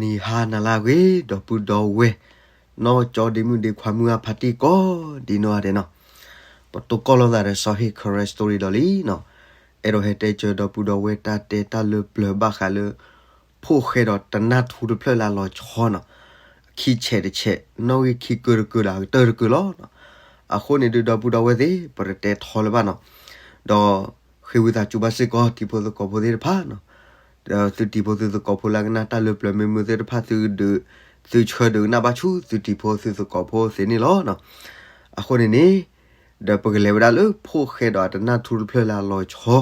နံၤဟါနၤလၢအဂ့ၤ ဒီပုၢ်ဒီဝဲၢ် နီၢ်ကၠီဒ့မုၣ်ဒ့ခွါမုၢ်အဖါတံၢ်ကိးဒ်နီၢ်ဂၤဒဲးနီၤ, ပတိၢ်ကီၢ်လိာ်သးဒီးစီၤဟ့ၣ် Karen Story ဒီးလံနီၤ, အဲၣ်ဒိးဟဲတဲစၢၤဒီပုၢ်ဒီဝဲၢ်တၢ်တဲတၢ်လၢပျၢၤဘၣ်ဃးလၢ ဖိၣ်ဃဲဒီးတနၢ်ထူတဖျၢၣ်လၢအလီၤဆီနီၤ, အခံဆဲးတဆဲး နီၣ်ဂံၢ်ခံကၢတကၢဒီးအကတၢၢ်တကၢလီၤနီၤ, အဃိန့ၣ်ဒုးဒီပုၢ်ဒီဝဲၢ်သ့ၣ် ပတတဲထီလၢၤဘၣ်နီၤ, ဒီး ဃ့ဝံသးစူၤဘၣ်စ့ၢ်ကီး တံၤဖိသကိးဖိသ့ၣ်တဖၣ်နီၤ, ဒီးသုတံၤဖိသုသကိးဖိလၢကနၣ်တၢ်လၢပျၢၤမ့ၢ်မုာ်သ့ၣ်တဖၣ် သုဒုး သုဆှၢဒုးကနၣ်ဘၣ်ဆူသုတံၤဖိသုသကိးဖိသ့ၣ်န့ၣ်လီၤနီၤ, အဃိန့ၣ်န့ၣ် ဒီးပကလဲၤဝဲဒၣ်လၢဖိၣ်ဃဲဒီးအတနၢ်ထူတဖျၢၣ်လၢအလီၤဆီ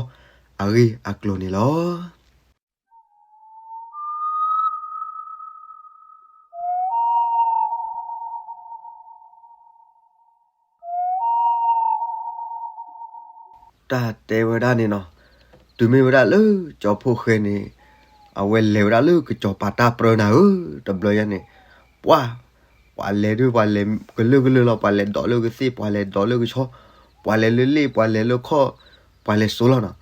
အဂ့ၢ်အကျိၤန့ၣ်လီၤ. တၢ်တဲဝဲဒၣ်န့ၣ်နီၤ, တုၤမ့ၢ်ဝဲဒၣ်လၢကၠီဖိၣ်ဃဲန့ၣ် အဝဲလဲၤဝဲဒၣ်လၢကစီၤပၤတၢ်ပြၢနၤဧၢ, တဘျီညါန့ၣ် ပှၢ် ပှၤလဲၤဒုး ပှၤလဲၤကလုာ်ကလုာ်လီၤ, ပှၤလဲၤဒိးလၢကသ့ၣ် ပှၤလဲၤဒိးလၢကဆီ ပှၤလဲၤလၢလ့ၣ် ပှၤလဲၤလၢခီၣ် ပှၤလဲၤစိလီၤနီၤ,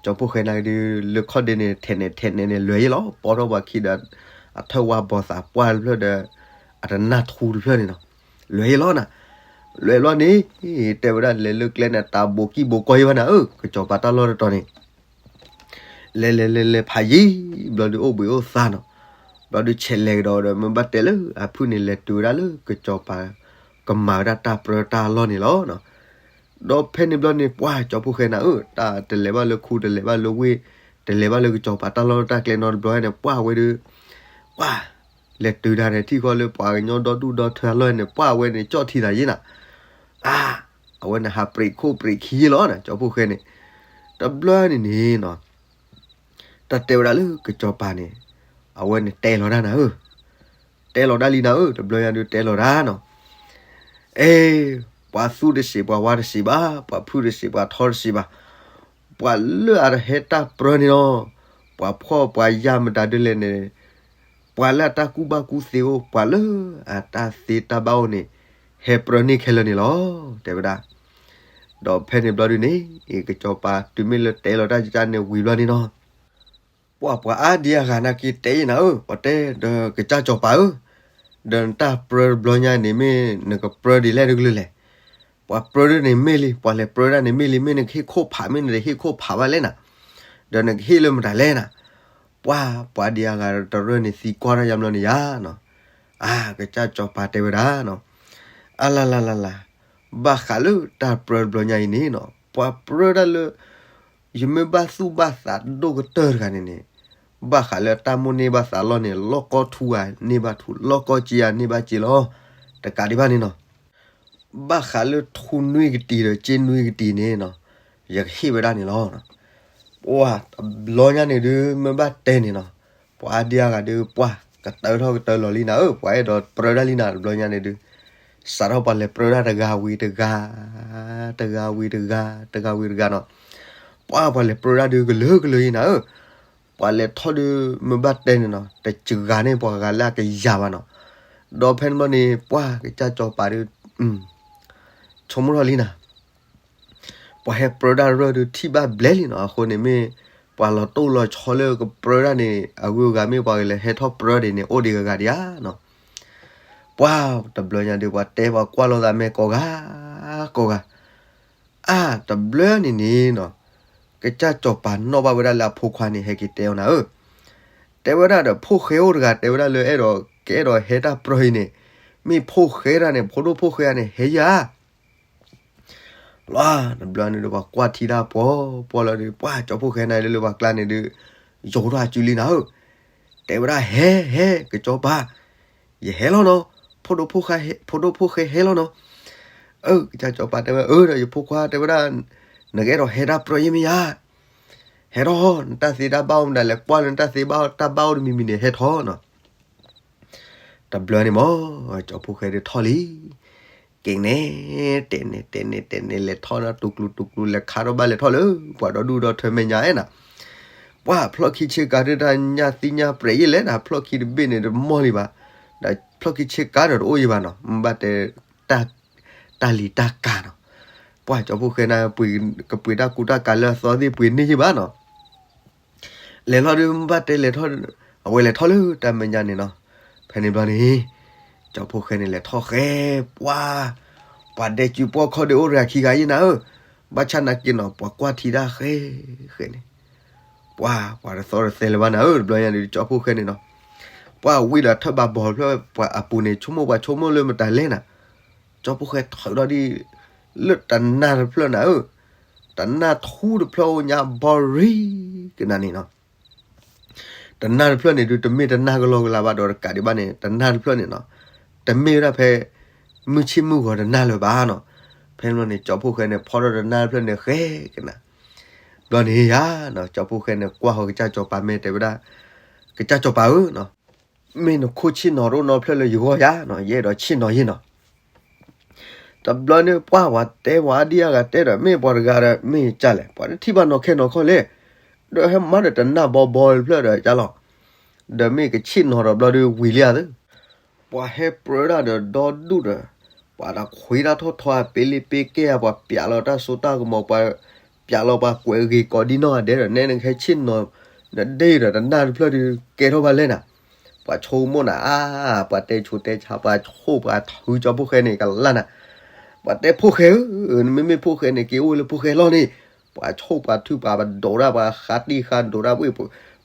ကၠီဖိၣ်ဃဲနၤဒုး လၢခီၣ်ဒ့န့ၣ် ထဲးနဲးထဲးနဲးန့ၣ် လဲၤယ့ၢ်လီၤ, ပိာ်ထီၣ်ပှၤခံဒီး အထၢၣ်ဝါဘီၣ်သးပှၢ်တဖျၢၣ်ဒီး အတနၢ်ထူတဖျၢၣ်န့ၣ်နီၤ, လဲၤယ့ၢ်လီၤနၤ, လဲၤလီၤန့ၣ် တဲဝဲဒၣ်လဲၤလၢကျဲန့ၣ် တၢ်ဘိးကံၢ်ဘိးကီယ့ၢ်ဘၣ်နၤဧၢ, ကစီၤပၤတၢ်လီၢ်တတီၤန့ၣ် လဲၤလဲၤလဲၤလဲၤဖးယံၤ ဘျီဒုးအိၣ်ဘှံးအိၣ်သါနီၤ, ဘျီဒုးဆဲးလဲၤကဒီးဒီး မ့ၢ်ဘၣ်တဲလၢအဖုၣ်န့ၣ် လဲၤတုၤဝဲဒၣ်လၢကစီၤပၤ ကမၤဝဲဒၣ်တၢ်ပြၢတၢ်လီၢ်န့ၣ်လီၤနီၤ, ဒီးဖဲန့ၣ်ဘျီန့ၣ် ပှၢ်ကၠီဖိၣ်ဃဲနၤဧၢ, တၢ်တလဲၤဘၣ်လၢခူ တလဲၤဘၣ်လၢဝ့ၢ် တလဲၤဘၣ်လၢကစီၤပၤတၢ်လီၢ်တၢ်ကျဲနီတဘျီန့ၣ် ပှၢ်ဝဲဒုး ပှၢ် လဲၤတုၤတၢ်န့ၣ် ထံၣ်ဃီလၢပှၤကညီဒီဒူၣ်ဒီထၢအလီၢ်န့ၣ် ပှၢ်ဝဲန့ၣ် ကၠီၣ်ထံသးယ့ၢ်နၤ အါ အဝဲန့ၣ်ဟးပြံးခိၣ်ပြံးခံယ့ၢ်လီၤနၤ ကၠီဖိၣ်ဃဲန့ၣ်, တဘျီန့ၣ်န့ၣ်နီၤ, တၢ်တဲဝဲဒၣ်လၢကစီၤပၤန့ၣ် အဝဲန့ၣ်တဲလီၤတၢ်နၤဧၢ, တဲလီၤတၢ်လံနၤဧၢ, တဘျီညါဒုးတဲလီၤတၢ်နီၤ, အဲ ပှၤသူတစံးပှၤဝါတစံးဘၣ်, ပှၤဖုၣ်တစံးပှၤထီတစံးဘၣ်, ပှၤလၢအဟဲတၢ်ပြၢန့ၣ်လီၤ, ပှၤဖှီၣ်ပှၤယာ်မတၤဒ်လဲၣ်န့ၣ် ပှၤလၢအတၢ်ကူၣ်ဘၣ်ကူၣ်သ့အိၣ် ပှၤလၢအတၢ်သ့တၢ်ဘၣ်အိၣ်န့ၣ် ဟဲပြၢန့ၢ်ခဲလၢာ်န့ၣ်လီၤ တဲဝဲဒၣ်, ဒီးဖဲန့ၣ်ဘျီဒုန့ၣ် ကစီၤပၤတုၤမ့ၢ်လၢတဲလီၤတၢ်ကန့ၣ်ဝံၤဘျီန့ၣ်နီၤ, ပှၤပှၤအါဒံအါဂၤနာ်က့တဲယဲနၤဧၢ, ပှၤတဲဒီးကစၢ်စီၤပၤဧၢ, ဒီးနတၢ်ပြၢတဘျီညါန့ၣ်မ့ၢ်နကပြၢဒ်လဲၣ်တကလုာ်လဲၣ်, ပှၤပြၢဒ်န့ၣ်မ့ၢ်လံ, ပှၤလဲၤပြၢဒၣ်န့ၣ်မ့ၢ်လံ, မ့ၢ်နကဟ့ၣ်ခိၣ်ဖး မ့ၢ်နတဟ့ၣ်ခိၣ်ဖးဘၣ်လဲၣ်နၤ, ဒီးနကဟ့ၣ်လၢမတၤလဲၣ်နၤ, ပှၤပှၤဒံအါဂၤတရၢန့ၣ်သံကွၢ်ထီၣ်ယါဘျီန့ၣ်ယါနီၤ, အါ ကစၢ်စီၤပၤတဲဝဲဒၣ်နီၤ, အလၤလၤလၤလၤ, ဘၣ်ဃးလၢတၢ်ပြၢတဘျီညါအံၤန့ၣ်နီၤ ပှၤပြၢဒၣ်လၢ ယမ့ၢ်ဘၣ်သူၣ်ဘၣ်သးဒိၣ်ကတၢၢ်တဂၤန့ၣ်န့ၣ်, ဘၣ်ဃးလၢတၢ်မိၣ်န့ၢ်ဘၣ်သးလီၢ်န့ၣ် လီၢ်ကီၢ်ထူဧါန့ၢ်ဘၣ်ထူ, လီၢ်ကီၢ်စ့ဧါန့ၢ်ဘၣ်စ့လီၤ, တကးဒံးဘၣ်န့ၣ်နီၤ, ဘၣ်ဃးလၢထူနွံကတံၤဒီးစ့နွံကတံၤန့ၣ်နီၤ, ယကဟ့ၣ်ဝဲဒၣ်န့ၣ်လီၤ. ပှၤတဘျီညါန့ၣ်ဒုး မ့ၢ်ဘၣ်တဲန့ၣ်နီၤ, ပှၤအါဒံအါဂၤဒုး ပှၤကတၢၢ်ထီၣ်ကတၢၢ်လီၤလံနၤဧၢ, ပှၤအဲၣ်ဒိးပြၢဒၣ်လံနၤ တဘျီညါန့ၣ်ဒုး စးထီၣ်ပှၤလဲၤပြၢဒၣ်တဂၤဝံၤတဂၤ, တဂၤဝံၤတဂၤ, တဂၤဝံၤတဂၤနီၤ, ပှၤပှၤလဲၤပြၢဒၣ်ဒုးကလုာ်ကလုာ်ယံၤနၤဧၢ, ပှၤလဲၤထီၣ်ဒုး မ့ၢ်ဘၣ်တဲန့ၣ်နီၤ တစှၤန့ၢ်ပှၤဂၤလၢအကယၤဘၣ်နီၤ, ဒီးဖဲန့ၣ်ဘျီန့ၣ် ပှၤကစၢ်စီၤပၤဒုး ဆိကမိၣ်ထီၣ်လံနၤ ပှၤဟဲပြၢဒၣ်ရၢၢ်ဒုးထံၣ်ဘၣ်ဘျဲၣ်လံနီၤ, အဃိန့ၣ်မ့ၢ် ပှၤလီၤတိၢ်လီၤဆီလၢကပြၢဒၣ်န့ၣ် အဂုၤအဂၤမ့ၢ်ပှၤကလဲၤဟဲထီၣ်ပြၢဒၣ်န့ၣ် အိၣ်ဒံးဂၤဂၤဒံးဧါနီၤ, ပှၤတဘျီညါဒုး ပှၤတဲပှၤကွၢ်လိာ်သးမဲာ်ကိးဂၤ ကိးဂၤ, အါ တဘျီန့ၣ်န့ၣ်နီၤ, ကစၢ်စီၤပၤနီၣ်ဘၣ်ဝဲဒၣ်လၢအဖိခွါန့ၣ် ဟဲက့ၤတဲအီၤနၤဧၢ, တဲဝဲဒၣ်ဒီးဖိၣ်ဃဲအိၣ်တဂၤ တဲဝဲဒၣ်လၢအဲၣ်ဒိး ကအဲၣ်ဒိးဟဲတၢ်ပြၢအံၤန့ၣ်, မ့ၢ်ဖိၣ်ဃဲတၢ်န့ၣ် ဖိဒိၣ်ဖိၣ်ဃဲတၢ်န့ၣ် ဟဲယၤ လီၤ တဘျီန့ၣ်ဒီး ပှၤကွၢ်ထံတၢ်ပီၤပီၤလီၤဒီး ပှၤကၠီဖိၣ်ဃဲနၤလၢလၢပှၤကျါန့ၣ်ဒုး ယိၤထီၣ်အစုလံနၤဧၢ, တဲဝဲဒၣ် ဟဲ ဟဲ ကစၢ်စီၤပၤ, ယဟဲလီၤနီၤ, ဖိဒိၣ်ဖိၣ်ဃဲ ဖိဒိၣ်ဖိၣ်ဃဲဟဲလီၤနီၤ, အၢ ကစၢ်စီၤပၤတဲဝဲ အၢ ဒီးယဖိခွါတဲဝဲဒၣ် နကအဲၣ်ဒိးဟဲတၢ်ပြၢယဲၢ်မ့ၢ်ယၤ ဟဲထီၣ် နတၢ်သ့တၢ်ဘၣ်အိၣ်မတၤလဲၣ် ကွၢ်လၢနတၢ်သ့ဘၣ်တၢ်ဘၣ်အိၣ်တမံၤမံၤန့ၣ် ဟဲထီၣ်နီၤ တဘျီန့ၣ်မး ကၠီဖိၣ်ဃဲဒုးထီၣ်လံ, က့ၤနဲ တဲနဲ တဲနဲ တဲနဲ လဲၤထီၣ်ဒီးတူၢ်ကျူတူၢ်ကျူ လဲၤခါထီၣ်ဘၣ်လဲၤထီၣ်လၢ ပှၤဒီဒူၣ်ဒီထၢမဲာ်ညါအဲၣ်နၤ, ပှၤဖျီၣ်ခံဆ့ကၤဒုးတၢ်ညၣ်သံညၣ်ပြဲးယဲၢ်လဲၣ် တၢ်ဖျီၣ်ခံတဘ့ၣ်န့ၣ် တမီၢ်လံဘၣ်, ဒီးဖျီၣ်ခံဆ့ကၤဒီးတအိၣ်ယံၤဘၣ်နီၤ မ့ၢ်ဘၣ်တဲ တၢ်လံၤတၢ်ကၤနီၤ, ပှၤကၠီဖိၣ်ဃဲနၤ ကပှ့ၤတၢ်ကူတၢ်ကၤလၢအသီသ့ၣ်ပှ့ၤန့ၢ်ယံၤဘၣ်နီၤ လဲၤလီၤဒုး မ့ၢ်ဘၣ်တဲလဲၤထီၣ်, အဝဲလဲၤထီၣ်လၢတၢ်မဲာ်ညါန့ၣ်နီၤ, ဖဲန့ၣ်ဘျီန့ၣ် ကၠီဖှိၣ်ဃဲန့ၣ်လဲၤထီၣ်ဃဲ ပှၤ, ပှၤဒဲကၠူပှီၢ်ခီၣ်ဒုးအိၣ်တဂၤခံဂၤယဲနၤဧၢ, ဘၣ်ဆၣ်နာ်က့နီၤ ပှၤကွၢ်ထံတၢ်ဃဲ, ဃဲန့ၣ်, ပှၤ, ပှၤတသီတသဲလၢၤဘၣ်နၤဧၢ တဘျီညါန့ၣ် ကၠီဖှိၣ်ဃဲန့ၣ်နီၤ, ပှၤဝံၤဒီးထၢၣ်ဘးဘီၣ်တဖျၢၣ် ပှၤအပူၤန့ၣ် ဆိကမိၣ်ပှၤဆိကမိၣ်လၢမတၤလဲၣ်နၤ, ကၠီဖှိၣ်ဃဲထၢၣ်ထီၣ်ဒ် လၢတနၢ်တဖျၢၣ်နၤဧၢ, တနၢ်ထူတဖျၢၣ်အိၣ်ညါဘီရံကနၤန့ၣ်နီၤ တနၢ်တဖျၢၣ်န့ၣ်ဒုး တမ့ၢ်တနၢ်ကလီကလီဘၣ်ဒီး တကးဒံးဘၣ်န့ၣ် တနၢ်တဖျၢၣ်န့ၣ်နီၤ, တမ့ၢ်ဝဲဒၣ်ဖဲ မုၢ်ဆ့ၣ်မုၢ်ဂီၤတနၢ်လၢၤဘၣ်နီၤ, ဖဲန့ၣ်န့ၣ် ကၠီဖှိၣ်ဃဲန့ၣ် ဖီၣ်ထီၣ်တနၢ်တဖျၢၣ်န့ၣ်ဃဲကနၤ, ဘျီန့ၣ်ယၤနီၤ ကၠီဖှိၣ်ဃဲန့ၣ် ကွၢ်ဃီၤကစၢ်စီၤပၤမ့ၢ်တဲဝဲဒၣ်, ကစၢ်စီၤပၤဧၢနီၤ, မ့ၢ်နခိၣ်ဆ့ၣ်နီၤတအိၣ်နီတဖျၢၣ်လၢယဂီၢ်ယၤနီၤ, ယအဲၣ်ဒိးဆ့ၣ်နီၤယဲနီၤ တဘျီန့ၣ် ပှၢ်ဝဲတဲဝဲဒ်အဂၤတဲဒီး မ့ၢ်ပှၤတဂၤဒီး မ့ၢ်ကၢ်လဲၣ် ပှၤတထံၣ်ဘၣ်နီၢ်ခဲနီၢ်ခီလဲၣ်, ဒီးဟဲမၤဒီးတနၢ်ဘီဘီတဖျၢၣ်ဒီးကၢ်လီၤ, ဒီးမ့ၢ်ကဆ့ၣ်နီၤဒီးဘျီဒီးဝံၤလံဧါသၢ, ပှၤဟဲပြၢဒၣ်ဒီးဒီဒူၣ်ဒီး, ပှၤတခွ့တၢ်ထီၣ်ထီအပ့လ့ပ့ကဲဧါ ပှၤပျးလီၤတၢ်စိတၢ်ကမီၤ ပှၤ ပျးလီၤပှၤကွဲးဂ့ၤကိးဒံနီၢ်ဂၤဒဲးဒီး နဲနကဟဲဆ့ၣ်နီၤ နဒ့ဒီးတနၢ်တဖျၢၣ်ဒီး ကဲထီၣ်ဘၣ်လဲၣ်နၤ, ပှၤဆိကမိၣ်နၤအါ, ပှၤတဲဆူးတဲဆါ ပှၤဆိၣ်ပှၤထုကၠီဖှိၣ်ဃဲန့ၣ် ကလၢ်နၤ, ပှၤတဲဖှိၣ်ဃဲဧၢ, နမ့မ့ၢ်ဖှိၣ်ဃဲန့ၣ် က့ၤအိၣ်လၢဖှိၣ်ဃဲလီၢ်န့ၣ်, ပှၤဆိၣ်ပှၤထုပှၤဒိးတၢ် ပှၤဃးတံၢ်ဃာ်ဒိးတၢ်ဝ့ၢ်,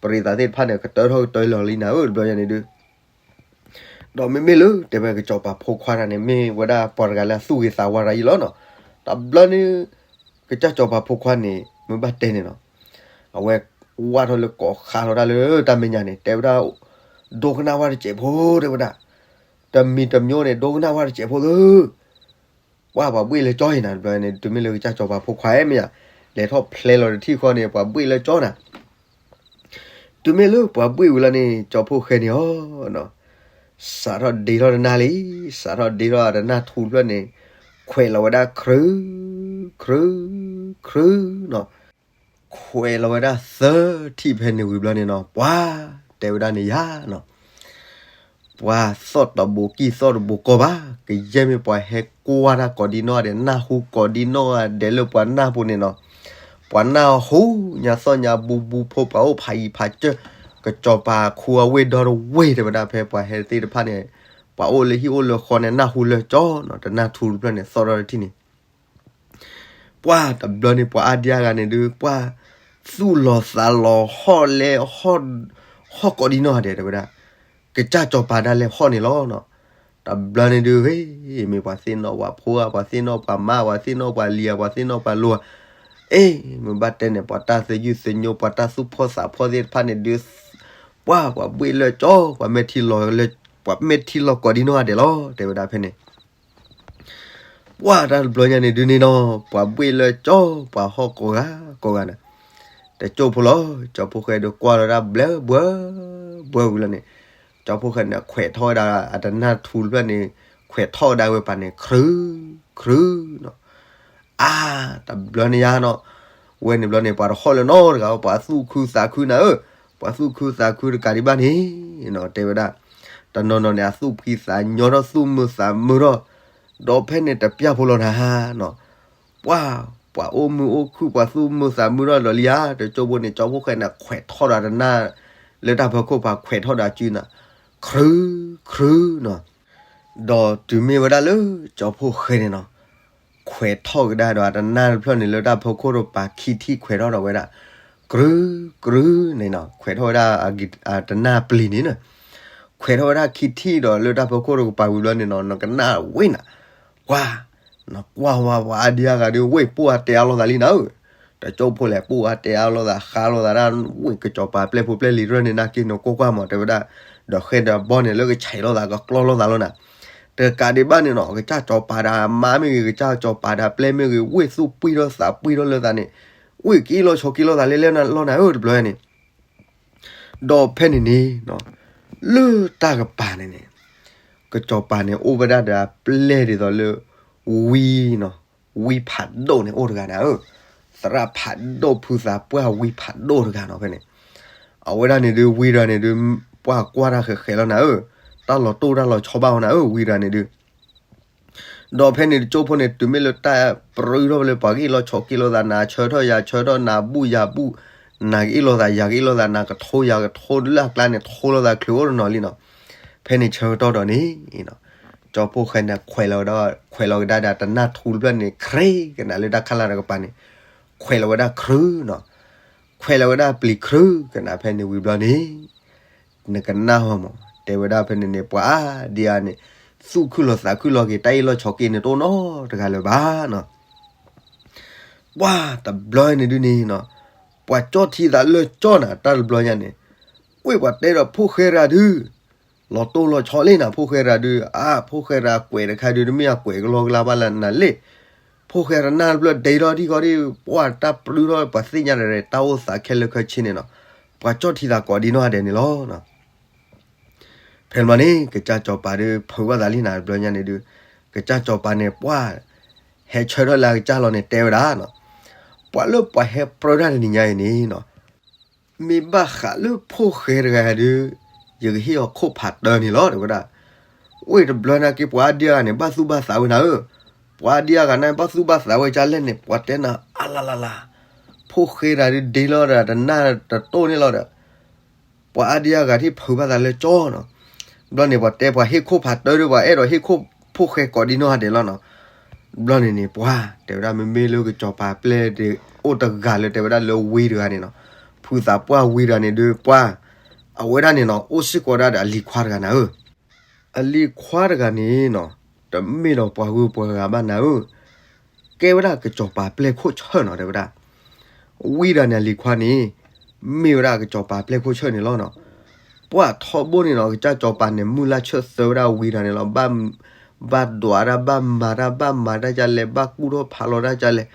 ပရံသးသ့ၣ်တဖၣ်န့ၣ် ကတၢၢ်ထီၣ်ကတၢၢ်လီၤလံနၤဧၢ တဘျီညါန့ၣ်ဒုး ဒီးမ့မ့ၢ်လၢတဲဝဲကစီၤပၤဖိခွါတဂၤန့ၣ် မ့ၢ်ဝဲဒၣ်ပှၤတဂၤလၢအသူၣ်ဂ့ၤသးဝါတဂၤအံၤလီၤနီၤ, တဘျီန့ၣ် ကစၢ်စီၤပၤဖိခွါန့ၣ် မ့ၢ်ဘၣ်တဲန့ၣ်နီၤ, အဝဲဝၢ်ထီၣ်လၢကိးဃးထီၣ်တၢ်လၢတၢ်မဲာ်ညါန့ၣ် တဲဝဲဒၣ်, ဒိကနၣ်ဝဲတစဲးဖိ တဲဝဲဒၣ်, တမံၤတမံၤန့ၣ် ဒိကနၣ်ဝဲတစဲးဖိသၢ ပှၤပှၤဘှ့ၣ်လၢကၠီအံၤနၤ တဘျီန့ၣ် တုၤမ့ၢ်လၢကစၢ်စီၤပၤဖိခွါအဲၣ်မ့ၢ်ယၤ, လဲၤထီၣ်ဖျဲလီၤတထံၣ်ဃီန့ၣ် ပှၤဘှ့ၣ်လၢကၠီနၤ, တုၤမ့ၢ်လၢပှၤဘှ့ၣ်ဝံၤလီၤန့ၣ် ကၠီဖှိၣ်ဃဲန့ၣ်အီၤ, စးထီၣ်ဒ့ထီၣ်တနၢ်လံ, စးထီၣ်ဒ့ထီၣ်တနၢ်ထူတဖျၢၣ်န့ၣ်, ခွဲးလီၤဝဲဒၣ်ခရု, ခရု, ခရုနီၤ, ခွဲးလီၤဝဲဒၣ်သၢထံၣ်ဖဲန့ၣ်ဝံၤဘျီန့ၣ်နီၤ ပှၤတဲဝဲဒၣ်န့ၣ်ယၤနီၤ ပှၤသီၣ်တဘိးကံၢ်သီၣ်တဘိးကီၢ်ဘၣ်, ကယဲၢ်မ့ၢ်ပှၤဟဲကွၢ်တၢ်ကိးဒံနီၢ်ဂၤဒဲး နၢ်ဟူကိးဒံနီၢ်ဂၤဒဲးလၢပှၤနၢ်ပူၤန့ၣ်နီၤ, ပှၤနၢ်ဟူညါသီၣ်ညါဘူးဘူးဖိ ပှၤအိၣ်ဖးယံၤဖးစၢၢ်, ကစီၤပၤခူအဝ့ၢ်ဒီတဝ့ၢ် တဲဝဲဒၣ်ဖဲပှၤဟဲသ့ၣ်တဖၣ်န့ၣ်, ပှၤအိၣ်လၢဟံၣ်အိၣ်လၢဃီန့ၣ် နၢ်ဟူလၢကၠီနီၤ တနၢ်ထူတဖျၢၣ်န့ၣ် သီၣ်ထီၣ်တထံၣ်န့ၣ် ပှၢ်တဘျီန့ၣ် ပှၤအါဒံအါဂၤန့ၣ်ဒုး ပှၢ်သူၣ်လီၤသးလီၤဟီၣ်လဲ, ဟီၣ်ကိးဒံနီၢ်ဂၤဒဲး တဲဝဲဒၣ်, ကစၢ်စီၤပၤဒၣ်လဲာ်ဟီၣ်န့ၣ်လီၤနီၤ. တဘျီန့ၣ်ဒုး မ့ၢ်ပှၤသ့ၣ်နီၣ်ပှၤဖိဧါ, ပှၤသ့ၣ်နီၣ်ပှၤမါ, ပှၤသ့ၣ်နီၣ်ပှၤလံၤဧါ, ပှၤသ့ၣ်နီၣ်ပှၤလိၤဧါ, အ့ မ့ၢ်ဘၣ်တဲန့ၣ် ပှၤတၢ်သယုၢ်သညိ ပှၤတၢ်သူၣ်ဖှီၣ်သးဖှီၣ်သ့ၣ်တဖၣ်န့ၣ်ဒုး ပှၢ်ပှၤဘှ့ၣ်လၢကၠီ, ပှၤမဲာ်ထံလီၤ, ပှၤမဲာ်ထံလီၤကိးဒံနီၢ်ဂၤဒဲးလီၤ တဲဝဲဒၣ်ဖဲန့ၣ် ပှၢ်တၢ်တဘျီညါန့ၣ်ဒုးန့ၣ်နီၤ ပှၤဘှ့ၣ်လၢကၠီ ပှၤဟီၣ်ကိးဂၤကိးဂၤန့ၣ်, တကၠိၢ်ဖိလီၤ. ကၠီဖိဃဲဒုးကွၢ်လီၤဒၣ်ဘျၢဘှၢဘှၢဝံၤလီၤန့ၣ်, ကၠီဖိဃဲန့ၣ် ခွဲးထီၣ်ဝဲဒၣ်အတနၢ်ထူတဖျၢၣ်န့ၣ်, ခွဲးထီၣ်ဝဲဒၣ်ဝဲပှၤန့ၣ် ခရုခရုနီၤ အါ, တဘျီန့ၣ်ယါနီၤ, ဝဲန့ၣ်ဘျီန့ၣ် ပှၤတဟီၣ်လၢၤနီတဂၤ, ပှၤသူၣ်ခုသးခုနၤဧၢ, ပှၤသူၣ်ခုသးခုတကးဒံးဘၣ်န့ၣ်နီၤ တဲဝဲဒၣ်, တနီၤနီၤန့ၣ် အသူၣ်ဖှံသးညီထီၣ် သူၣ်မုာ်သးမုာ်ထီၣ်, ဒီးဖဲန့ၣ်တပျၢ်ဖိလီၤနၤနီၤ, ပှၢ်, ပှၤအိၣ်မုာ်အိၣ်ခုၣ် ပှၤသူၣ်မုာ်သးမုာ်ထီၣ်လီၤလံဧါ, တကၠိဖိန့ၣ် ကၠီဖိဃဲန့ၣ် ခွဲးထီၣ်ဒီးတနၢ်, လၢတၢ်ဖီခိၣ်ပှၤခွဲးထီၣ်ဒီးအစုနၤ, ခရုခရုနီၤ ဒီးတုၤမ့ၢ်ဝဲဒၣ်လၢကၠီဖိဃဲန့ၣ်နီၤ, ခွဲးထီၣ်ကဒါဒီးအတနၢ်တဖျၢၣ်န့ၣ် လၢတၢ်ဖီခိၣ်ဒီးပှၤခံထံၣ်ခွဲးထီၣ်ဒီးဝဲဒၣ်, ကြုကြုန့ၣ်နီၤ, ခွဲးထီၣ်ဝဲဒၣ်အတနၢ်ပျံၤန့ၣ်နီၤ, ခွဲးထီၣ်ဝဲဒၣ်ခံထံၣ်ဒီးလၢတၢ်ဖီခိၣ်ဒီးကပၤဝံၤဘျီန့ၣ်နီၤ နကနၣ်ဝဲနၤ, ကွၢ် နကွၢ်ဝဲပှၤအါဒံအါဂၤဒုး ဝ့ၢ်ပှၢ်တဲအါလိာ်သးလံနၤဧၢ, တကၠိဖိလဲၣ် ပှၢ်တဲအါလိာ်သး ဃါလိာ်သးဒၣ်ဝ့ၢ်ကစီၤပၤပျဲၢ်ဖိပျဲၢ်လံၤတဖၣ်န့ၣ် နာ်က့နကွၢ်ကွၢ်မး တဲဝဲဒၣ်, ဒီးဃဲဒီးဘီန့ၣ် လၢကဆဲးလိာ်သးကကျီလိာ်သးလီၤနၤ, တကးဒံးဘၣ်န့ၣ်နီၤ ကစၢ်စီၤပၤဒီးအမါမ့ၢ်ဂ့ၤ ကစၢ်စီၤပၤဒီးပျဲၢ်မ့ၢ်ဂ့ၤ ဝ့ၢ်သူၣ်ပှံၢ်ထီၣ်သးပှံၢ်ထီၣ်လၢသးန့ၣ်, ဝ့ၢ်ကအ့ၣ်လိာ်ဆိးက့လိာ်သးလဲၣ်လဲၣ်လီၤနၤဧၢ တဘျီန့ၣ် ဒီးဖဲန့ၣ်န့ၣ်, လၢတၢ်ကပၤန့ၣ်န့ၣ်, ကစီၤပၤန့ၣ်အိၣ်ဝဲဒၣ်ဒီးအပျဲၢ်ဒ်သိးလၢ, ဝံနီၤ, ဝံဖးဒိၣ်န့ၣ်အိၣ်တဂၤနၤဧၢ, သရၣ်ဖးဒိၣ်ဖုသးပှၢ်ဝံဖးဒိၣ်တဂၤနီၤဖဲန့ၣ်, အဝဲဒၣ်န့ၣ်ဒုး ဝံတဂၤန့ၣ်ဒုး, ပှၢ်ကွၢ်တၢ်ဃဲးဃဲးလီၤနၤဧၢ, တၢ်လီၤတိၢ်တၢ်လီၤဆီဘၣ်အီၤနၤဧၢ ဝံတဂၤန့ၣ်ဒုး ဒီးဖဲန့ၣ်တကၠိဖိန့ၣ် တုၤမ့ၢ်လၢတၢ်ပြူထီၣ်ဖဲလၢပှၤကအ့ၣ်လိာ်ဆိးက့လိာ်သး နၤဆၢထီၣ်ယၤဆၢထီၣ် နၤဘူၣ်ယၤဘူၣ်, နၤကအ့ၣ်လိာ်သးယၤကအ့ၣ်လိာ်သး နၤကထိယၤကထိလၢအကျါန့ၣ် ထိလိာ်သးချုးအိၣ်တနီၤလံနီၤ, ဖဲ ဖဲန့ၣ်ဆၢကတီၢ်ဒီးန့ၣ်, ကၠီဖှိၣ်ဃဲန့ၣ် ခွဲးလီၤဝဲဒၣ်, ခွဲးလီၤကဒါဒီးတနၢ်ထူတဖျၢၣ်န့ၣ် ခရ့ကနၤလၢတၢ်ခးလၢ်တကပၤန့ၣ်, ခွဲးလီၤဝဲဒၣ်ခရုနီၤ, ခွဲးလီၤဝဲဒၣ်ပျံၤခရုကနၤဖဲန့ၣ်ဝံၤဘျီန့ၣ်, နကနၣ်ဟီမး, တဲဝဲဒၣ်ဖဲန့ၣ်န့ၣ် ပှၤအါဒံအါန့ၣ်, သူၣ်ခုၣ်လီၤသးခုၣ်လီၤက့ၤ တၢ်အ့ၣ်လိာ်ဆိးက့န့ၣ်တအိၣ်နီတဂၤလၢၤဘၣ်နီၤ. ပှၤတဘျီန့ၣ်ဒုန့ၣ်နီၤ, ပှၤကၠီၣ်ထံသးလၢကၠီၣ်နၤ တၢ်တဘျီညါန့ၣ်, ကွ့ၢ်ပှၤတဲဒီးဖှိၣ်ဃဲတဂၤဒု, လီၤတိၢ်လီၤဆီလံနၤ ဖှိၣ်ဃဲတဂၤဒု, အါ ဖှိၣ်ဃဲတဂၤကွဲးတခါဒု တမ့ၢ်အကွဲးကလီကလါဘၣ်လၢနၤလံ, ဖှိၣ်ဃဲတနၢ်တဖျၢၣ်ဒ့ထီၣ်ထံၣ်ဃီဒ် ပှၤတၢ်ပြူထီၣ် ပှၤသ့ၣ်ညါတဂၤ တၢ်အိၣ်သးခဲလၢာ်ခဲဆ့န့ၣ်နီၤ, ပှၤကၠီၣ်ထံသးကိးဒံနီၢ်ဂၤဒဲးန့ၣ်လီၤ. ဖဲန့ၣ်ဘျီန့ၣ် ကစၢ်စီၤပၤဒု ဖုးဘၣ်သးလံနၤတဘျီညါန့ၣ်ဒု, ကစၢ်စီၤပၤန့ၣ် ပှၢ် ဟဲဆၢထၢၣ်လၢအကစၢ်လီၤန့ၣ် တဲဝဲဒၣ်နီၤ, ပှၤလၢပှၤဟဲပြၢတၢ်တနံၤညါအံၤန့ၣ်နီၤ, မ့ၢ်ဘၣ်ဃးလၢဖှိၣ်ဃဲတဂၤဒု, ယကဟ့ၣ်အီၤခိၣ်ဖးတၢန့ၣ်လီၤ တဲဝဲဒၣ်. ဝ့ၢ်တဘျီန့ၣ်က့ ပှၤအါဒံအါဂၤန့ၣ် ဘၣ်သူၣ်ဘၣ်သးဝဲနၤဧၢ, ပှၤအါဒံအါဂၤန့ၣ် ဘၣ်သူၣ်ဘၣ်သးဝဲကၢ်လဲၣ်န့ၣ် ပှၤတဲနၤအါလါလါလါ, ဖှိၣ်ဃဲတဂၤဒုဒ့လီၤဒီးတနၢ်တတိၢ်န့ၣ်လီၤဒီး ပှၤအါဒံအါဂၤထံၣ်ဖုးဘၣ်သးလၢကၠီနီၤ. ဘျီန့ၣ် ပှၤတဲပှၤဟ့ၣ်ခိၣ်ဖးတၢဒု ပှၤအဲၣ်ဒိးဟ့ၣ်ခိၣ်ဖှိၣ်ဃဲကိးဒံနီၢ်ဂၤဒဲးလီၤနီၤ. ဘျီန့ၣ်န့ၣ် ပှၤတဲဝဲဒၣ် မ့မ့ၢ်လၢကစီၤပၤပျဲၢ်ဒု အိၣ်တဂၤလၢတဲဝဲဒၣ်လၢဝံတဂၤန့ၣ်နီၤ, ဖုသးပှၢ်ဝံတဂၤန့ၣ်ဒု ပှၢ် အဝဲဒၣ်န့ၣ်နီၤ အိၣ်စ့ၢ်ကီးဒၣ်ဒီးအလံၤခွါတဂၤနၤဧၢ, အလံၤခွါတဂၤန့ၣ်နီၤ, တမ့ၢ်ဒီးပှၤဂုၤပှၤဂၤဘၣ်နၤဧၢ, ကဲဝဲဒၣ်ကစီၤပၤပျဲၢ်ခိၣ်ဆၢၣ်နီၤ တဲဝဲဒၣ်. ဝံတဂၤန့ၣ်အလံၤခွါန့ၣ် မ့ၢ်ဝဲဒၣ်ကစီၤပၤပျဲၢ်ခိၣ်ဆၢၣ်န့ၣ်လီၤနီၤ. ပှၢ်ထီဘိန့ၣ်နီၤ ကစၢ်စီၤပၤန့ၣ် မုၢ်လၢ်ဆၢၣ်သၢဝဲဒၣ်ဝံတဂၤန့ၣ်လီၤ. ဘၣ်ဒွးတၢ် ဘၣ်မၤတၢ် ဘၣ်မၤတၢ်ကၢ်လဲၣ် ဘၣ်ကူၣ်ထီၣ်ဖးလီၤတၢ်ကၢ်လဲၣ်,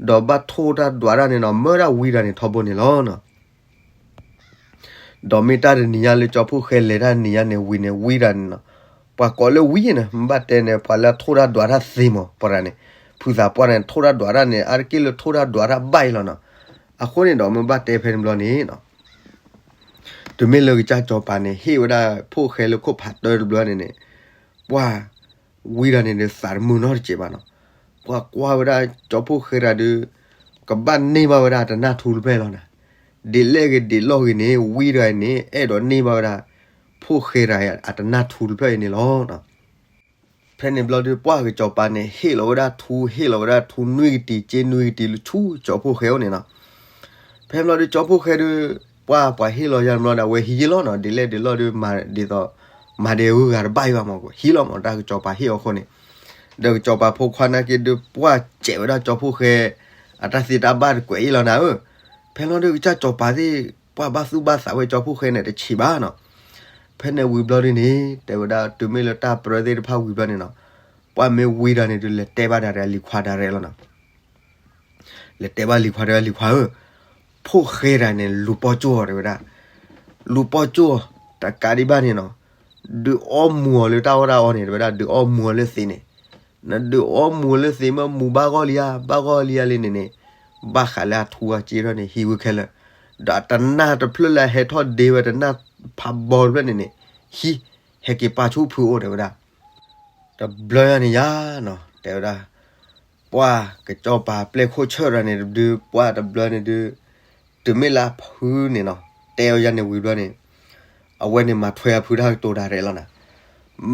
ဒီးဘၣ်ထိၣ်တၢ်ဒွးတၢ်န့ၣ်နီၤ မၢဒၣ်ဝံတဂၤန့ၣ်ထီဘိန့ၣ်လီၤနီၤ. ဒီးမ့ၢ်တၢ်တနံၤညါလၢကၠီဖှိၣ်ဃဲလဲၤတၢ်တနံၤညါန့ၣ် ဝံန့ၣ် ဝံတဂၤန့ၣ်နီၤ, ပှၤကိးလၢဝံန့ၣ် မ့ၢ်ဘၣ်တဲန့ၣ် ပှၤလၢထိၣ်တၢ်ဒွးတၢ်သ့မး ပှၤတဂၤန့ၣ်, ဖုသးပှၢ်န့ၣ် ထိၣ်တၢ်ဒွးတၢ်န့ၣ် အါတက့ၢ်လၢထိၣ်တၢ်ဒွးတၢ်ဘၣ်အံၤလီၤနီၤ. အဃိန့ၣ်ဒီး မ့ၢ်ဘၣ်တဲဖဲန့ၣ်ဘျီန့ၣ်နီၤ တုၤမ့ၢ်လၢကစၢ်စီၤပၤန့ၣ် ဟ့ၣ်ဝဲဒၣ်ဖှိၣ်ဃဲလၢခိၣ်ဖးတၢတဘျီန့ၣ်န့ၣ်, ပှၢ်ဝံတဂၤန့ၣ်ဒီးသးတမုာ်နီတစဲးဘၣ်နီၤ. ပှၤကွၢ်ဝဲဒၣ်ကၠီဖှိၣ်ဃဲတဂၤဒီး ကဘၣ်န့ၢ်ဘၣ်ဝဲဒၣ်တနၢ်ထူတဖျၢၣ်လီၤနၤ. ဒ်လဲၣ်ဂ့ၤဒ်လဲၣ်ဂ့ၤန့ၣ် ဝံတဂၤန့ၣ် အဲၣ်ဒိးန့ၢ်ဘၣ်ဝဲဒၣ် ဖှိၣ်ဃဲတဂၤအတနၢ်ထူတဖျၢၣ်အံၤန့ၣ်လီၤ. ဖဲန့ၣ်ဘျီဒီး ပှၢ်ကစီၤပၤန့ၣ် ဟ့ၣ်လီၤဝဲဒၣ်ထူ ဟ့ၣ်လီၤဝဲဒၣ်ထူနွံကတံၤ စ့နွံကတံၤလၢဆူကၠီဖှိၣ်ဃဲအိၣ်န့ၣ်နီၤ. ဖဲဘျီဒီးကၠီဖှိၣ်ဃဲဒီး ပှၢ်ပှၤဟ့ၣ်လီၤယၤတဘျီဒီး အဝဲဟံးယ့ၢ်လီၤနီၤ. ဒ်လဲၣ်ဒ်လဲၣ်ဒီး မၤဒ်သိး မၤဒဲဧိၤဂၤတဘၣ်အံၤဘၣ်မး ဟံးလီၤမး တၢ်ကစီၤပၤဟ့ၣ်အီၤအဃိန့ၣ်. ဒီးကစီၤပၤဖိခွါနာ်က့ဒီး ပှၢ်စဲးဝဲဒၣ်ကၠီဖှိၣ်ဃဲ အတၢ်သ့တၢ်ဘၣ်တကွဲးအံၤလီၤနၤဧၢ. ဖဲလီၤဒီးကစၢ်စီၤပၤသ့ၣ် ပှၢ်ဘၣ်သူၣ်ဘၣ်သးဝဲကၠီဖှိၣ်ဃဲန့ၣ်တဆံးဘၣ်နီၤ. ဖဲန့ၣ်ဝံၤဘျီဒုန့ၣ် တဲဝဲဒၣ် တုၤမ့ၢ်လၢတၢ်ပြၢသ့ၣ်တဖၣ်ဝံၤဘျီန့ၣ်နီၤ, ပှၢ်မ့ၢ်ဝံတဂၤန့ၣ်ဒီး လဲၤတဲဘၣ်ဒၣ်လံၤခွါဒၣ်ရဲၣ်လီၤနီၤ. လဲၤတဲဘၣ်လံၤခွါဒၣ် လံၤခွါဧၢ, ဖှိၣ်ဃဲတဂၤန့ၣ် လူၤပီၢ်ကၠိၣ်အီၤ တဲဝဲဒၣ်. လူၤပီၢ်ကၠိၣ်အီၤ တကးဒံးဘၣ်န့ၣ်နီၤ, ဒုးအီမူၤအီၤလၢတၢ်အီၣ်တၢ်အီန့ၣ် တဲဝဲဒၣ် ဒုးအီမူၤအီၤလၢသ့းန့ၣ်. နဒုးအီမူၤအီၤလၢသ့းမ့ၢ်မူၤဘၣ်ဂီၢ်လံဧါ ဘၣ်ဂီၢ်လံဧါလံန့ၣ်န့ၣ်, ဘၣ်ဃးလၢအထူအစ့ထီၣ်န့ၣ် ဟံးဝဲခဲလၢာ်, ဒီးတနၢ်တဖျၢၣ်လၢအဟဲထီၣ်ဒ့ဝဲတနၢ်ဖးဘီတဖျၢၣ်န့ၣ်န့ၣ်, ဟံး ဟဲက့ၤပာ်ဆူဖုအိၣ် တဲဝဲဒၣ်. တဘျီညါန့ၣ်ယါနီၤ တဲဝဲဒၣ်, ပှၢ်ကစီၤပၤပျဲၢ်ခိၣ်ဆၢၣ်တဂၤန့ၣ်ဒုး ပှၢ်တဘျီန့ၣ်ဒုး, တုၤမ့ၢ်လၢအဖုန့ၣ်နီၤ တဲအီၤယါန့ၣ်ဝံၤဘျီန့ၣ်, အဝဲန့ၣ်မၤထွဲအဖုတၢ်ကတိၤဒၣ်ရဲၣ်လီၤနၤ.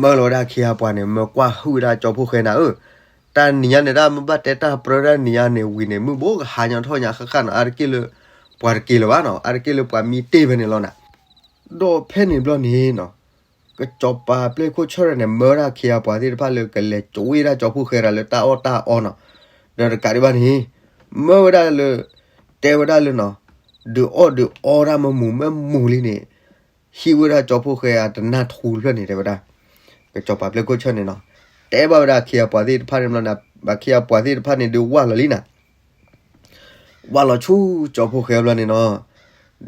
မၢလီၤဝဲဒၣ်ခ့အပှၤန့ၣ် မၢကွၢ်ဟုၣ်ဝဲဒၣ်ကၠီဖှိၣ်ဃဲနၤဧၢ, တၢ်နံၤညါန့ၣ် တၢ်မ့ၢ်ဘၣ်တဲတၢ်ပြၢတၢ်နံၤညါန့ၣ်ဝံၤန့ၣ် မုၢ်ဘိကဟါညါထီၣ်ညါဃၣ်ဃၣ်နီၤ အါတက့ၢ်လၢ ပှၤတက့ၤလၢၤဘၣ်နီၤ အါတက့ၢ်လၢပှၤမံတ့ၢ်ဖဲန့ၣ်လီၤနၤ. ဒီးဖဲန့ၣ်ဘျီန့ၣ်နီၤ, ကစီၤပၤပျဲၢ်ခိၣ်ဆၢၣ်တဂၤန့ၣ် မၢဝဲဒၣ်ခ့အပှၤသ့ၣ်တဖၣ်လၢကလဲၤကၠိဝ့ၢ်ဒၣ်ကၠီဖှိၣ်ဃဲတဂၤလၢတၢ်အီၣ်တၢ်အီနီၤ, ဒီးတကးဒံးဘၣ်န့ၣ်, မၢဝဲဒၣ်လၢ, တဲဝဲဒၣ်လၢနီၤ, ဒုးအီၣ်ဒုးအီဒၣ်မ့ၢ်မူၤမ့ၢ်မူၤလံန့ၣ်, ဟံးဝဲဒၣ်ကၠီဖှိၣ်ဃဲအတနၢ်ထူတဖျၢၣ်န့ၣ် တဲဝဲဒၣ်. ကစီၤပၤပျဲၢ်ခိၣ်ဆၢၣ်န့ၣ်နီၤ, တဲဘၣ်ဝဲဒၣ်ခ့အပှၤသ့ၣ်တဖၣ်န့ၣ်ဘျီန့ၣ်, ဘၣ်ခ့အပှၤသ့ၣ်တဖၣ်န့ၣ်ဒုးဝၢ်လီၤလံနၤ ဝၢ်လီၤဆူကၠီဖှိၣ်ဃဲဘျီန့ၣ်နီၤ,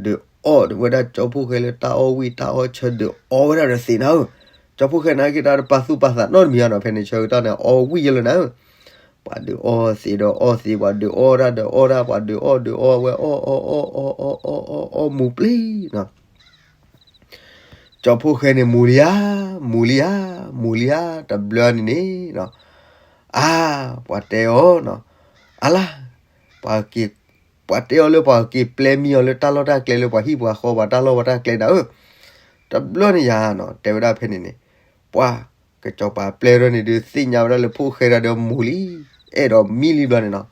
ဒုးအီၣ်ဝဲဒၣ်ကၠီဖှိၣ်ဃဲလၢတၢ်အီၣ်ဝံၣ်တၢ်အီၣ်ဆၢ ဒုးအီဝဲဒၣ်ဒီးသ့ၣ်နၤဧၢ, ကၠီဖှိၣ်ဃဲနာ်က့တၢ်တပာ်သူၣ်ပာ်သးနီတမံၤဧါနီၤ, ဖဲန့ၣ်ဆၢကတီၢ်န့ၣ် အီၣ်ဝံၣ်ယဲလၢနၤဧၢ, ပှၤဒုးအီသ့ၣ်ဒီးအီၣ်သ့ၣ် ပှၤဒုးအီဒၣ်ဒီးအီဒၣ် ပှၤဒုးအီၣ်ဒုးအီဝဲအီၣ်အီၣ်အီၣ်အီၣ်အီၣ်အီၣ် အီၣ်အီၣ်အီၣ်အီၣ်မူၤပျံၤနီၤ ကၠီဖှိၣ်ဃဲန့ၣ် မူၤလံဧါ, မူၤလံဧါ, မူၤလံဧါ, တဘျီန့ၣ်န့ၣ်, အါ, ပှၤတဲအီၤ, အလါ, ပှၤတဲအီၤလၢပှၤက့ၤပျဲမံအီၤလၢတၢ်လီၢ်တၢ်ကျဲလၢပှၤဟံၣ်ပှၤဃီပှၤတၢ်လီၢ်ပှၤတၢ်ကျဲနၤဧၢ, တဘျီန့ၣ်ယၤနီၤ တဲဝဲဒၣ်ဖဲန့ၣ်န့ၣ်, ပှၤကစီၤပၤပျဲၢ်ထီၣ်န့ၣ်ဒုး သ့ၣ်ညါဝဲဒၣ်လၢဖိၣ်ဃဲဒၣ်ဒီးမိၢ်လံ, အဲၣ်ဒိးမံလံဘျီန့ၣ်နီၤ,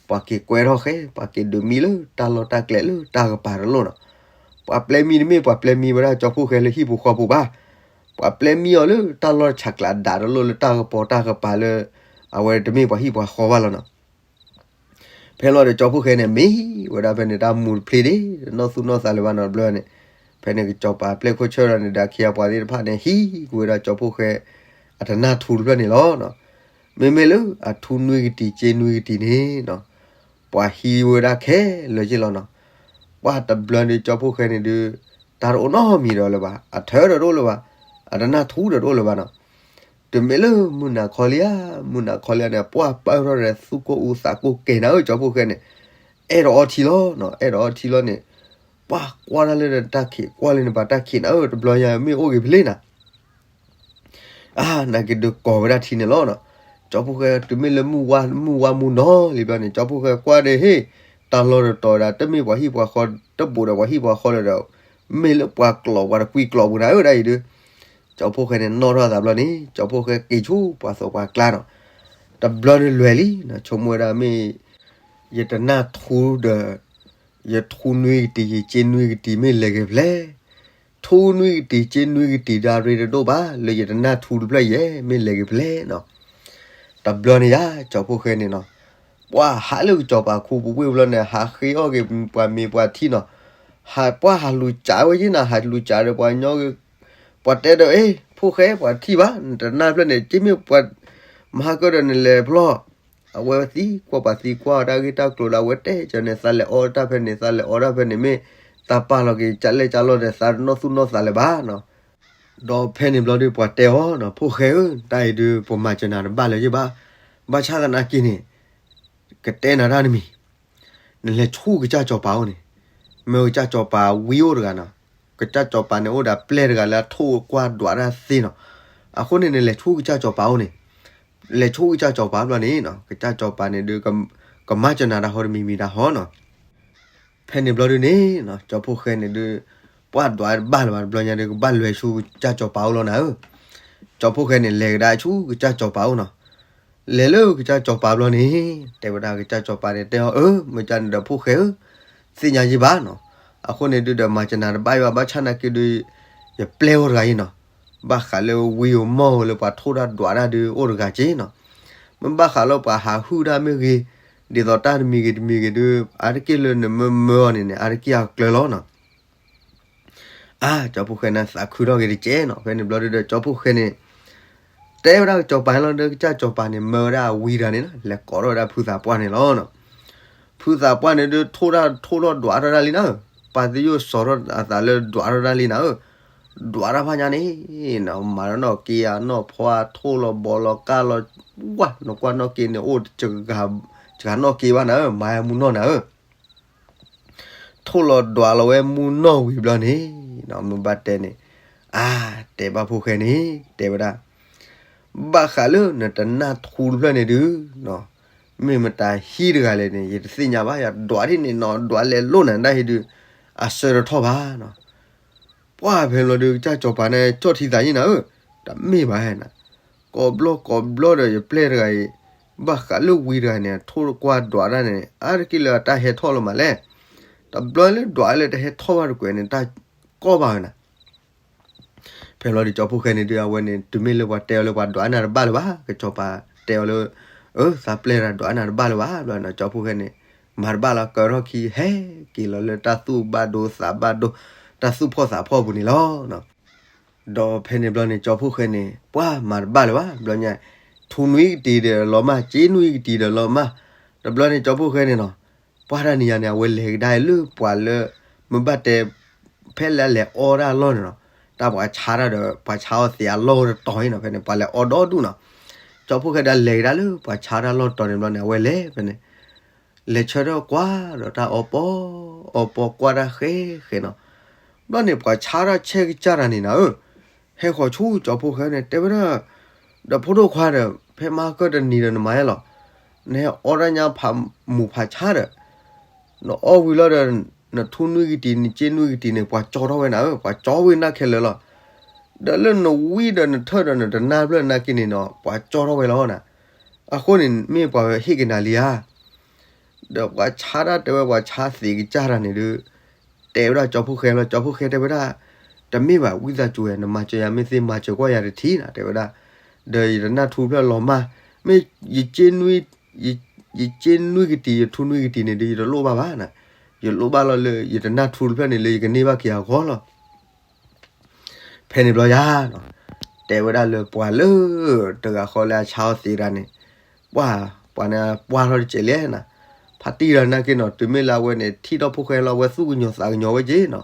ပှၤက့ၤကွဲထီၣ်ဃဲ, ပှၤက့ၤဒုးမံလၢတၢ်လီၢ်တၢ်ကျဲလၢတၢ်ကပၤတလိၣ်နီၤ. ပှၤပျဲၢ်မံတမ့ၢ်ပှၤပျဲၢ်မံဝဲဒၣ်ကၠီဖှိၣ်ဃဲလၢဟံၣ်ပူၤဃီပူၤဘၣ်. ပှၤပျဲၢ်မံအီၤလၢတၢ်လီၢ်ဆးကျးဒးတလိၣ်လၢတၢ်ကပီၤတၢ်ကပၤလၢ အဝဲတမ့ၢ်ပှၤဟံၣ်ပှၤဃီဘၣ်လီၤနီၤ. ဖဲလီၤဒီးကၠီဖှိၣ်ဃဲန့ၣ် မံဝဲဒၣ်ဖဲန့ၣ် တၢ်မူတဖျ့ဒ့ နီၢ်သူၣ်နီၢ်သးလၢၤဘၣ်နီတဘျီန့ၣ်, ဖဲန့ၣ်ကစီၤပၤပျဲၢ်ခိၣ်ဆၢဒီးန့ၣ်ဒီး အခ့အပှၤသ့ၣ်တဖၣ်န့ၣ် ဟံးကွံာ်ဝဲဒၣ်ကၠီဖှိၣ်ဃဲ အတနၢ်ထူတဖျၢၣ်န့ၣ်လီၤ. မ့မ့ၢ်လၢအထူနွံကတံၤစ့နွံကတံၤန့ၣ်နီၤ, ပှၤဟံးဝဲဒၣ်ခဲလၢာ်က့လီၤနီၤ. ပှၤတဘျီန့ၣ်ကၠီဖှိၣ်ဃဲန့ၣ်ဒုး တၢ်တအိၣ်နီတမံၤဒီးလၢၤဘၣ်, အထၢဒီးတအိၣ်လၢၤဘၣ်, အတနၢ်ထူဒီးတအိၣ်လၢၤဘၣ်နီၤ. တမ့ၢ်လၢမုၢ်နၤခီလံဧါ, မုၢ်နၤခီလံဧါန့ၣ် ပှၤပၢၢ်ထီၣ်ဒီးသူၣ်ကိၢ်အူသးကိၢ်ကဲၤနၤဧၢ ကၠီဖှိၣ်ဃဲန့ၣ်, အဲၣ်ဒိးအီထံလီၤနီၤ, အဲၣ်ဒိးအီထံလီၤန့ၣ်, ပှၤကွၢ်တၢ်လၢတၢ်ခံး ကွၢ်လၢန့ၣ်ပှၤတၢ်ခံးနၤဧၢ တဘျီညါမ့ၢ်အိၣ်ဂ့ၤဖဲလဲၣ်နၤ အါ နာ်က့ဒုးကိးဝဲဒၣ်ထံန့ၣ်လီၤနီၤ. ကၠီဖှိၣ်ဃဲတုၤမ့ၢ်လၢမုၢ်ဝါမုၢ်ဝါမူနီၤလံဘျီန့ၣ် ကၠီဖှိၣ်ဃဲကွၢ်ဒီးဟ့ၣ် တၢ်လီၢ်တတီၤဒၣ် တမ့ၢ်ပှၤဟံၣ်ပှၤဃီ တဘူးဒီးပှၤဟံၣ်ပှၤဃီလၢၤဒီး မ့ၢ်လၢပှၤကျိာ်ပှၤတကွံကျိာ်ပူၤနၤဧၢဒၣ်အံၤဒုး ကၠီဖှိၣ်ဃဲန့ၣ်နီၣ်ထီၣ်အသးဘျီန့ၣ် ကၠီဖှိၣ်ဃဲက့ၤဆူပှၤသိးပှၤကျါနီၤ. တဘျီန့ၣ်လွဲၢ်လံနီၤ ဆိကမိၣ်ဝဲဒၣ်မ့ၢ် ယတနၢ်ထူဒီး ယထူနွံကတံၤ ယစ့နွံကတံၤ မ့ၢ်လဲၤက့ၤဖဲလဲၣ်. ထူနွံကတံၤ စ့နွံကတံၤ ဒၣ်ရ့တဒိၣ်ဘၣ် လၢယတနၢ်ထူတဖျၢၣ်ယဲ မ့ၢ်လဲၤက့ၤဖဲလဲၣ်နီၤ. တဘျီန့ၣ်ယၤ ကၠီဖှိၣ်ဃဲန့ၣ်နီၤ ပှၤဟးလၢကစီၤပၤခူပူၤဝ့ၢ်ဘျီန့ၣ် ဟးဃ့အီၣ်က့ၤပှၤမ့ၤပှၤထံနီၤ. ဟးပှၤဟးလူၤစးဝဲယ့ၢ်နီၤ ဟးလူၤစးဒီးပှၤညီ ပှၤတဲဒီး အ့ ဖှိၣ်ဃဲ ပှၤထံၣ်ဘၣ် နတနၢ်ဖျၢၣ်န့ၣ် က့မ့ၢ်ပှၤ မဟါကၢဒီးနလဲၤဖျီၣ် အဝဲသံကွၢ်ပှၤသံကွၢ်တၢ်ဂ့ၢ်တၢ်ကျိၤဒီး အဝဲတဲကန့ၣ် သးလဲၤအီတၢ်ဖဲန့ၣ် သးလဲၤအီတၢ်ဖဲန့ၣ် မ့ၢ်သးပာ်လီၤက့ၤကလဲၣ်ကလီၢ်ဒီး သးတနီၢ်သူၣ်နီၢ်သးလၢၤဘၣ်နီၤ. ဒီးဖဲန့ၣ်ဘျီဒုး ပှၤတဲအီၤနီၤ ဖှိၣ်ဃဲဧၢ တၢ်အံၤဒုး ပမၤစၢၤနၤတဘၣ်လၢၤယ့ၢ်ဘၣ်. ဘၣ်ဆၣ်သနာ်က့န့ၣ် ကတဲနၤတၢ်တမံၤ နလဲၤဆူကစၢ်စီၤပၤအိၣ်န့ၣ်, မ့ၢ်ကစၢ်စီၤပၤဝံအိၣ်တဂၤနီၤ, ကစၢ်စီၤပၤန့ၣ်အိၣ်ဒီးပျဲၢ်တဂၤလၢအထိၣ်ကွၢ်ဒွးတၢ်သ့နီၤ. အဃိန့ၣ် နလဲၤဆူကစၢ်စီၤပၤအိၣ်န့ၣ်, လဲၤဆူကစၢ်စီၤပၤဘျီန့ၣ်နီၤ ကစၢ်စီၤပၤန့ၣ်ဒုး ကမၤစၢၤနၤတၢ်ဟီတမံၤမံၤတၢ်ဟီနီၤ. ဖဲန့ၣ်ဘျီဒုးန့ၣ်နီၤ ကၠီဖှိၣ်ဃဲန့ၣ်ဒုး ပှၤဒွးတဘၣ်လၢၤဘၣ် တဘျီညါဒုး ကဘၣ်လဲၤဆူကစၢ်စီၤပၤအိၣ်လီၤနၤဧၢ. ကၠီဖှိၣ်ဃဲန့ၣ် လဲၤကဒါဆူကစၢ်စီၤပၤအိၣ်နီၤ. လဲၤလၢကစၢ်စီၤပၤဘျီန့ၣ် တဲဝဲဒၣ်ကစၢ်စီၤပၤန့ၣ် တဲအီၤ အၢ မ့ၢ်ကန့ၣ်ဒီးဖှိၣ်ဃဲဧၢ, သ့ၣ်ညါယ့ၢ်ဘၣ်နီၤ. အဃိန့ၣ်ဒုးဒီးမၤစၢၤနၤတဘၣ်ယ့ၢ်ဘၣ် ဘၣ်ဆၣ်နာ်က့ဒုး ယပျဲၢ်အိၣ်တဂၤအံၤနီၤ, ဘၣ်ဃးလၢဝံဧိၤမီၢ်ဧိၤလၢပှၤထိၣ်တၢ်ဒွးတၢ်ဒုးအိၣ်တဂၤက့နီၤ. မ့ၢ်ဘၣ်ဃးလၢပှၤဟးဟုၣ်တၢ်မ့ၢ်ဂ့ၤ, ဒ်သိးတၢ်တမံၤဂ့ၤတမံၤဂ့ၤဒုး အါတက့ၢ်လၢနမၢမၢအီၤန့ၣ်န့ၣ် အါတက့ၢ်အကျၢၤလီၤနီၤ. အါ ကၠီဖှိၣ်ဃဲန့ၣ်သးခုထီၣ်က့ၤတကဲးနီၤ. ဖဲန့ၣ်ဘျီဒုးဒီးကၠီဖှိၣ်ဃဲန့ၣ် တဲဝဲဒၣ်ကစီၤပၤလီၤဒီး ကစၢ်စီၤပၤန့ၣ် မၢဝဲဒၣ်အဝံတဂၤန့ၣ်နီၤ လဲၤကိးထီၣ်ဝဲဒၣ်ဖုသးပှၢ်န့ၣ်လီၤ. ဖုသးပှၢ်န့ၣ်ဒုး ထိၣ်တၢ်ထိၣ်ထီၣ်ဒွးထီၣ်တၢ်လံနၤဧၢ, ပာ်သယုၢ်စီၤထီၣ်အသးလၢဒွးထီၣ်တၢ်လံနၤဧၢ. ဒွးတၢ်ဖးညါန့ၣ် မၤဒီးနီၢ်က့အနီၢ်ဖီ ထိၣ်လီၤဘီလီၤကၢ်လီၤ, ဝါ နကွၢ်နီၢ်က့န့ၣ် အိၣ်စှၤနီၢ်က့ဘၣ်နၤဧၢ, မၤမူနီၢ်နၤဧၢ. ထိၣ်လီၤဒွးလီၤဝဲမူနီၢ်ဝံၤဘျီန့ၣ် မ့ၢ်ဘၣ်တဲန့ၣ်, အါ တဲဘၣ်ဖှိၣ်ဃဲန့ၣ် တဲဝဲဒၣ် ဘၣ်ဃးလၢနတနၢ်ထူတဖျၢၣ်န့ၣ်ဒုး, မ့ၢ်မတၤဟံးတဂၤလဲၣ်န့ၣ် ယတသ့ၣ်ညါဘၣ်, ယဒွးဒ်န့ၣ်နီၤ ဒွးလဲၤလိၣ်နၤဒၣ်ဟံးဒုး, အဆၢတထီၣ်ဘၣ်နီၤ. ပှၢ်ဖဲလီၤဒုး ကစၢ်စီၤပၤန့ၣ် ကၠီၣ်ထံသးယ့ၢ်နၤဧၢ, တမ့ၢ်ဘၣ်နၤ, ကိးဘျီကိးဘျီဒီးယပျဲၢ်တဂၤအံၤ, ဘၣ်ဃးလၢဝံတဂၤန့ၣ် ထိၣ်ကွၢ်ဒွးတၢ်န့ၣ် အါတက့ၢ်လၢအတၢ်ဟဲထီၣ်လီၤမးလဲၣ်. တဘျီလၢဒွးလၢတဟဲထီၣ်ဘၣ်တကွဲးန့ၣ် တၢ်ကီဘၣ်ဝဲနၤ ဖဲလီၤဒုး ကၠီဖှိၣ်ဃဲန့ၣ်ဒုး အဝဲန့ၣ် တုၤမ့ၢ်လၢပှၤတဲအီၤလၢပှၤဒွးနၤတဘၣ်လၢၤဘၣ်, ကစီၤပၤတဲအီၤလၢ အၢ သးပျဲၢ်တဂၤဒွးနၤတဘၣ်လၢၤဘၣ် ဘျီန့ၣ် ကၠီဖှိၣ်ဃဲန့ၣ် မၤတဘၣ်လၢၤ ကၢထီၣ်ခံ ဟဲက့ၤလီၤလၢတၢ်သူၣ်ဘၣ်ဒိသးဘၣ်ဒိ တၢ်သူၣ်ဖှီၣ်သးဖှီၣ်ပူၤန့ၣ်လီၤ. ဒီးဖဲန့ၣ်ဘျီန့ၣ် ကၠီဖှိၣ်ဃဲန့ၣ် ပှၤမၤတဘၣ်လၢၤဘၣ် ဘျီညါ, ထူနွံကတံၤဒီးလီၤမၢ်, စ့နွံကတံၤဒီးလီၤမၢ်, တဘျီန့ၣ် ကၠီဖှိၣ်ဃဲန့ၣ်နီၤ ပှၤတနံၤယၤန့ၣ် အဝဲလဲၤကဒါလၢပှၤလၢ မ့ၢ်ဘၣ်တဲ ဖဲလၢအလဲၤအီတၢ်အလီၢ်န့ၣ်နီၤ, တၢ်ပှၤဆါတၢ်ဒီး ပှၤဆါအီၣ်သ့အလီၢ်တတီၤအံၤနီၤ, ဖဲန့ၣ် ပှၤလဲၤအီဒီဒူၣ်နီၤ, ကၠီဖှိၣ်ဃဲဒၣ်လဲၤကဒါလၢပှၤဆါတၢ်လီၢ်တတီၤန့ၣ်ဘျီန့ၣ် အဝဲလဲၤဖဲန့ၣ် လဲၤဆၢထၢၣ်ကွၢ်ဒီးတၢ်အီပီ, အီပီကွၢ်တၢ်ဃဲဃဲနီၤ, ဘျီန့ၣ် ပှၤဆါတၢ်ဆဲးကစၢ်တၢ်န့ၣ်နၤဧၢ, ဟဲဃီၤဆူကၠီဖှိၣ်ဃဲန့ၣ် တဲဝဲဒၣ်, ဒီးဖိဒိၣ်ခွါဒီး ဖဲမဟါကၢတနံၤဒီးနမၤယဲလီၤ, နဟဲအီတၢ်ညါဖးမူးဖးဆါဒီး နအီဝံၤလီၤဒီး နထူနွံကတံၤ နစ့နွံကတံၤန့ၣ် ပှၤကၠီထီၣ်ဝဲနၤဧၢ, ပှၤကၠီဝဲနၤခဲလၢာ်လီၤ. ဒီးလၢနဝံဒီးနထၢၣ်ဒီးနတနၢ်တဖျၢၣ်နာ်က့န့ၣ်နီၤ ပှၤကၠီထီၣ်ဝဲလီၤနၤ. အဃိန့ၣ် မ့ၢ်ပှၤဟ့ၣ်က့ၤနၤလံဧါ. ဒီးပှၤဆါတၢ်တဲဝဲ ပှၤဆါသံးကစၢ်တၢ်န့ၣ်ဒီး တဲဝဲဒၣ်ကၠီဖီၣ်ဃဲလီၤ. ကၠီဖီၣ်ဃဲတဲဝဲဒၣ်, တမ့ၢ်ဘၣ် ဝံသးစူၤဝဲ နမၤစၢၤယၤ မ့ၢ်သ့မၤစၢၤကွၢ်ယၤတထံၣ်နၤ တဲဝဲဒၣ်. ဒီးယတနၢ်ထူတဖျၢၣ်လီၤမၢ်, မ့ၢ်ယစ့နွံကတံၤ ယထူနွံကတံၤန့ၣ်ဒီး ယတလိၣ်ဘၣ်ဘၣ်နၤ, ယလိၣ်ဘၣ်လီၤလၢ ယတနၢ်ထူတဖျၢၣ်န့ၣ်လၢယကန့ၢ်ဘၣ်က့ၤအဂီၢ်လီၤ. ဖဲန့ၣ်ဘျီယၤနီၤ, တဲဝဲဒၣ်လၢပှၤလၢ တဂၤဃီလၢအဆါအီၤသံးတၢ်န့ၣ်, ပှၢ်, ပှၤန့ၣ်ပှၢ်ထီၣ်တစဲးလဲၣ်နၤ, ဖါတံၢ်တၢ်နာ်က့နီၤ တုၤမ့ၢ်လၢအဝဲန့ၣ် ထံၣ်ထီၣ်ဖီၣ်ဃဲလီၤ အဝဲသူၣ်ကညီၤသးကညီၤဝဲက့ၤနီၤ,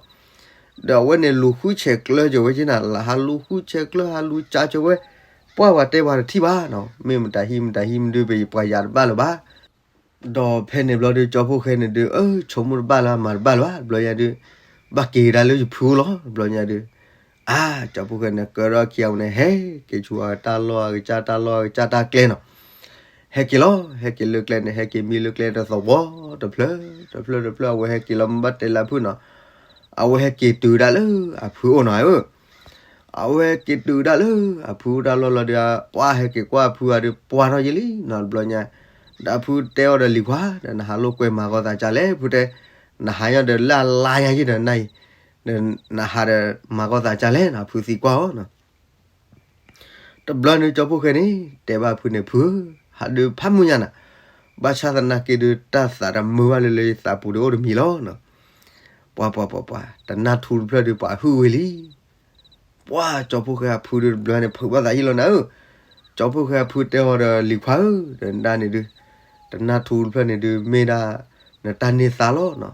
ဒီးအဝဲန့ၣ်လူၤဃုဆဲးကျၢက့ၤဝဲက့ၤနၤ လၢဟးလူၤဃုဆဲးကျၢ ဟးလူၤကၢက့ၤဝဲ, ပှၢ်ပှၤတဲပှၤတထံၣ်ဘၣ်နီၤ မ့ၢ်မတၤဟံၣ်မတၤဟံၣ်မဒုး ပယပှၤယၤတဘၣ်လၢၤဘၣ် ဒီးဖဲန့ၣ်ဘျီဒီး ကၠီဖီၣ်ဃဲန့ၣ်ဒီး အၢ ဆိကမိၣ်တဘၣ်လၢအမၤတဘၣ်လၢၤဘၣ် တဘျီညါဒီး ဘၣ်က့ၤကဒါလၢယဖုအိၣ်လီၤ တဘျီညါဒီး, အါ ကၠီဖီၣ်ဃဲန့ၣ် ကၢထီၣ်ခံအဝဲန့ၣ် ဟဲက့ၤဆူအတၢ်လီၢ်အကစၢ် တၢ်လီၢ်အကစၢ်တၢ်ကျဲနီၤ, ဟဲက့ၤလီၤ ဟဲက့ၤလၢကျဲန့ၣ် ဟဲက့ၤမံလၢကျဲတသဝီ တဖျၢၣ် တဖျၢၣ်တဖျၢၣ် အဝဲဟဲက့ၤလီၤ မ့ၢ်ဘၣ်တဲလၢအဖုနီၤ, အဝဲဟဲက့ၤတုၤဒၣ်လၢအဖုအိၣ်နီၤဧၢ အဝဲဟဲက့ၤတုၤဒၣ်လၢအဖုတၢ်လီၢ်လီၤဒီး ပှၢ်ဟဲက့ၤကွၢ်အဖုအီၤဒီး ပှၢ်ထီၣ်ယဲလံနီၤ တဘျီညါ, ဒီးအဖုတဲအီၤဒီး လံၤခွါ ဒီးနဟးလိာ်ကွဲမၤကီသးကၢ်လဲၣ် ဖုတဲ, နဟးညီဒီးလၢအလါညါယဲဒီးနၤအံၤ, ဒီးနဟးဒီးမၤကီသးကၢ်လဲၣ်နီၤ ဖုသံကွၢ်အီၤနီၤ တဘျီန့ၣ် ကၠီဖီၣ်ဃဲန့ၣ် တဲဘၣ်ဖုန့ၣ် ဖုဧၢ, ဟးဒုးဖးမုၢ်ညါနၤ, ဘၣ်ဆၣ်သနာ်က့ဒုး တၢ်သးတမုာ်ဘၣ်လၢလၢယသးပူၤဒီးအိၣ်တမံၤလီၤနီၤ, ပှၤပှၤပှၤပှၤ တနၢ်ထူတဖျၢၣ်ဒုး ပှၤဟုၣ်ဝဲလံ, ပှၢ်ကၠီဖီၣ်ဃဲအဖုဒုးတဘျီန့ၣ် ဖုးဘၣ်သးဟံၣ်လီၤနၤဧၢ, ကၠီဖီၣ်ဃဲအဖုတဲအီၤဒီး လံၤခွါဧၢ, ဒီးနဒၣ်န့ၣ်ဒုး တနၢ်ထူတဖျၢၣ်န့ၣ်ဒုး မ့ၢ်ဒၣ် နတၢ်န့ၢ်သါလီၤနီၤ,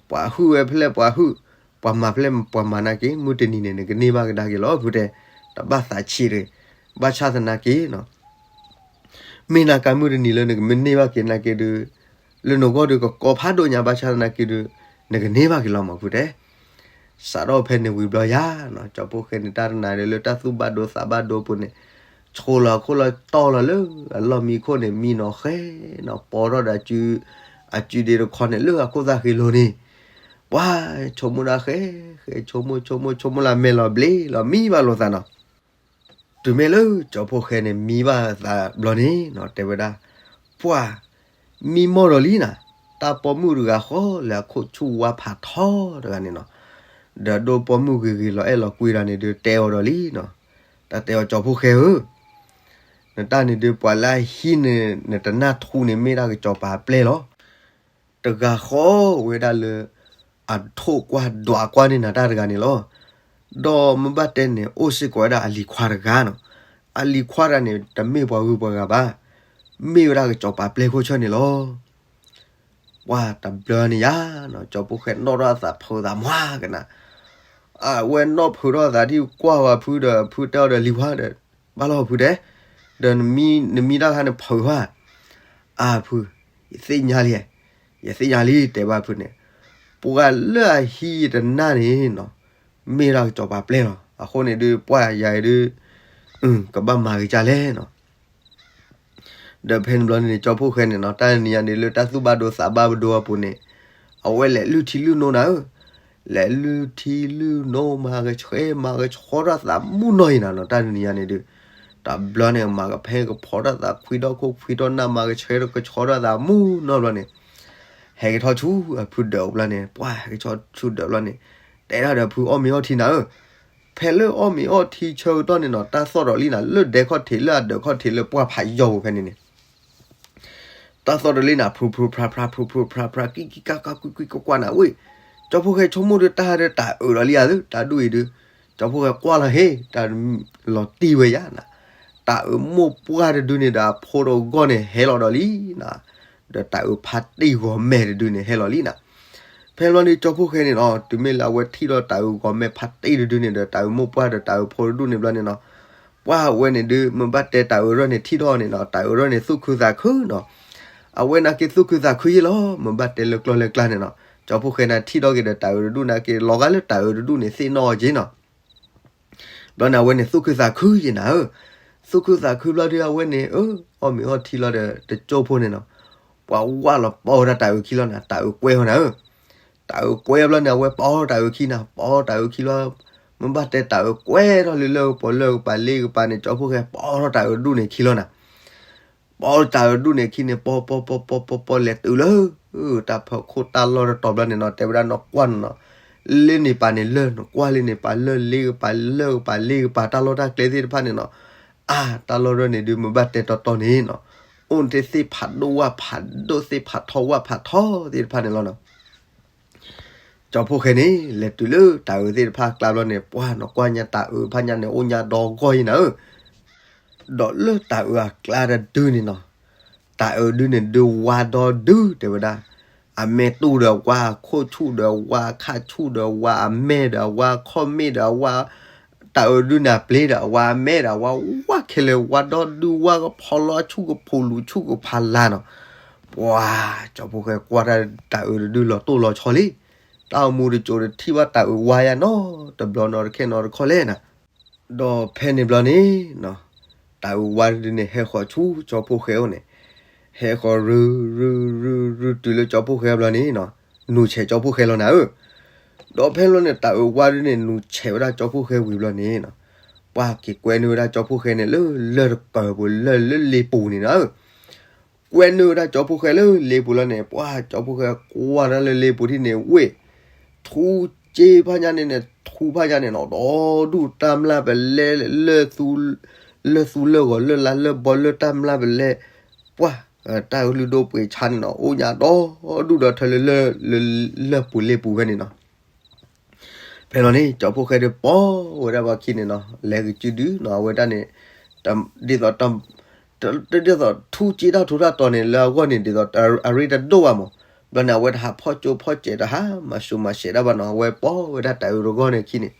ပှၤဟုၣ်ဝဲဖဲလဲၣ်ပှၤဟုၣ်, ပှၤမၤဖဲလဲၣ်ပှၤမၤနာ်က့ မုၢ်တနံၤန့ၣ် နကန့ၢ်ဘၣ်ကဒါက့ၤလီၤ ဖုတဲ, တဘၣ်သးဆံးတဂ့ၤ, ဘၣ်ဆၣ်သနာ်က့နီၤ မ့ၢ်နာ်က့မုၢ်တနံၤလၢနကမ့ၢ်န့ၢ်ဘၣ်က့ၤနာ်က့ဒုး, လၢနဂီၢ်ဒုးကကီဖးဒိၣ်ညါ ဘၣ်ဆၣ်သနာ်က့ဒုး, နကန့ၢ်ဘၣ်က့ၤလီၤမး ဖုတဲ, စးထီၣ်ဖဲန့ၣ်ဝံၤဘျီယၤနီၤ ကၠီဖီၣ်ဃဲန့ၣ်တၢ်တနၤဒီးလၢတၢ်သူၣ်ဘၣ်ဒိသးဘၣ်ဒိအပူၤန့ၣ်, ဆိလီၤအခိၣ်လီၤတီလီၤလၢအလီၢ်မံခိၣ်န့ၣ် မံနီၤဃဲနီၤ ပိာ်ထီၣ်ဒီးအစု, အစုဒ့တခီန့ၣ် လၢအခိၣ်သၣ်ဃ့လိၤန့ၣ်, ပှၤဆိကမိၣ်ဒၣ်ဃဲ, ဃဲဆိကမိၣ်ဆိကမိၣ်ဆိကမိၣ်လၢမဲာ်လီၤဘျ့လီၤမံဘၣ်လိာ်သးနီၤ တုၤမ့ၢ်လၢကၠီဖီၣ်ဃဲန့ၣ် မံဘၣ်သးဘျီန့ၣ်နီၤ တဲဝဲဒၣ်, ပှၢ်, မံမီၢ်ဒီးလံနၤ, တၢ်ပိာ်မုၣ်တဂၤဃီလၢအခိၣ်ဆူၣ်ဝါဖးထီတဂၤန့ၣ်နီၤ, ဒီးဒိၣ်ပိာ်မုၣ်ဂ့ၤဂ့ၤလီၤအဲၣ်လီၤကွံဒီးန့ၣ်ဒုး တဲအီၤဒီးလံနီၤ, တၢ်တဲအီၤကၠီဖီၣ်ဃဲဧၢ, နတၢ်န့ၣ်ဒုး ပှၤလၢအဟံးန့ၢ်နတနၢ်ထူန့ၣ် မ့ၢ်ဒၣ်ကစီၤပၤအပျဲၢ်လီၤ တဂၤဃီဝဲဒၣ်လၢ အထိၣ်ကွၢ်ဒွးကွၢ်န့ၢ်နၤတၢ်တဂၤန့ၣ်လီၤ. ဒီးမ့ၢ်ဘၣ်တဲန့ၣ် အိၣ်စ့ၢ်ကီးဝဲဒၣ်အလံၤခွါတဂၤနီၤ. အလံၤခွါတဂၤန့ၣ် တမ့ၢ်ပှၤဂုၤပှၤဂၤဘၣ်. မ့ၢ်ဝဲဒၣ်ကစီၤပၤပျဲၢ်ခိၣ်ဆၢန့ၣ်လီၤ. ပှၢ်တဘျီန့ၣ်ယါနီၤ ကၠီဖိၣ်ဃဲနီၣ်ထီၣ်အသးဖုးသးမွှၤကနၤ အဝဲနီၣ်ဖုးထီၣ်အသးဒ်ကွၢ်ဝဲဖုဒီး ဖုတဲအီၤဒီးလံၤခွါဒီး ဘၣ်လီၤဖုတဲ ဒီးနမံဒၣ်ခါန့ၣ်ဖုးဧါ. အၢ ဖု ယသ့ၣ်ညါလံ, ယသ့ၣ်ညါလံ တဲဘၣ်ဖုန့ၣ်, ပှၤလၢအဟံးယတနၢ်န့ၣ်နီၤ မ့ၢ်ဒၣ်ကစီၤပၤပျဲၢ်လီၤ. အဃိန့ၣ်ဒုး ပှၢ်ယၤအံၤဒုး ကဘၣ်မၤက့ၤကၢ်လဲၣ်နီၤ. ဒီးဖဲန့ၣ်ဘျီန့ၣ် ကၠီဖိၣ်ဃဲန့ၣ်နီၤ တၢ်နံၤညါန့ၣ် လၢတၢ်သူၣ်ဘၣ်ဒိသးဘၣ်ဒိအပူၤန့ၣ် အဝဲလဲၤလုၢ်ထံလုၢ်နိနၤဧၢ, လဲၤလုၢ်ထံလုၢ်နိ မၤကဆှဲ မၤကဆှီထီၣ်သးမုၢ်နီၢ်အံၤနၤနီၤ တၢ်နံၤညါန့ၣ်ဒုး, တဘျီန့ၣ် မၤကဖဲကဖီထီၣ်သးခွံထီၣ်ခိၣ်ခွံထီၣ်နၢ် မၤကဆှဲကဆှီထီၣ်သးမုၢ်နီၢ်ဘျီန့ၣ် ဟဲက့ၤထီၣ်ဆူအဖုဒၢးဘျီန့ၣ် ပှၢ်ဟဲက့ၤထီၣ်ဆူဒၢးဘျီန့ၣ် တဲဒၣ်ဒီးဖုအီၣ်မ့ၤအီထံနၤဧၢ, ဖဲလၢအီၣ်မ့ၤအီထံဆၢကတီၢ်န့ၣ်နီၤ တၢ်သီၣ်ဒီးလံနၤ လၢဒဲခီၣ်ထံးလၢအဒၢးခီၣ်ထံးလၢပှၢ်ဖးယီၤပူၤဖဲန့ၣ်န့ၣ် တၢ်သီၣ်ဒီးလံနၤ ဖုဖုဖြါဖြါ ဖုဖုဖြါဖြါ ကံကံကၢ်ကၢ်ကွံကွံကွၢ်ကွၢ်နၤဝဲ, ကၠီဖိၣ်ဃဲဆိကမိၣ်ဒီးတၢ်ဒီးတၢ်အၢၣ်ဒီးလံဧါ တၢ်ဒူၣ်အံၤဒုး, ကၠီဖိၣ်ဃဲကွၢ်လီၤဟ့ တၢ်လီၤတံၢ်ဝဲယါနၤ, တၢ်အၢၣ်မိၢ်ပှၢ်တဒုန့ၣ်ဒီးအဖိတဂီၢ်န့ၣ်ဟဲလီၤဒီးလံနၤ, ဒီးတၢ်အၢၣ်ဖါတံၢ်ဂီၤမဲာ်တဒုန့ၣ်ဟဲလီၤလံနၤ ဖဲဘျီန့ၣ် ကၠီဖိၣ်ဃဲန့ၣ်နီၤ တုၤမ့ၢ်လၢအဝဲထံၣ်ဒီးတၢ်အၢၣ်ဂီၤမဲာ်ဖါတံၢ်တဒုန့ၣ်ဒီး တၢ်အၢၣ်မိၢ်ပှၢ်ဒီးတၢ်အၢၣ်ဖိတဒူၣ်န့ၣ်ဘျီန့ၣ်နီၤ, ပှၢ်ဝဲန့ၣ်ဒုး မ့ၢ်ဘၣ်တဲတၢ်အၢၣ်ရၢၢ်န့ၣ်ထံၣ်ထီၣ်န့ၣ်နီၤ တၢ်အၢၣ်ရၢၢ်န့ၣ်သူၣ်ခုသးခုနီၤ, အဝဲနာ်က့သူၣ်ခုသးခုယ့လီၤ မ့ၢ်ဘၣ်တဲလၢကျီၢ်လၢကျါန့ၣ်နီၤ ကၠီဖိၣ်ဃဲန့ၣ်ထံၣ်ထီၣ်က့ၤဒီးတၢ်အၢၣ်တဒူၣ်နာ်က့ လီၤဂာ်လၢတၢ်အၢၣ်တဒူၣ်န့ၣ်သ့ၣ်နီၣ်အီၤက့နီၤ ဘျီန့ၣ် အဝဲန့ၣ်သူၣ်ခုသးခုယ့နၤဧၢ, သူၣ်ခုသးခုဘျီဒုး အဝဲန့ၣ် အၢ အီၣ်မ့ၤအီထံလီၤဒီး တကၠိဖိန့ၣ်နီၤ, ပှၤဝၢ်လီၤပီဝဲဒၣ်တၢ်အၢၣ်ခံလီၤနၤ တၢ်အၢၣ်ကွဲဃီနၤဧၢ, တၤအုးကွဲဘျီန့ၣ် အဝဲပိာ်ထီၣ်တၤအုးခံနၤ, ပိာ်ထီၣ်တၤအုးခံလီၤ. မ့ၢ်ဘၣ်တဲတၤအုးကွဲထီၣ်လၢလၢပှီၤလၢကပၤလ့ကပၤန့ၣ် ကၠီဖှိၣ်ဃဲပိာ်ထီၣ်တၤအုးဒူၣ်န့ၣ်ခံလီၤနၤ. ပိာ်တၤအုးဒူၣ်န့ၣ်ခံန့ၣ် ပိာ်ပိာ်ပိာ်ပိာ်ပိာ်ပိာ်လဲၤတုၤလၢ တၢ်ဖီခိၣ်တၢ်လီၢ်တတီၤဘျီန့ၣ်နီၤ, တဲဝဲဒၣ်နကွၢ်နီၤနီၤ, လ့န့ၣ်ပၤန့ၣ်လၢၢ်, နကွၢ်လ့န့ၣ်ပၤလၢၢ်, လ့ကပၤလၢၢ်ကပၤလ့ကပၤ တၢ်လီၢ်တၢ်ကျဲသ့ၣ်တဖၣ်န့ၣ်နီၤ, အါ တၢ်လီၢ်ရၢၢ်န့ၣ်ဒုး မ့ၢ်ဘၣ်တဲတီတီန့ၣ်နီၤ, အိၣ်န့ၣ်သ့ၣ်ဖးဒိၣ်ဝၣ်ဖးဒိၣ် သ့ၣ်ဖးထီဝၣ်ဖးထီသ့ၣ်တဖၣ်န့ၣ်လီၤနီၤ. ကၠီဖှိၣ်ဃဲန့ၣ် လဲၤတုၤလၢတၤအုးသ့ၣ်တဖၣ်အကျါဘျီန့ၣ် ပှၢ်နကွၢ်ညါတၤအုးဖးညါန့ၣ် အိၣ်ညါဒီဂီၢ်အံၤနၤဧၢ, ဒီးလၢတၤအုးအကျါတဒုန့ၣ်နီၤ, တၤအုးဒုန့ၣ်ဒုးဝါဒီဒု တဲဝဲဒၣ်, အမဲာ်တူၢ်ဒီးဝါ, အခိၣ်ဆူၣ်ဒီးဝါ, အခၣ်ဆူၣ်ဒီးဝါ, အမဲာ်ဒီးဝါ, အခီၣ်မ့ၣ်ဒီးဝါ, တၤအုးဒုန့ၣ်အပျ့ၤဒီးအဝါ, အမဲာ်ဒီးအဝါ, ဝါခဲလၢာ်, ဝါဒီဒု ဝါကဖီလီၤဆူၣ်ကဖိလူၤဆူၣ်ကဖးလၤနီၤ. ပှၢ် ကၠီဖှိၣ်ဃဲကွၢ်တၢ်တၤအုးတဒုလီၤတိၢ်လီၤဆီလံ, တၢ်အိၣ်မူတစိၤတထံၣ်ဘၣ်တၤအုးဝါယါနီတဘျီနီတခဲနီတခီလဲၣ်နၤ. ဒီးဖဲန့ၣ်ဘျီန့ၣ်နီၤ, တၤအုးဝါဒုန့ၣ်ဟဲဃီၤဆူကၠီဖှိၣ်ဃဲအအိၣ်န့ၣ်, ဟဲဃီၤရုရုရုတုၤလၢကၠီဖှိၣ်ဃဲဘျီန့ၣ်နီၤ, နူၤဆဲးကၠီဖှိၣ်ဃဲလီၤနၤဧၢ. ဒီးဖဲန့ၣ်ဘျီန့ၣ် တၤအုးဝါဒုန့ၣ် နူၤဆဲးဝဲဒၣ်ကၠီဖှိၣ်ဃဲဝံၤဘျီန့ၣ်နီၤ, ပှၢ်က့ၤကွဲနုာ်ဝဲဒၣ်ကၠီဖှိၣ်ဃဲန့ၣ်လၢလၢၢ်တကၢၢ်ပူၤ လၢလၢလ့ပူၤန့ၣ်နၤဧၢ. ကွဲနုာ်ဝဲဒၣ်ကၠီဖှိၣ်ဃဲလၢလ့ပူၤလီၤန့ၣ်, ပှၢ်ကၠီဖှိၣ်ဃဲကွၢ်ဒၣ်လၢလ့ပူၤထံၣ်န့ၣ် ဝ့ၢ် ထူကၠ့ဖးညါန့ၣ်န့ၣ်, ထူဖးညါန့ၣ်နီၤ, ဒီဒူၣ်တၢ်မျၢ်ပလဲ, လၢၢ်သူ, လၢၢ်သူလၢၢ်ဂီၤ လၢၢ်လါလၢၢ်ဘီ လၢၢ်တၢ်မျၢ်ပလဲ, ပှၢ် တၢ်ကလုၢ်ဒိၣ်ပှ့ၤဆါန့ၣ်နီၤ, အိၣ်ညါဒီဒူၣ်ဒီထၢလၢလၢၢ်ပူၤလ့ပူၤဖဲန့ၣ်နီၤ. ဖဲလီၤန့ၣ် ကၠီဖှိၣ်ဃဲဒီးပိာ်ဝဲဒၣ်ဘၣ်ခံန့ၣ်နီၤ, လဲၤကစုဒုနီၤ, အဝဲဒၣ်န့ၣ် ဒ်သိး ဒ်သိးထူကၠ့တၢ်ထူးတၢ်တီၤန့ၣ် လၢအဂီၢ်န့ၣ် ဒ်သိးအရ့တဒိၣ်ဘၣ်မး, ဘျီန့ၣ် အဝဲတဟးဖီၣ်ကၠိဖီၣ်စဲး တဟးမၤဆူးမၤဆဲးဒၣ်ဘၣ်နီၤ, အဝဲပိာ်ဝဲဒၣ်တၤအုးတဂီၢ်န့ၣ်ခံန့ၣ်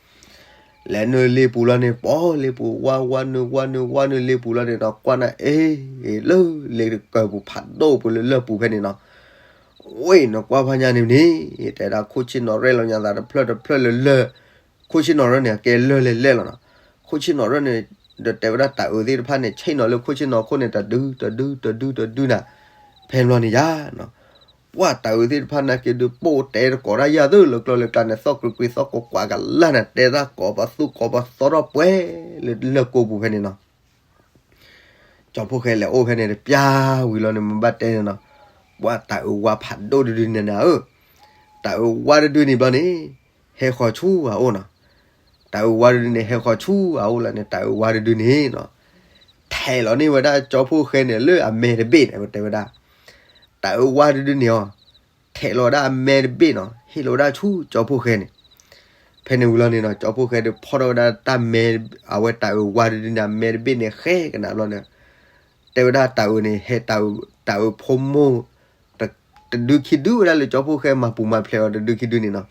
လဲၤနုာ်လ့ပူၤလီၤန့ၣ်, ပိာ်လ့ပူၤ, ဝါဝါနုာ်ဝါနုာ်ဝါနုာ်လ့ပူၤလီၤန့ၣ်နီၤ, ကွၢ်နၤအ့ၣ် လၢလ့ကၢၢ်ပူၤဖးဒိၣ်ပူၤလၢလၢၢ်ပူၤဖဲန့ၣ်နီၤ. ဝ့ၢ်နကွၢ်ဖးညါန့ၣ်န့ၣ် တဲဒၣ်ခိၣ်ဆ့ၣ်နီၤရဲၣ်လီၤညါသးတဖျၢၣ်တဖျၢၣ်လၢလၢၢ်, ခိၣ်ဆ့ၣ်နီၤရဲၣ်န့ၣ် အကဲလၢၢ်လဲၣ်လဲၣ်လီၤနီၤ. ခိၣ်ဆ့ၣ်နီၤရဲၣ်န့ၣ် ဒီးတဲဝဲဒၣ်တၤအုးသ့ၣ်တဖၣ်န့ၣ် ဆ့ၣ်နီၤလၢခိၣ်ဆ့ၣ်နီၤခိၣ်န့ၣ် တဒုတဒုတဒုတဒုနၤ. ဖဲန့ၣ်ဘျီန့ၣ်ယါနီၤ, ပှၢ်တၤအုးသ့ၣ်တဖၣ်နာ်က့ဒုး ပိာ်တဲတကိးတၢ်ယၢ်သုလၢကျီလၢကျါန့ၣ် သီၣ်ကွ့ကွ့သီၣ်ကွးကွးကလၢ်န့ၣ် တဲတၢ်ကိးပသူကိးပသီထီၣ်ပှဲၤလၢလၢၢ်ကိးပူၤဖဲန့ၣ်နီၤ. ကၠီဖှိၣ်ဃဲလဲၤအိၣ်ဖဲန့ၣ်တပျၢ်ဝံၤလီၤန့ၣ် မ့ၢ်ဘၣ်တဲန့ၣ်နီၤ, ပှၢ်တၤအုးဝါဖးဒိၣ်တဒုန့ၣ်နၤဧၢ, တၤအုးဝါတဒုန့ၣ်ဘျီန့ၣ် ဟဲဃီၤဆူအအိၣ်နီၤ. တၤအုးဝါတဒုန့ၣ် ဟဲဃီၤဆူအအိၣ်လီၤန့ၣ် တၤအုးဝါတဒုန့ၣ်နီၤ, ထဲးလီၤန့ၢ်ဝဲဒၣ်ကၠီဖှိၣ်ဃဲန့ၣ်လၢအမဲာ်တဘ့ၣ်န့ၣ် တဲဝဲဒၣ်, တၤအုးဝါတဒုန့ၣ်အီၤ ထဲးလီၤဝဲဒၣ်အမဲာ်တဘ့ၣ်နီၤ ဟ့ၣ်လီၤဝဲဒၣ်ဆူကၠီဖှိၣ်ဃဲန့ၣ်. ဖဲန့ၣ်ဝံၤလီၤန့ၣ်နီၤ ကၠီဖှိၣ်ဃဲဒီးဖီၣ်ထီၣ်ဝဲဒၣ်တၢ်မဲ အဝဲတၤအုးဝါတဒုန့ၣ် အမဲာ်တဘ့ၣ်န့ၣ်ဃဲကနၣ်ဘျီန့ၣ်, တဲဝဲဒၣ်တၤအုးန့ၣ် ဟဲတၤအုး တၤအုးဖိမိၢ် တဒုခံဒုဝဲဒၣ်လၢကၠီဖှိၣ်ဃဲမၤပူၤမၤဖျဲးအီၤတဒုခံဒုန့ၣ်နီၤ.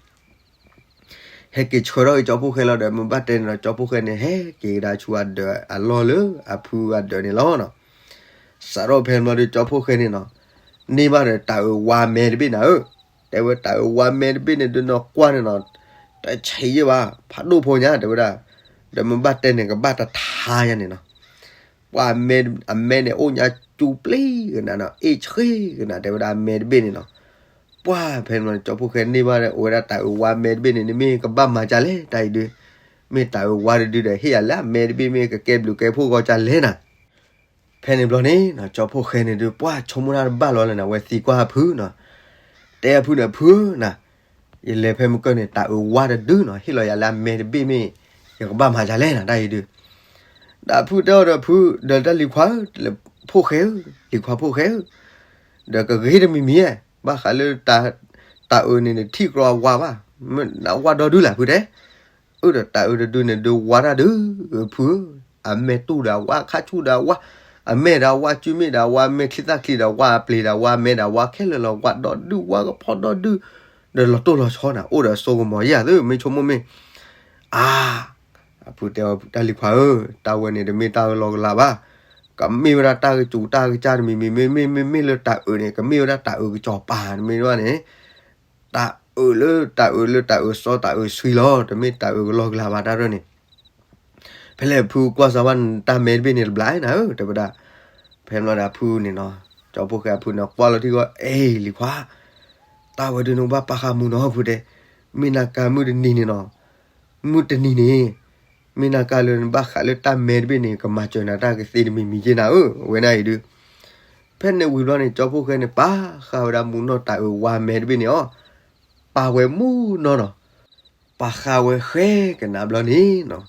ဟဲက့ၤဆှၢထီၣ်က့ၤကၠီဖှိၣ်ဃဲလီၤဒီး မ့ၢ်ဘၣ်တဲန့ၣ်ဒီး ကၠီဖှိၣ်ဃဲန့ၣ် ဟဲက့ၤကဒါဆူအဒၢးအလီၢ်လၢအဖုအဒၢးန့ၣ်လီၤနီၤ. စးထီၣ်ဖဲန့ၣ်ဘျီဒီး ကၠီဖှိၣ်ဃဲန့ၣ်နီၤ, န့ၢ်ဘၣ်ဒီးတၤအုးဝါမဲာ်တဘ့ၣ်နၤဧၢ, တဲဝဲတၤအုးဝါမဲာ်တဘ့ၣ်န့ၣ် ဒုးနီၢ်ကွၢ်န့ၣ်နီၤ, တဆံးယဲၢ်ဘၣ် ဖးဒိၣ်ဖိညါ တဲဝဲဒၣ်, ဒီးမ့ၢ်ဘၣ်တဲန့ၣ် ကဘၣ်တထါယါန့ၣ်နီၤ. ပှၢ်အမဲာ်န့ၣ် အိၣ်ညါစူၤပျံၤကနၣ်နီၤ, အ့ၣ်ဆှံကနၣ် တဲဝဲဒၣ်အမဲာ်တဘ့ၣ်န့ၣ်နီၤ. ပှၢ်ဖဲန့ၣ် ကၠီဖှိၣ်ဃဲန့ၢ်ဘၣ်ဒီး အိၣ်ဝဲဒၣ်တၤအုးဝါမဲာ်တဘ့ၣ်န့ၣ် နမ့ၢ်ကဘၣ်မၤဒ်လဲၣ် တၢ်အံၤဒုး, မ့ၢ်တၤအုးဝါတဒုဒီး ဟ့ၣ်ယၤလၢအမဲာ်တဘ့ၣ် မ့ၢ်ကကဲဘျုးကဲဖှိၣ်ဂီၢ်ဒ်လဲၣ်နၤ. ဖဲန့ၣ်ဘျီန့ၣ်နီၤ ကၠီဖှိၣ်ဃဲန့ၣ်ဒုး ပှၢ်ဆိကမိၣ်တၢ်တဘၣ်လီၤလၢနၤ အဝဲသံကွၢ်အဖုနီၤ, တဲအဖုန့ၣ် ဖုဧၢနၤ, ယလဲၤဖဲမုၢ်ကၢၢ်န့ၣ် တၤအုးဝါတဒုနီၤ ဟ့ၣ်လီၤယၤလၢအမဲာ်တဘ့ၣ်မ့ၢ် ယကဘၣ်မၤဒ်လဲၣ်နၤ တၢ်အံၤဒုး. ဒီးဖုတဲအီၤဒီးဖု ဒီးတၢ်လံၤခွါဧၢ, ဖှိၣ်ဃဲဧၢ, လံၤခွါဖှိၣ်ဃဲဧၢ, ဒီးကဂ့ၤတမံၤမံၤဧါ, ဘၣ်ဃးလၢ တၤအုးန့ၣ် နထံၣ်ကြီအဝါဘၣ်, အဝါဒီဒုလၢ်ဖုတဲ အၢ ဒီးတၤအုးတဒုန့ၣ် ဒုးဝါတၢ်ဒုး ဖုဧၢ, အမဲာ်တူၢ်ဒီးအဝါ, အခါဆူၣ်ဒီးအဝါ, အမဲာ်ဒီးအဝါ, စုမ့ၣ်ဒီးအဝါ, မဲာ်ချံသၣ်ချံဒီးအဝါ, အပျ့ၤဒီးအဝါ, အမဲာ်ဒီးအဝါခဲလၢာ်လီၤ, ဝါဒီဒု ဝါကဖီဒီဒု, ဒီးလီၤတိၢ်လီၤဆီနၤ, အိၣ်ဒီးစိကမီၤယဲၢ်သု မ့ၢ်ဆိကမိၣ်မ့ၢ်, အါ အဖုတဲအီၤ တၢ်လံၤခွါဧၢ, တၢ်ဝဲန့ၣ် တမ့ၢ်တၢ်လီၤကလးဘၣ်, ကမ့ၢ်ဝဲဒၣ်တၢ်ကစူၤတၢ်ကစၢ်တမံၤမံၤ, မ့မ့ၢ်မ့မ့ၢ်လၢတၤအုးန့ၣ် ကမ့ၢ်ဝဲဒၣ်တၤအုးကစီၤပၤတမ့ၢ်ဘၣ်န့ၣ် တၤအုးလၢတၤအုးလၢတၤအုးစီတၤအုးဆှံလီၤ, တမ့ၢ်တၤအုးကလီကလးဘၣ်တၢ်ရၢၢ်န့ၣ်. ဖဲလဲၣ်ဖုကွၢ်စၢၤဘၣ်တၢ်မဲာ်တဘ့ၣ်န့ၣ်တဘျီနၤဧၢ, တဲဝဲဒၣ်. ဖဲမ့ၢ်လီၤဒီးအဖုန့ၣ်နီၤ, ကၠီဖှိၣ်ဃဲအဖုန့ၣ် ကွၢ်လီၤထံဂီၢ်, အ့ လံၤခွါ, တၢ်ဝဲဒုးနကဘၣ်ပာ်ဃာ်မူနီၤဖုတဲ, မ့ၢ်နၤကါမုၢ်တနံၤန့ၣ်နီၤ, မုၢ်တနံၤန့ၣ်, မ့ၢ်နၤကါလၢနဘၣ်ဃးလၢတၢ်မဲတဘ့ၣ်န့ၣ် ကမၤစၢၤနၤတၢ်ကသ့တမံၤမံၤက့နၤဧၢ, ဝဲဒၣ်အံၤဒုး, ဖဲန့ၣ်ဝံၤဘျီန့ၣ် ကၠီဖီၣ်ဃဲန့ၣ် ပာ်ဃာ်ဝဲဒၣ်မူနီၢ်တၤအုးဝါမဲတဘ့ၣ်န့ၣ်အီၤ, ပာ်ဝဲမူနီၢ်နီၤ ပာ်ဃာ်ဝဲဃဲကနၣ်ဘျီန့ၣ်နီၤ,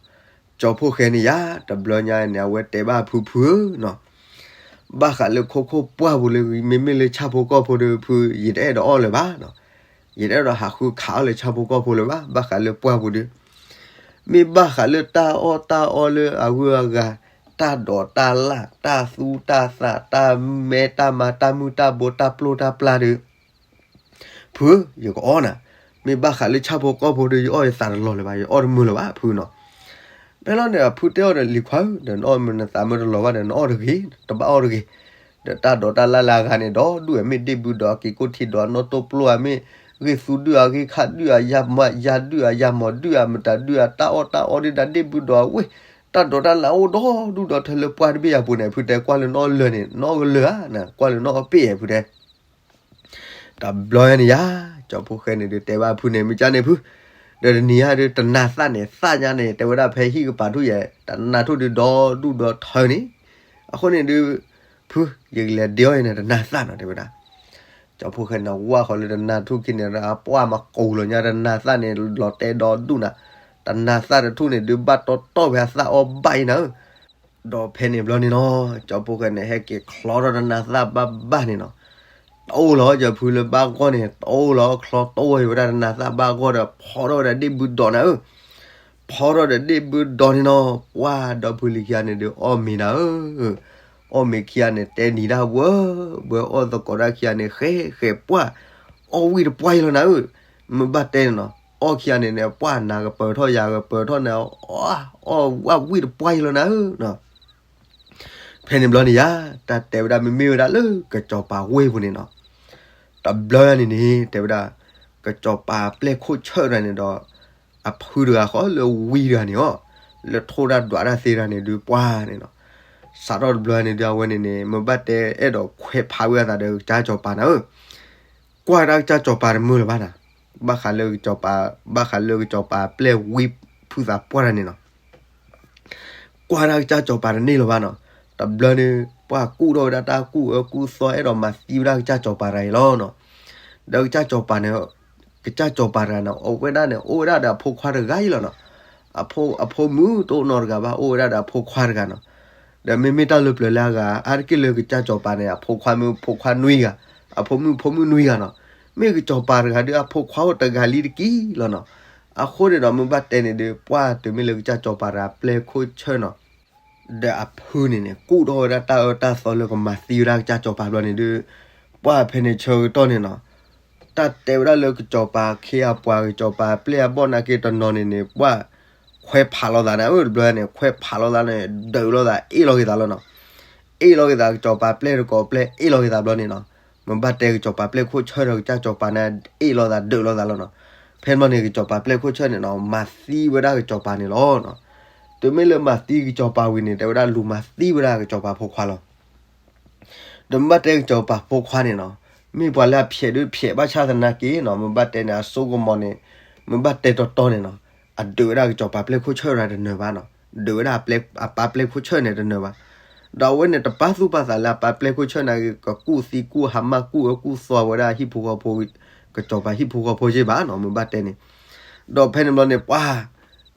ကၠီဖီၣ်ဃဲန့ၣ်ယါ တဘျီညါန့ၣ် အဝဲတဲဘၣ်ဖုဖုဧၢနီၤ, ဘၣ်ဃးလၢခိခိၣ်ပှၢ်ပူၤလၢ မ့မ့ၢ်လၢဆၣ်ဖိကီၢ်ဖိဒီးဖု ယတအဲၣ်ဒိးအီၣ်လၢၤဘၣ်နီၤ, ယတအဲၣ်ဒိးဟးဃုခးအီၣ်လၢဆၣ်ဖိကီၢ်ဖိလၢၤဘၣ်, ဘၣ်ဃးလၢပှၢ်ပူၤဒီး မ့ၢ်ဘၣ်ဃးလၢတၢ်အီၣ်တၢ်အီလၢအဂုၤအဂၤ, တၢ်ဒိးတၢ်လၣ်, တၢ်သူတၢ်သၣ်, တၢ်မဲတၢ်မါ, တၢ်မုၢ်တၢ်ဘိ, တၢ်ပျိၢ်တၢ်ပျၢ်ဒီး ဖုဧၢ, ယကအီၣ်နၤ, မ့ၢ်ဘၣ်ဃးလၢဆၣ်ဖိကီၢ်ဖိဒီး ယအီၣ်ယသးတလီၤလၢၤဘၣ်, ယအီၣ်တမုာ်လၢၤဘၣ်ဖုနီၤ. ဖဲလီၤန့ၣ် အဖုတဲအီၤဒီး လံၤခွါဧၢ, ဒီးနအီၣ်မ့ၢ်နသးမ့ၢ်တလီၤဘၣ်ဒီး နအီၣ်တဂ့ၤ, တဘၣ်အီၣ်တဂ့ၤ, ဒီးတၢ်ဒိးတၢ်လၣ်လၢအဂၤန့ၣ် ဒီဒူၣ်ဝဲ မ့ၢ်ဒ့ၣ်ဘုဒီး အက့ၤကိၢ်ထံဒီး အနီၢ်တိၢ်ပျိၢ်ဧါ, မ့ၢ်ဂ့ၢ်သူဒုၣ်ဧါ, ဂ့ၢ်ခၣ်ဒုၣ်ဧါ, ယၤမၤယၤဒုၣ်ဧါ, ယၤမီၤဒုၣ်ဧါ, မတၤဒုၣ်ဧါ, တၢ်အီၣ်တၢ်အီဒ်တၢ်ဒ့ၣ်ဘုဒီးအဝ့ၢ်, တၢ်ဒိးတၢ်လၣ်အိၣ်ဒီဒူၣ်ဒီထၢလၢပှၢ်တဘ့ၣ်အပူၤန့ၣ် ဖုတဲကွၢ်လၢနအီၣ်လၢာ်န့ၣ် နအီၣ်ကလၢာ်ဧါ, ကွၢ်လၢနအီၣ်ပ့ၣ်ဧါ ဖုတဲ တဘျီညါန့ၣ်ယါ, ကၠီဖီၣ်ဃဲန့ၣ်ဒုးတဲဘၣ်ဖုန့ၣ် မ့ၢ်ကၠါန့ၣ်ဖု, ဒီးတနံၤညါဒုး တနၤသၣ်န့ၣ် သၣ်ညါန့ၣ် တဲဝဲဒၣ်ဖဲဟံၣ်ကပၤထူၣ်ယဲၢ် တနၤထူၣ်ဒုးဒီဒူၣ်ဒီထၢန့ၣ်, အဃိန့ၣ်ဒုး ဖု ယကလဲၤဒ့အီၣ်အံၤန့ၣ် တနၤသၣ်နီၤ တဲဝဲဒၣ်. ကၠီဖီၣ်ဃဲန့ၣ်ဝၢ်ဃီလၢတနၤထူၣ်ခံန့ၣ် အပှၢ်မၤကိာ်လီၤညါ တနၤသၣ်န့ၣ် လီၤတဲဒီဒူၣ်နၤ, တနၤသၣ်တထူၣ်န့ၣ်ဒုး ဘၣ်တီတီၢ်ဖဲအသၣ်အီၣ်ဘၣ်အံၤနၤဧၢ ဒီးဖဲန့ၣ်ဘျီန့ၣ်နီၤ, ကၠီဖီၣ်ဃဲန့ၣ် ဟဲက့ၤချီထီၣ်တနၤသၣ်ဘၣ်ဘၣ်န့ၣ်နီၤ, တအိၣ်လီၤ ကၠီဖုလၢဘၣ်ဂီၢ်န့ၣ် တအိၣ်လီၤ ချီတအိၣ်ဝဲဒၣ်တနၤသၣ်ဘၣ်ဂီၢ်ဒီး ဖီထီၣ်ဝဲဒၣ်ဒ့ၣ်ဘုဒီးနၤဧၢ, ဖီထီၣ်ဒီးဒ့ၣ်ဘုဒီးန့ၣ်နီၤ, ပှၢ်ဒီဖုလံၤခံဂၤန့ၣ်ဒုး အီၣ်မ့ၤနၤဧၢ, အီၣ်မ့ၤခံဂၤန့ၣ် တဲနံၤတၢ်ဝဲ, ဘှဲအီၣ်သကိးတၢ်ခံဂၤန့ၣ် ဃဲဃဲပှၢ်, အီၣ်ဝံၣ်တပှၢ်အံၤလီၤနၤဧၢ, မ့ၢ်ဘၣ်တဲန့ၣ်နီၤ, အီၣ်ခံဂၤန့ၣ်န့ၣ် ပှၢ်နၤကပၢၤထီၣ်ယၤကပၢၤထီၣ်နၤ, အီၣ်ဝံၣ်တပှၢ်အံၤလီၤနၤဧၢ ဖဲန့ၣ်ဘျီန့ၣ်ယါ, တၢ်တဲဝဲဒၣ်မ့မ့ၢ်ဝဲဒၣ်လၢကစီၤပၤဝ့ၢ်ပူၤန့ၣ်နီၤ, တဘျီန့ၣ်န့ၣ် တဲဝဲဒၣ်, ကစီၤပၤပျဲၢ်ခိၣ်ဆၢၣ်တဂၤန့ၣ်ဒီး အဖုတဂၤဃီလၢဝံတဂၤန့ၣ်အီၤ, လၢထိၣ်တၢ်ဒွးတၢ်သ့တဂၤန့ၣ်ဒုးပှၢ်န့ၣ်နီၤ, စးထီၣ်တဘျီန့ၣ်ဒုးအဝဲန့ၣ်န့ၣ် မ့ၢ်ဘၣ်တဲအဲၣ်ဒိးခွဲးဖးဝံၣ်အသးဒီးကစၢ်စီၤပၤနၤဧၢ, ကွၢ်တၢ်ကစၢ်စီၤပၤတမုာ်လၢၤဘၣ်နၤ, ဘၣ်ဃးလၢကစီၤပၤ, ဘၣ်ဃးလၢကစီၤပၤပျဲၢ်ဝံဖုသးပှၢ်တဂၤန့ၣ်နီၤ ကွၢ်တၢ်ကစၢ်စီၤပၤတန့ၢ်လၢၤဘၣ်နီၤ, တဘျီန့ၣ် ပှၢ်ကူၣ်ထီၣ်ဝဲဒၣ်တၢ်ကူၣ်အၢကူၣ်သီအဲၣ်ဒိးမၤသံဝဲဒၣ်ကစၢ်စီၤပၤတဂၤအံၤလီၤနီၤ, ဒီးကစၢ်စီၤပၤန့ၣ်, ကစၢ်စီၤပၤတဂၤန့ၣ် အဝဲဒၣ်န့ၣ် အိၣ်ဝဲဒၣ်ဒီးအဖိခွါတဂၤအံၤလီၤနီၤ, အဖိ, အဖိမုၣ်တအိၣ်နီတဂၤဘၣ် အိၣ်ဝဲဒၣ်ဒီးအဖိခွါတဂၤနီၤ, ဒီးမ့မ့ၢ်တၢ်လၢပျၢၤလၢအဂၤ အါတက့ၢ်လၢကစၢ်စီၤပၤန့ၣ် အဖိခွါမ့ၢ်ဖိခွါနွံဂၤ, အဖိမုၣ်ဖိမုၣ်နွံဂၤနီၤ, မ့ၢ်ကစီၤပၤတဂၤဒီးအဖိခွါအိၣ်တဂၤလံတက့ၢ်လီၤနီၤ, အဃိန့ၣ်ဒီးမ့ၢ်ဘၣ်တဲန့ၣ်ဒီး ပှၢ်တုၤမ့ၢ်လၢကစၢ်စီၤပၤတဂၤပျဲၢ်ခိၣ်ဆၢၣ်နီၤ, ဒီးအဖုန့ၣ်န့ၣ် ကူၣ်ထီၣ်ဝဲဒၣ်တၢ်အၢတၢ်သီလၢကမၤသံဝဲဒၣ်ကစၢ်စီၤပၤဘျီန့ၣ်ဒီး, ပှၢ်ဖဲန့ၣ်ဆၢကတီၢ်န့ၣ်နီၤ, တၢ်တဲဝဲဒၣ်လၢကစီၤပၤခ့အပှၤ ကစီၤပၤပျဲၢ်အဘီၣ်နာ်က့တနီၤန့ၣ်န့ၣ် ပှၢ်ခွဲးဖးလိာ်သးန့ၣ် အၢ တဘျီန့ၣ် ခွဲးဖးလိာ်သးန့ၣ် ဒုးလိာ်သး အ့ၣ်လိာ်က့ၤသးလီၤနီၤ, အ့ၣ်လိာ်က့ၤသး ကစီၤပၤပျဲၢ်တကိးပျဲၢ် အ့ၣ်လိာ်က့ၤသးဘျီန့ၣ်နီၤ, မ့ၢ်ဘၣ်တဲကစီၤပၤပျဲၢ်ခိၣ်ဆၢၣ်ဒီးကစၢ်စီၤပၤန့ၣ် အ့ၣ်လိာ်သးဒုးလိာ်သးလီၤနီၤ, ဖဲန့ၣ်ဘျီန့ၣ် ကစီၤပၤပျဲၢ်ခိၣ်ဆၢၣ်န့ၣ်နီၤ မၤသံဝဲဒၣ်ကစီၤပၤန့ၣ်လီၤနီၤ, တုၤမ့ၢ်လၢမၤသံကစီၤပၤဝံၤန့ၣ် တဲဝဲဒၣ်လူၤမၤသံဝဲဒၣ်ကစီၤပၤဖိခွါလီၤ ဒီးမ့ၢ်ဘၣ်တဲကစီၤပၤဖိခွါန့ၣ်နီၤ, မ့ၢ်ပှၤလၢအဖျဲးဒုးဖျဲးဘၣ်ဆၣ်သနာ်က့နီၤ, မ့ၢ်ဘၣ်တဲန့ၣ် အစိကမီၤန့ၣ်, မ့ၢ်ဘၣ်တဲတီတီန့ၣ်နီၤ, အဒုးဝဲဒၣ်ကစီၤပၤပျဲၢ်ခိၣ်ဆၢၣ်တဂၤတနၢၤဘၣ်နီၤ, ဒုးဝဲဒၣ်အပၢ်ပျဲၢ်ခိၣ်ဆၢၣ်န့ၣ်တနၢၤဘၣ်, ဒီးအဝဲန့ၣ်တပာ်သူၣ်ပာ်သးလၢအပၢ်ပျဲၢ်ခိၣ်ဆၢၣ်န့ၣ် ကကူၣ်သံကူၣ်ဟါမၢ်ကူၣ်အၢကူၣ်သီဝဲဒၣ်ဟံၣ်ဖိဃီဖိ, ကစီၤပၤဟံၣ်ဖိဃီဖိယ့ၢ်ဘၣ်နီၤ, မ့ၢ်ဘၣ်တဲန့ၣ်, ဒီးဖဲန့ၣ်ဘျီန့ၣ် ပှၤ,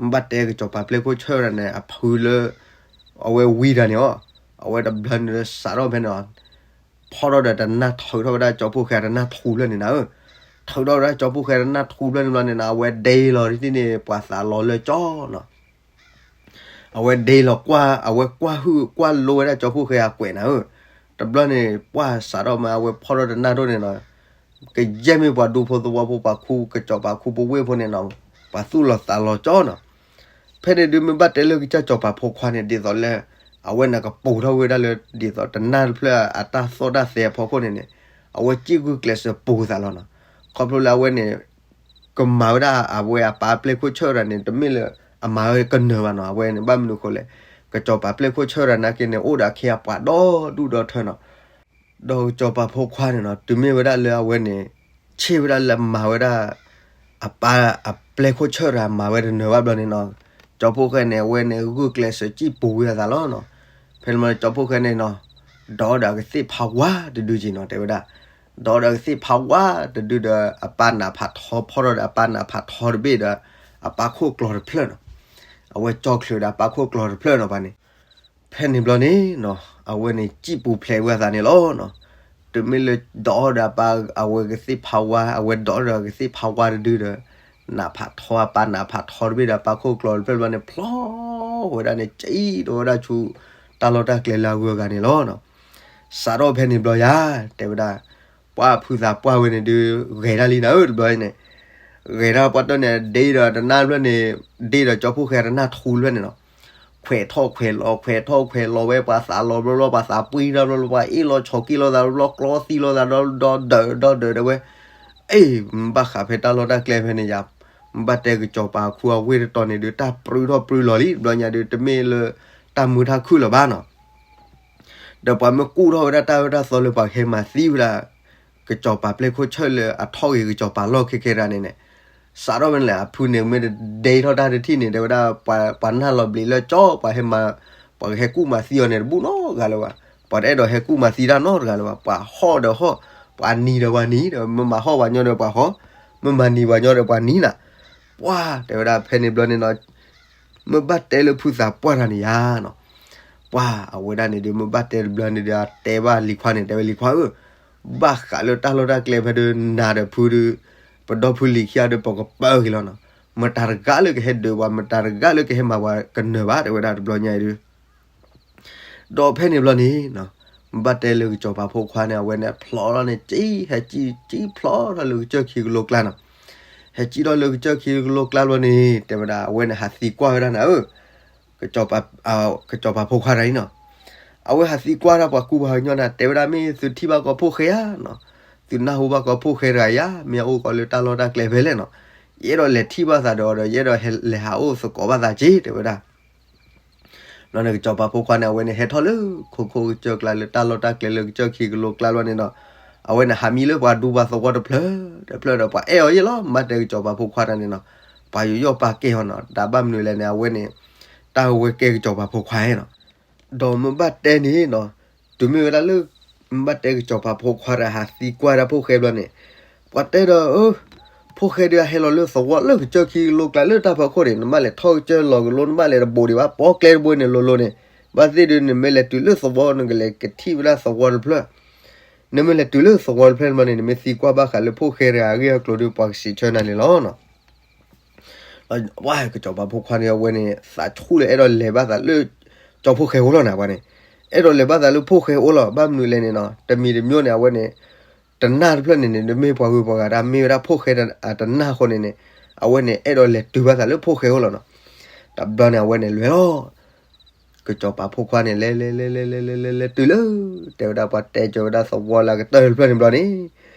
မ့ၢ်ဘၣ်တဲကစီၤပၤပျဲၢ်ခိၣ်ဆၢၣ်တဂၤန့ၣ် အဖုလၢ အဝဲဝံတဂၤန့ၣ်အီၤ, အဝဲတဘျီန့ၣ်စးထီၣ်ဖဲန့ၣ်နီၤ, ဖီထီၣ်ဒီးတနၢ်ထုးထီၣ်ဝဲဒၣ်ကၠီဖီၣ်ဃဲတနၢ်ထူဘျၢၣ်န့ၣ်နၤဧၢ, ထုးထီၣ်ဝဲဒၣ်ကၠီဖီၣ်ဃဲတနၢ်ထူဘျၢၣ်န့ၣ်ဘျီန့ၣ်နီၤ, အဝဲဒ့လီၤဒ်န့ၣ် ပှၤသးလီၤလၢကၠီနီၤ, အဝဲဒ့လီၤကွၢ်, အဝဲကွၢ်ဟုၣ်ကွၢ်လိဝဲဒၣ်ကၠီဖီၣ်ဃဲအကွဲးနၤဧၢ, တဘျီန့ၣ် ပှၤစးထီၣ်မး အဝဲဖီထီၣ်တနၢ်ဒိၣ်န့ၣ်နီၤ, ကယဲၢ်မ့ၢ်ပှၤဒူဖိသဝီဖိ ပှၤခူကစီၤပၤခူပဝ့ၢ်ဖိန့ၣ်နီၤ, ပှၤသူၣ်လီၤသးလီၤကၠီနီၤ, ဖဲန့ၣ်ဒုးမ့ၢ်ဘၣ်တဲလၢကစၢ်စီၤပၤဖိခွါန့ၣ် ဒ်သိးလၢ အဝဲန့ၣ်ကပိာ်ထီၣ်ဝဲဒၣ်လၢ ဒ်သိးတနၢ်တဖျၢၣ်အတၢ်သီၣ်တၢ်သဲအဖီခိၣ်န့ၣ်န့ၣ်, အဝဲစံၣ်ဂုာ်ကျဲးစၢးပိာ်သးလီၤနီၤ, ခီဖျိလၢအဝဲန့ၣ် ကမၤဝဲဒၣ်အဝဲအပၢ်ပျဲၢ်ခိၣ်ဆၢၣ်တဂၤန့ၣ် တမ့ၢ်လၢ အမၤဝဲကနၢၤဘၣ်နီၤ, အဝဲန့ၣ် ဘၣ်မနုၤအဃိလဲၣ်, ကစီၤပၤပျဲၢ်ခိၣ်ဆၢၣ်တဂၤနာ်က့န့ၣ် အိၣ်ဒီးအခ့အပှၤဒီဒူၣ်ဒီထၢနီၤ, ဒီးကစီၤပၤဖိခွါန့ၣ်နီၤ တုၤမ့ၢ်ဝဲဒၣ်လၢအဝဲန့ၣ် ဆ့ၣ်ဝဲဒၣ်လၢမၤဝဲဒၣ် အပၢ်အပျဲၢ်ခိၣ်ဆၢၣ်တဂၤမၤဝဲတနၢၤဘၣ်ဘျီန့ၣ်နီၤ, ကၠီဖှိၣ်ဃဲန့ၣ် အဝဲန့ၣ်ဂုာ်ကျဲးစၢးစံၣ်ပူၤဝံၤအသးလီၤနီၤ. ဖဲန့ၣ်ဘျီန့ၣ် ကၠီဖှိၣ်ဃဲန့ၣ်နီၤ, ဒိးဒီးအကသ့ၣ်ဖးဝါတဒုက့ၤနီၤ တဲဝဲဒၣ်, ဒိးဒီးအကသ့ၣ်ဖးဝါတဒုဒီး အပၢ်နးဖးထီဖီထီၣ်ဒီး အပၢ်နးဖးထီတဘ့ၣ်ဒီး အပၢ်ခိၣ်ကျီၤတဖျၢၣ်နီၤ, အဝဲကၠီချုးဒီးအပၢ်ခိၣ်ကျီၤတဖျၢၣ်နီၤပှၤန့ၣ်. ဖဲန့ၣ်ဘျီန့ၣ်နီၤ အဝဲန့ၣ်စံၣ်ပူၤဖျဲးဝံၤအသးန့ၣ်လီၤနီၤ. တုၤမ့ၢ်လၢဒိးဒီးအပၢ်အဝဲကသ့ၣ်ဖးဝါ အဝဲဒိးဒီးအကသ့ၣ်ဖးဝါတဒုဒီး နးဖးထီအပၢ်နးဖးထီတဘ့ၣ်ဒီး အပၢ်ခိၣ်ကျီၤတဖျၢၣ်ဘျီန့ၣ် ဖျီဝဲဒၣ်န့ၣ် စံၣ်ဒီးဝဲဒၣ်ဆူ တၢ်လီၢ်တၢ်ကျဲလၢအဂုၤအဂၤန့ၣ်လီၤနီၤ. စးထီၣ်ဖဲန့ၣ်ဘျီယၤ တဲဝဲဒၣ် ပှၤဖုသးပှၢ်ဝဲန့ၣ်ဒုး ဂဲၤတၢ်လံနၤဧၢ တဘျီန့ၣ်, ဂဲၤတၢ်ပှၤတၢၢ်န့ၣ် ဒ့ဒီးတနၢ်ဖျၢၣ်န့ၣ် ဒ့ဒီးကၠီဖှိၣ်ဃဲတနၢ်ထူဖျၢၣ်န့ၣ်နီၤ, ခွဲးထီၣ်ခွဲးလီၤ ခွဲးထီၣ်ခွဲးလီၤဝဲ ပှၤသးလီၤဘျီဘျီ ပှၤသးပှံၢ်တၢ်ဘျီဘျီ ပှၤအ့ၣ်လိာ်ဆိးက့လိာ်သးဘျီဘျီ ကျီသံလိာ်သးဒီဒီဒၢး ဒီဒၢးတဲဝဲ, အ့ၣ် မ့ၢ်ဘၣ်ဃးဖဲတၢ်လီၢ်တၢ်ကျဲဖဲန့ၣ်ယၤ, မ့ၢ်ဘၣ်တဲကစီၤပၤခူအဝ့ၢ်တတီၤန့ၣ်ဒုး တၢ်ပြူထီၣ်ပြူလီၤလံ တဘျီညါဒုး တမ့ၢ်လၢတၢ်မုာ်တၢ်ခုၣ်လၢၤဘၣ်နီၤ. ဒီးပှၤမ့ၢ်ကူၣ်ထီၣ်ဝဲဒၣ်တၢ်အၢတၢ်သီလၢပှၤကဟဲမၤသံဝဲဒၣ် ကစီၤပၤပျဲၢ်ခိၣ်ဆၢၣ်လၢအထီၣ်ဂ့ၤကစီၤပၤလီၢ်ခဲခဲဒၣ်န့ၣ်န့ၣ်, စးထီၣ်ဝဲန့ၣ်လဲၣ် အဖုန့ၣ်မ့ၢ်တဒဲထီၣ်တၢ်တထံၣ်န့ၣ် တဲဝဲဒၣ် ပှၤနၢ်လီၤဘျံးလၢကၠီ ပှၤဟဲမၤ ပှၤကဟဲကူၣ်မၤသံအီၤန့ၣ်တဘူၣ်နီတဂၤလၢၤဘၣ်, ပှၤတအဲၣ်ဒိးဟဲကူၣ်မၤသံတၢ်နီတဂၤလၢၤဘၣ်, ပှၤဟီၣ်ဒီးဟီၣ်, ပှၤနံၤဒီးပှၤနံၤ ဒီးမ့ၢ်မၤဟီၣ်ပှၤညီဒီးပှၤဟီၣ်, မ့ၢ်မၤနံၤပှၤညီဒီးပှၤနံၤနၤ, ပှၤတဲဝဲဒၣ်ဖဲန့ၣ်ဘျီန့ၣ်နီၤ မ့ၢ်ဘၣ်တဲလၢဖုသးပှၢ်တၢ်န့ၣ်ယါနီၤ, ပှၤအဝဲဒၣ်န့ၣ်ဒုး မ့ၢ်ဘၣ်တဲတဘျီန့ၣ်ဒုး အတဲဘၣ်လံၤခွါန့ၣ် တဲဝဲလံၤခွါဧၢ, ဘၣ်ဃးလၢတၢ်လီၢ်တၢ်ကျဲဖဲဒုး နၤဒီးဖုဒုး ပဒီဖုလံၤခံဂၤဒုး ပကပၢက့ၤလီၤနီၤ, မတၤတဂၤလၢကဟဲဒုးပှၤ မတၤတဂၤလၢကဟဲမၤပှၤကနၢၤဘၣ် တဲဝဲဒၣ်တဘျီညါအံၤဒုး ဒီးဖဲန့ၣ်ဘျီန့ၣ်နီၤ, မ့ၢ်ဘၣ်တဲလၢကစီၤပၤဖိခွါန့ၣ် အဝဲန့ၣ်ဖျီလီၤန့ၣ် စံၣ်ဟဲစံၣ်စံၣ်ဖျီထီၣ်လၢကစၢၢ်ခံကလိကျါနီၤ, ဟဲစံၣ်ထီၣ်လၢကစၢၢ်ခံကလိကျါဘျီန့ၣ် တဲဝဲဒၣ် အဝဲန့ၣ်ဟးသံကွၢ်ဝဲဒၣ်နၤဧၢ, ကစီၤပၤဖိခွါတၢ်အံၤနီၤ, အဝဲဟးသံကွၢ်ဒၣ်ပှၤကူပှၤကညီန့ၣ် တဲဝဲဒၣ်မ့ၢ်သုထံၣ်ဘၣ်ကီးဖိၣ်ဃဲဧါနီၤ, သုနၢ်ဟူဘၣ်ကီးဖိၣ်ဃဲတဂၤဧါ, မ့ၢ်အအိၣ်ကီးလၢတၢ်လီၢ်တၢ်ကျဲဖဲလဲၣ်နီၤ, ယအဲၣ်ဒိးလဲၤထံၣ်ဘၣ်သးဒီးအီၤဒီး ယအဲၣ်ဒိးလဲၤဟးအိၣ်သကိးဘၣ်သးက့ တဲဝဲဒၣ် ဘျီန့ၣ် ကစီၤပၤဖိခွါန့ၣ် အဝဲန့ၣ်ဟဲထီၣ်လၢခိခိၣ်ကစၢၢ်ကျါလၢတၢ်လီၢ်တၢ်ကျဲလၢကစၢၢ်ခံကလိကျါဘျီန့ၣ်နီၤ, အဝဲန့ၣ်ဟးမံလၢပှၤဒူပှၤသဝီတဖျၢၣ်တဖျၢၣ်ဒီး ပှၤအဲၣ်အီၤယဲၢ်လီၤ, မ့ၢ်ဘၣ်တဲကစီၤပၤဖိခွါတၢ်န့ၣ်နီၤ, ပှၤယူးယီၣ်ပာ်ကဲအီၤနီၤ, တၢ်ဘၣ်မနုၤလဲၣ်န့ၣ် အဝဲန့ၣ် တၢ်ဝဲကဲကစီၤပၤဖိခွါနီၤ, ဒီးမ့ၢ်ဘၣ်တဲန့ၣ်နီၤ, တုၤမ့ၢ်ဝဲဒၣ်လၢ မ့ၢ်ဘၣ်တဲကစီၤပၤဖိခွါတၢ်ဟးသံကွၢ်ဒၣ်ဖိၣ်ဃဲဘျီန့ၣ်, ပှၤတဲဒီး အၢ ဖိၣ်ဃဲဒုးအဟဲလီၤလၢသဝီလၢကစၢၢ်ခံကလိကျါလၢတၢ်ဖီခိၣ်န့ၣ် နဘၣ်လဲၤထီၣ်ကစၢၢ်လီၤကလိ နဘၣ်လဲၤတဘိးဒံးဘၣ် ပိာ်ကျဲတဘိန့ၣ်လိၤလိၤန့ၣ်, ဘၣ်သ့ၣ်ဒုး နမ့ၢ်လဲၤတုၤလၢသဝီ နကလဲၤကထံၣ်ဝဲဒၣ်သဝီတဖျၢၣ်, နမ့ၢ်လဲၤတုၤလၢသဝီတဖျၢၣ်ဘျီန့ၣ် နမ့ၢ်သံကွၢ်ဘၣ်ဃးလၢဖိၣ်ဃဲတဂၤအဂ့ၢ်အကျိၤဒုး ပှၤကစံးဆၢနၤန့ၣ်လီၤနီၤ. ဝဲကစီၤပၤဖိခွါန့ၣ် အဝဲန့ၣ် သးဆူၣ်လၢအဲၣ်ဒိးလဲၤဘၣ်သးလၢ ကၠီဖိၣ်ဃဲအိၣ်လီၤနၤ ပှၤန့ၣ်, အဲၣ်ဒိးလဲၤဘၣ်သးလၢဖိၣ်ဃဲအိၣ်လီၤ, ဘၣ်မနုၤလဲၣ်န့ၣ်နီၤ, တမံၤတမံၤန့ၣ် အဝဲန့ၣ် တနၢ်တဖျၢၣ်န့ၣ်န့ၣ် မ့ၢ်ပှၤဂုၤပှၤဂၤတၢ်မ့ၢ်ဝဲဒၣ်ဖိၣ်ဃဲတနၢ်အဃိန့ၣ်န့ၣ်, အဝဲန့ၣ်အဲၣ်ဒိးလဲၤတုၤဘၣ်သးလၢဖိၣ်ဃဲအိၣ်လီၤနီၤ. တဘျီန့ၣ် အဝဲန့ၣ်လဲၤလီၤ ကစီၤပၤဖိခွါန့ၣ် လဲၤလဲၤလဲၤလဲၤလဲၤလဲၤလဲၤတုၤလၢ တဲဝဲဒၣ်ပှၤတဲကၢၤဝဲဒၣ်သဝီလၢအကတၢၢ်တဖျၢၣ်န့ၣ်ဘျီန့ၣ်,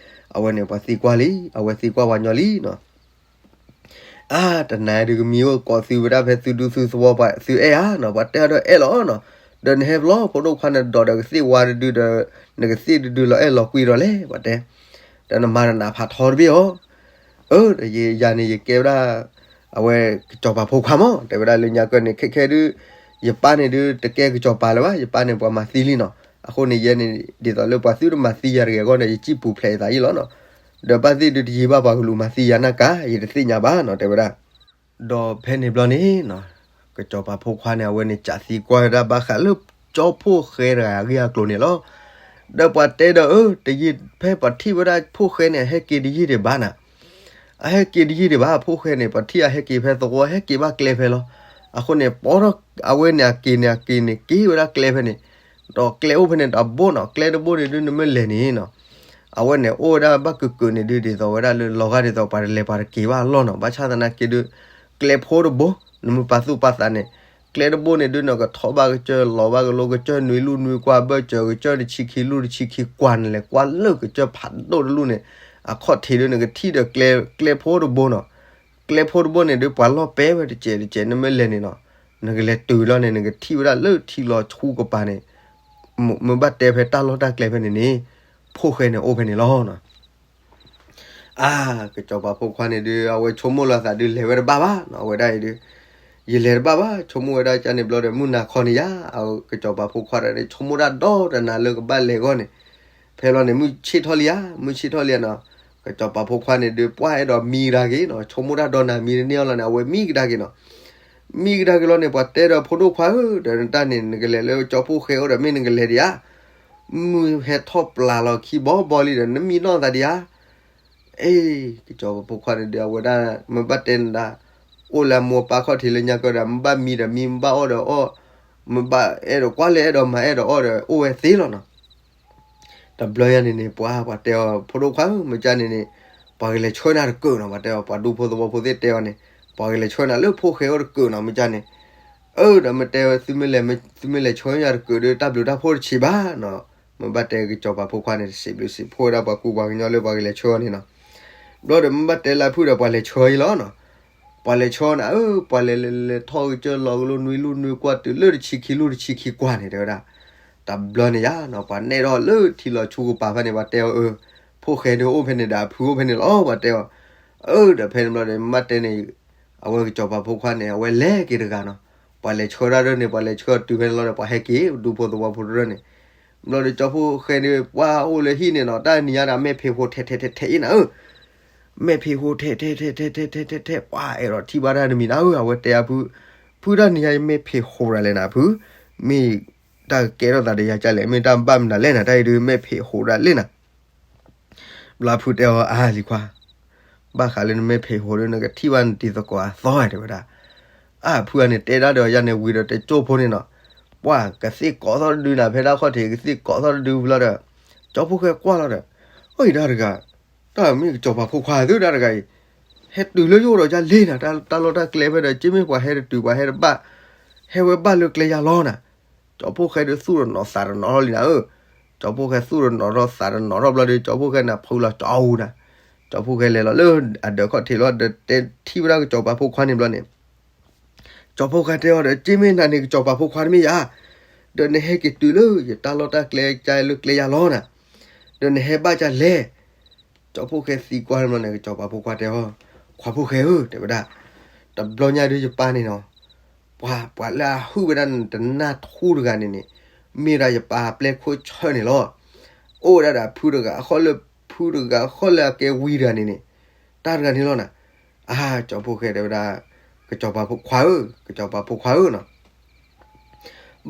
အဝဲန့ၣ်ပှၤသံကွၢ်လံ, အဝဲသံကွၢ်ပှၤညီလံနီၤ. အါ တနၤဒုးကမံၤအိၣ်ကိးသုဝဲဒၣ်ဖဲသုဒူသုသဝီပှၤသုအဲၣ်ဧါနီၤ, ပှၤတဲအီၤဒီးအဲၣ်လီၤနီၤ. ဒီးနဟဲဘျီ ဖိဒိၣ်ခွါန့ၣ် ဒိးဒီးကသ့ၣ်ဝါတဒုဒီး နကသ့ၣ်တဒုလီၤအဲၣ်လီၤကွံဒီးလဲၣ် ပှၤတဲ, ဒီးနမၤတနးဖးထီတဘ့ၣ်အီၤ. အၢ ဒီးယၤန့ၣ် ယကဲဝဲဒၣ် အဝဲကစီၤပၤဖိခွါမး တဲဝဲဒၣ်လၢညါကၢၢ်န့ၣ် ခဲခဲဒုး ယပၢ်န့ၣ်ဒုး တကဲကစီၤပၤလၢၤဘၣ်, ယပၢ်န့ၣ် ပှၤမၤသံလံနီၤ. အဃိန့ၣ် ယဲန့ၣ် ဒ်သိးလၢပှၤသုတမၤသံယၤတဂ့ၤအဂီၢ်န့ၣ် ယစံၣ်ပူၤဖျဲးယသးအံၤလီၤနီၤ. ဒီးဘၣ်သ့ၣ်ဒုးတယံာ်ဘၣ်ပှၤကလူးမၤသံယၤနၢ်ကၤ ယတသ့ၣ်ညါဘၣ်နီၤ တဲဝဲဒၣ်. ဒီးဖဲန့ၣ်ဘျီန့ၣ်နီၤ ကစီၤပၤဖိခွါန့ၣ် အဝဲန့ၣ်စးသံကွၢ်ဝဲဒၣ်ဘၣ်ဃးလၢ ကၠီဖိၣ်ဃဲတဂၤအဂ့ၢ်အကျိၤန့ၣ်လီၤ. ဒီးပှၤတဲဒီး အၢ တယံာ်ဖဲပှၤထံၣ်ဝဲဒၣ်ဖိၣ်ဃဲန့ၣ် အဟဲက့ၤတယံာ်ဒံးဘၣ်နၤ, အဟဲက့ၤတယံာ်ဒံးဘၣ် ဖိၣ်ဃဲန့ၣ် ပှၤထံၣ်အဟဲက့ၤဖဲသဝီ ဟဲက့ၤဘၣ်ကျဲဖဲလီၤ. အဃိန့ၣ် ပိာ်ထီၣ်အဝဲန့ၣ် အက့ၤန့ၣ် အက့ၤန့ၣ် က့ၤဝဲဒၣ်ကျဲဖဲန့ၣ်, ဒီးကျဲအိၣ်ဖဲန့ၣ်တဘိနီၤ, ကျဲတဘိန့ၣ်ဒုး နမ့ၢ်လဲၤန့ၣ်နီၤ အဝဲန့ၣ်အိၣ်ဝဲဒၣ်ဘၣ်ကုာ်ကုာ်န့ၣ်ဒုး ဒ်သိးဝဲဒၣ်လၢလီၤဂာ်ဒ်သိးပှၤတလဲၤပှၤတက့ၤဘၣ်အလီၢ်နီၤ. ဘၣ်ဆၣ်သနာ်က့ဒုး ကျဲဖိတဘိ နမ့ၢ်ပာ်သူၣ်ပာ်သးန့ၣ် ကျဲတဘိန့ၣ်ဒုး နကထီၣ်ဘၣ်ကစၢၢ် လီၤဘၣ်ကလိ ကစၢၢ်နွံလူၢ်နွံကွၢ်ဘၢၣ်စၢၤ ကစၢၢ်တဆံခံလူၢ်တဆံခံကွၢ် နလဲၤကွၢ်လၢကစၢၢ်ဖးဒိၣ်တလူၢ်န့ၣ် အခီၣ်ထံးဒုး နကထံၣ်ဒီးကျဲ ကျဲဖိတဘိနီၤ. ကျဲဖိတဘိန့ၣ်ဒုး ပှၤလီၢ်ပဲဝဲတစဲးတစဲး နမ့ၢ်လဲၤန့ၣ်နီၤ နကလဲၤတုၤလီၤန့ၣ် နကထံၣ်ဝဲဒၣ်လၢထံလီၤဆူကပၤန့ၣ် မ့ၢ်ဘၣ်တဲဖဲတၢ်လီၢ်တၢ်ကျဲဖဲန့ၣ်န့ၣ် ဖိၣ်ဃဲန့ၣ်အိၣ်ဖဲန့ၣ်လီၤနီၤ. အါ, ကစီၤပၤဖိခွါန့ၣ်ဒုး အဝဲဆိကမိၣ်လီၤအသးဒုး လဲၤဝဲတဘၣ်ဘၣ်နီၤ, အဝဲဒၣ်အံၤဒုး ယလဲၤတဘၣ်ဘၣ်, ဆိကမိၣ်ဝဲဒၣ်ကန့ၣ်ဘျီဒီး မုၢ်နၤခီန့ၣ်ယါ, အကစီၤပၤဖိခွါတဂၤန့ၣ် ဆိကမိၣ်တၢ်ဒီတနၤလၢကဘၣ်လဲၤအဂီၢ်န့ၣ်, ဖဲလီၤန့ၣ် မုၢ်ဆ့ၣ်ထီၣ်လံဧါ, မုၢ်ဆ့ၣ်ထီၣ်လံဧါနီၤ, ကစီၤပၤဖိခွါန့ၣ်ဒုး ပှၢ်အဲၣ်ဒိးမံကဒါက့ၤနီၤ, ဆိကမိၣ်တၢ်ဒီနၤမံတန့ၢ်အီၤလီၤန့ၣ် အဝဲမံကဒါက့ၤနီၤ, မံကဒါက့ၤလီၤန့ၣ် ပှၤတဲဒီး ဖိဒိၣ်ခွါဧၢ, ဒီးနတၢ်န့ၣ် နကလဲၤလၢကၠီဖိဃဲအိၣ်ဒီး မ့ၢ်နကလဲၤဒံးဧါ, မုၢ်ဟဲထီၣ်ပျၢ်လီၤခံဘီဘီလံဒီး နမံနီၢ်သးဒံးဧါ, အ့, ကစီၤပၤဖိခွါန့ၣ်ဒီး အဝဲဒၣ် မ့ၢ်ဘၣ်တဲနဒၣ်, အိၣ်လၢအမိၢ်အပၢ်ခီၣ်ထံးလၢညါကဒီး မ့ၢ်ဘၣ်မံဒီးမံ မ့ၢ်ဘၣ်အီၣ်ဒီးအီၣ်, မ့ၢ်ဘၣ်အဲၣ်ဒိးကွၢ်လၢအဲၣ်ဒိးမၤအဲၣ်ဒိးအီၣ်ဒီး အိၣ်ဝဲသ့လီၤနီၤ. တဘျီညါန့ၣ်န့ၣ် ပှၤ ပှၤတဲအီၤ ဖိဒိၣ်ခွါဧၢ, မ့ၢ်ကန့ၣ်န့ၣ် ပှၤကလဲၤဆှၢနၤတကၢၢ်နီၤ, ပှၤတဲအီၤ ပှၤဒူဖိသဝီဖိသ့ၣ်တဲအီၤန့ၣ် ပှၤကလဲၤဆှၢနၤလၢဖိဃဲအိၣ်တကၢၢ်နီၤ, မ့ၢ်ကန့ၣ်, အၢ ဒီးမ့ၢ်တဲ သုမ့ၢ်လဲၤဆှၢယၤတကၢၢ်ဒီး တၢ်ဘျုးတၢ်ဖှိၣ်တဆံးဘၣ်နီၤ, မ့ၢ်ဘၣ်တဲကစီၤပၤဖိခွါန့ၣ် တစံးဘျုးစံးဖှိၣ်ဝဲဒၣ်ပှၤကူပှၤကညီလၢပှၤကလဲၤဆှၢအီၤန့ၣ်နီၤ. ဘျီဒီးမ့ၢ်ဘၣ်တဲလၢအဖုဒီး ပှၤလဲၤဆှၢအံၤလီၤနီၤ, ပှၤလဲၤဆှၢနၤဧၢ, ပှၤလဲၤလဲၤလဲၤထီၣ်ကစၢၢ်လီၤကလိနွံလူၢ်နွံကွၢ်တုၤလၢတဆံခံလူၢ်တဆံခံကွၢ်န့ၣ် တဲဝဲဒၣ်, တဘျီန့ၣ်ယါနီၤ ပှၤနဲၣ်ထီၣ်လၢထံလီၤဆူကပၤဖဲန့ၣ် ပှၤတဲအီၤ အၢ ဖိဃဲဒုးအိၣ်ဖဲန့ၣ်ဒီးအဖုအိၣ်ဖဲန့ၣ်လီၤ ပှၤတဲအီၤ, အၢ ဒီးဖဲန့ၣ်ဘျီဒီး မ့ၢ်ဘၣ်တဲန့ၣ် အဝဲကစီၤပၤဖိခွါန့ၣ် အဝဲလဲၤက့ၤတဂၤနီၤ, ပှၤလဲၤဆှၢတၢ်ဒၢန့ၣ် ပှၤလဲၤဆှၢတုၤဖဲန့ၣ်လီၤဒီး ပှၤဟဲက့ၤ ဒူဖိသဝီဖိတရၢၢ်န့ၣ်, ဘျီဒီးကၠီဖိဃဲဒုး ပှၤအိၣ်လၢဟံၣ်န့ၣ်နီၤ တၢ်နံၤညါဒီး မဲာ်ဖံးဟိးထဲးထဲးထဲးထဲးအံၤနၤဧၢ, မဲာ်ဖံးဟိးထဲးထဲးထဲးထဲးထဲးထဲးထဲး ပှၤအဲၣ်ဒိးထံၣ်ဘၣ်တၢ်တမံၤနၤဧၢ, အဝဲတဲအဖု, ဖုတၢ်နံၤညါယမဲာ်ဖံးဟိးဒၣ်လဲာ်နၤဖု, မ့ၢ်တၢ်ကကဲထီၣ်သးဒီးယၤကလဲၣ်, မ့ၢ်တၢ်ဘၣ်မနုၤလဲၣ်နၤ တၢ်အံၤဒုး မဲာ်ဖံးဟိးဒၣ်လဲာ်နၤ ဘျီဖုတဲအီၤ အါလံၤခွါ, ဘၣ်ဃးလၢနမဲာ်ဖံးဟိးဒီး နကထံၣ်ဘၣ်နတံၤသကိးအသီဧါ တဲဝဲဒၣ်, အါဖုအန့ၣ်တဲဒၣ်ဒီးယၤန့ၣ်ဝံၤဒီး တကၠိဖိန့ၣ်နီၤ, ပှၤကသ့ၣ်ကိးသီၣ်တဒုနၤ ဖဲဒၣ်ခီၣ်ထံး ကသ့ၣ်ကိးသီၣ်တဒုဘျီဒီး ကၠီဖိဃဲကွၢ်လီၤဒီး, အိၣ်အံၤတၢ်တဂၤ, တၢ်မ့ၢ်ကစီၤပၤဖိခွါသုတၢ်တဂၤအံၤ, ဟဲတုၤလၢယအိၣ်ဒီးယၤလံနၤ, တၢ်လီၢ်တၢ်ကျဲဖဲဒီး က့မ့ၢ်ပှၤဟဲတတုၤ ပှၤဟဲတဘၣ်, ဟဲဝဲဘၣ်လၢကျဲယၤလီၤနၤ, ကၠီဖိဃဲဒုးသူၣ်တနီၤသးတနီၤလီၤလံနၤဧၢ, ကၠီဖိဃဲသူၣ်တနီၤထီၣ်သးတနီၤထီၣ်ဘျီဒီး ကၠီဖိဃဲန့ၣ်ဖုလီၤကၠီအူနၤ, ကၠီဖိဃဲလဲၤလီၤလၢအဒၢးခီၣ်ထံးလီၤဒီး တဲထံၣ်ဝဲဒၣ်ကစီၤပၤဖိခွါန့ၣ်ဘျီန့ၣ် ကၠီဖိဃဲတဲအီၤဒီး က့မ့ၢ်နၤန့ၣ် ကစီၤပၤဖိခွါတမ့ၢ်ယၤ, ဒီးနဟဲက့ၤတုၤလၢယတၢ်လီၢ်တၢ်ကျဲကါလၢကျဲယၤလီၤနၤ, ဒီးနဟဲဘၣ်ကလဲၣ်, ကၠီဖိဃဲသံကွၢ်န့ၣ်ဘျီန့ၣ် ကစီၤပၤဖိခွါတဲအီၤ, ခွါဖိဃဲဧၢ တဲဝဲဒၣ်, တဘျီညါဒုးယပၢ်န့ၣ်နီၤ, ပှၤ ပှၤလၢအဟုၣ်ဝဲဒၣ်နတနၢ်ထူတဂၤန့ၣ်န့ၣ်, မ့ၢ်ဒၣ်ယပၢ်အပျဲၢ်ခိၣ်ဆၢၣ်န့ၣ်လီၤ, အိၣ်ဝဲဒၣ်ဒီးဖုတဂၤဃီလၢ ဖုတဂၤဃီလၢအကဲဝံတဂၤန့ၣ်န့ၣ်, တၢ်တဂၤန့ၣ်လီၤနၤ, အါ ကၠီဖိဃဲတဲဝဲဒၣ်, ကစီၤပၤဖိခွါဧၢ, ကစီၤပၤဖိခွါဧၢနီၤ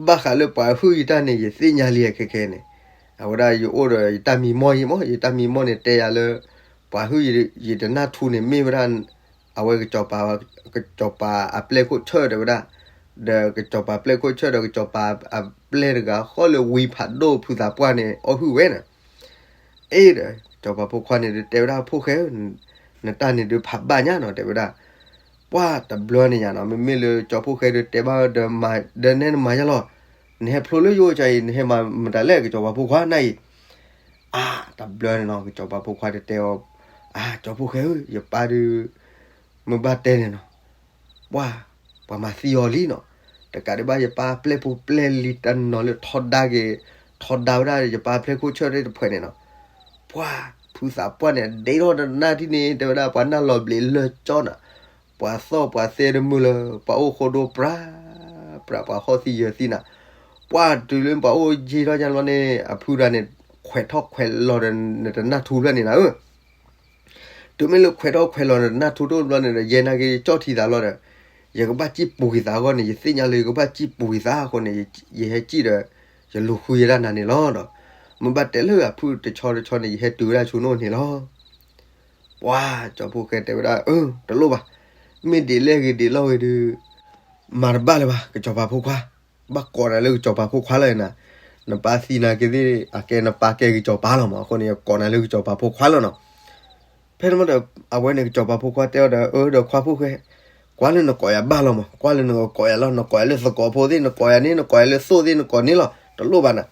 ဘၣ်ဃးလၢပှၤဟုၣ်ယတၢ်န့ၣ် ယသ့ၣ်ညါလံခဲခဲန့ၣ်, အဝဲဒၣ်ယအိၣ်ဒီးယတၢ်မံမီၢ်ယံမီၢ်, ယတၢ်မံမီၢ်န့ၣ်တဲယၤလၢ ပှၤဟုၣ်ယတနၢ်ထူန့ၣ် မ့ၢ်ဝဲဒၣ် အဝဲ ကစီၤပၤအပျဲၢ်ခိၣ်ဆၢၣ်တဲဝဲဒၣ်, ဒီးကစီၤပၤပျဲၢ်ခိၣ်ဆၢၣ်ဒီး ကစီၤပၤအပျဲၢ်တဂၤဃီလၢဝံဖးဒိၣ်ဖုသးပှၢ်န့ၣ် အီၣ်ဟုၣ်ဝဲန့ၣ်, အ့ဒီး ကစီၤပၤဖိခွါန့ၣ်ဒုးတဲဝဲဒၣ် ဖိၣ်ဃဲဧၢ, နတၢ်န့ၣ်ဒုးဖးဘၣ်ညါနီၤ တဲဝဲဒၣ်, ပှၢ်တဘျီန့ၣ်ယါနီၤ မ့မ့ၢ်လၢကၠီဖိၣ်ဃဲဒုးတဲဘၣ်ဒီး ဒီးနဲနမၤယါလီၤ, နဟဲဖျိလၢယအိၣ်ကၢအံၤ နဟဲမၤမတၤလဲၣ် ကစီၤပၤဖိခွါနၤအံၤ, အါ တဘျီန့ၣ်နီၤ ကစီၤပၤဖိခွါဒုးတဲအီၤ, အါ ကၠီဖိၣ်ဃဲဧၢ, ယပၢ်ဒုး မ့ၢ်ဘၣ်တဲန့ၣ်နီၤ ပှၤ ပှၤမၤသံအီၤလံနီၤ, တကးဒံးဘၣ်ယပၢ်ပျဲၢ်ဖိပျဲၢ်လံၤတနီၤလၢထီဒါက့ၤ, ထီဒါဝဲဒၣ်ယပၢ်ပျဲၢ်ခိၣ်ဆၢၣ်တဖုန့ၣ်နီၤ, ပှၤ ဖုသးပှၢ်န့ၣ် ဒ့ထီၣ်တနၢ်ထံၣ်န့ၣ် တဲဝဲဒၣ် ပှၤနၢ်လီၤဘျံးလၢကၠီနၤ, ပှၤသီၣ်ပှၤသဲတမုာ်လၢၤ ပှၤအိၣ်ဃိဒိပြး ပြး ပှၤဟီၣ်သံယၢၤသံနၤ, ပှၤတုၤလၢပှၤအိၣ်ယံာ်ထီၣ်ယါလီၤန့ၣ် အဖုဒၣ်န့ၣ် ခွဲးထီၣ်ခွဲးလီၤဒီးနတနၢ်ထူဖျၢၣ်န့ၣ်နၤဧၢ တုၤမ့ၢ်လၢခွဲးထီၣ်ခွဲးလီၤနတနၢ်ထူတဘျီန့ၣ်ဒီး ယဲနာ်က့ၤကၠီၣ်ထံသးလီၤဒီး ယကဘၣ်စံၣ်ပူၤက့ၤသးအဂီၢ်န့ၣ် ယသ့ၣ်ညါလၢယကဘၣ်စံၣ်ပူၤက့ၤသးအဃိန့ၣ် ယဟဲစံၣ်ဒီး ယလူၤဃုယဲဒၣ်နၤန့ၣ်လီၤဒီး မ့ၢ်ဘၣ်တဲလၢအဖုတဆီတဆီန့ၣ် ယဟဲတုၤဝဲဒၣ်ဆူနအိၣ်န့ၣ်လီၤ. ပှၤ ကၠီဖိၣ်ဃဲတဲဝဲဒၣ် အၢ တလိၣ်ဘၣ်, မ့ၢ်ဒ်လဲၣ်ဂ့ၤဒ်လဲၣ်ဂ့ၤဒုး မၤတဘၣ်လၢၤဘၣ် ကစီၤပၤဖိခွါ, ဘၣ်ကိးနၤလၢကစီၤပၤဖိခွါလီၤနၤ, နပၢ်သံနၤက့ၤသ့ၣ် အကဲနပၢ်ကဲကစီၤပၤလီၤမး အဃိန့ၣ် ယကိးနၤလၢကစီၤပၤဖိခွါလီၤနီၤ. ဖဲန့ၣ်မးဒီး အဝဲန့ၣ်ကစီၤပၤဖိခွါတဲအီၤဒီး အၢ ဒီးခွါဖိၣ်ဃဲ, ကွၢ်လၢနကိးယၤဘၣ်လီၤမး, ကွၢ်လၢနကကိးယၤလီၤ, နကိးယၤလၢသကိးဖိသ့ၣ် နကိးယၤန့ၣ် နကိးယၤလၢသိၣ်သ့ၣ် နကိးန့ၣ်လီၤ တလိၣ်ဘၣ်နၤ.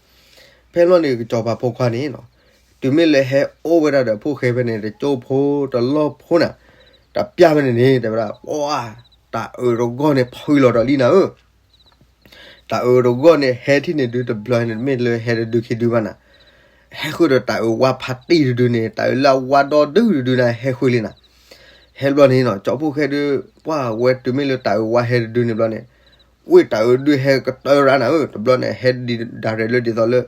ဖဲန့ၣ်မးန့ၣ် ကစီၤပၤဖိခွါန့ၣ်နီၤ, တုၤမ့ၢ်လၢဟဲအိၣ်ဝဲဒၣ်ဒီးဖိၣ်ဃဲဖဲန့ၣ် တကၠိဖိတလီၢ်ဖိနၤ, တပျၢ်ဖဲန့ၣ်န့ၣ် တဲဝဲဒၣ် ပှၤ တၢ်အၢတဂီၢ်န့ၣ်ဖုလီၤဒီးလံနၤဧၢ တၢ်အၢတဂီၢ်န့ၣ် ဟဲထံၣ်န့ၣ်ဒုးတဘျီန့ၣ် မ့ၢ်လၢဟဲတဒုခံဒုဘၣ်နၤ. ဟဲဃုာ်ဒီးတၢ်အုးဝါဖးတံၢ်တဒုန့ၣ် တၢ်အုးလၢအဝါဒီဒုတဒုန့ၣ် ဟဲဃုာ်လံနၤ. ဟဲဘျီန့ၣ်နီၤ ကၠီဖှိၣ်ဃဲဒုး ပှၢ်ဝဲတုၤမ့ၢ်လၢတၢ်အုးဝါဟဲတဒုန့ၣ်ဘျီန့ၣ် ဝ့ၢ်တၢ်အုးဒုးဟဲကတၢၢ်ရၣ်နၤဧၢ, တဘျီန့ၣ် ဟဲဒံးဒၣ်ရဲၣ်လၢဒ်သိးလၢ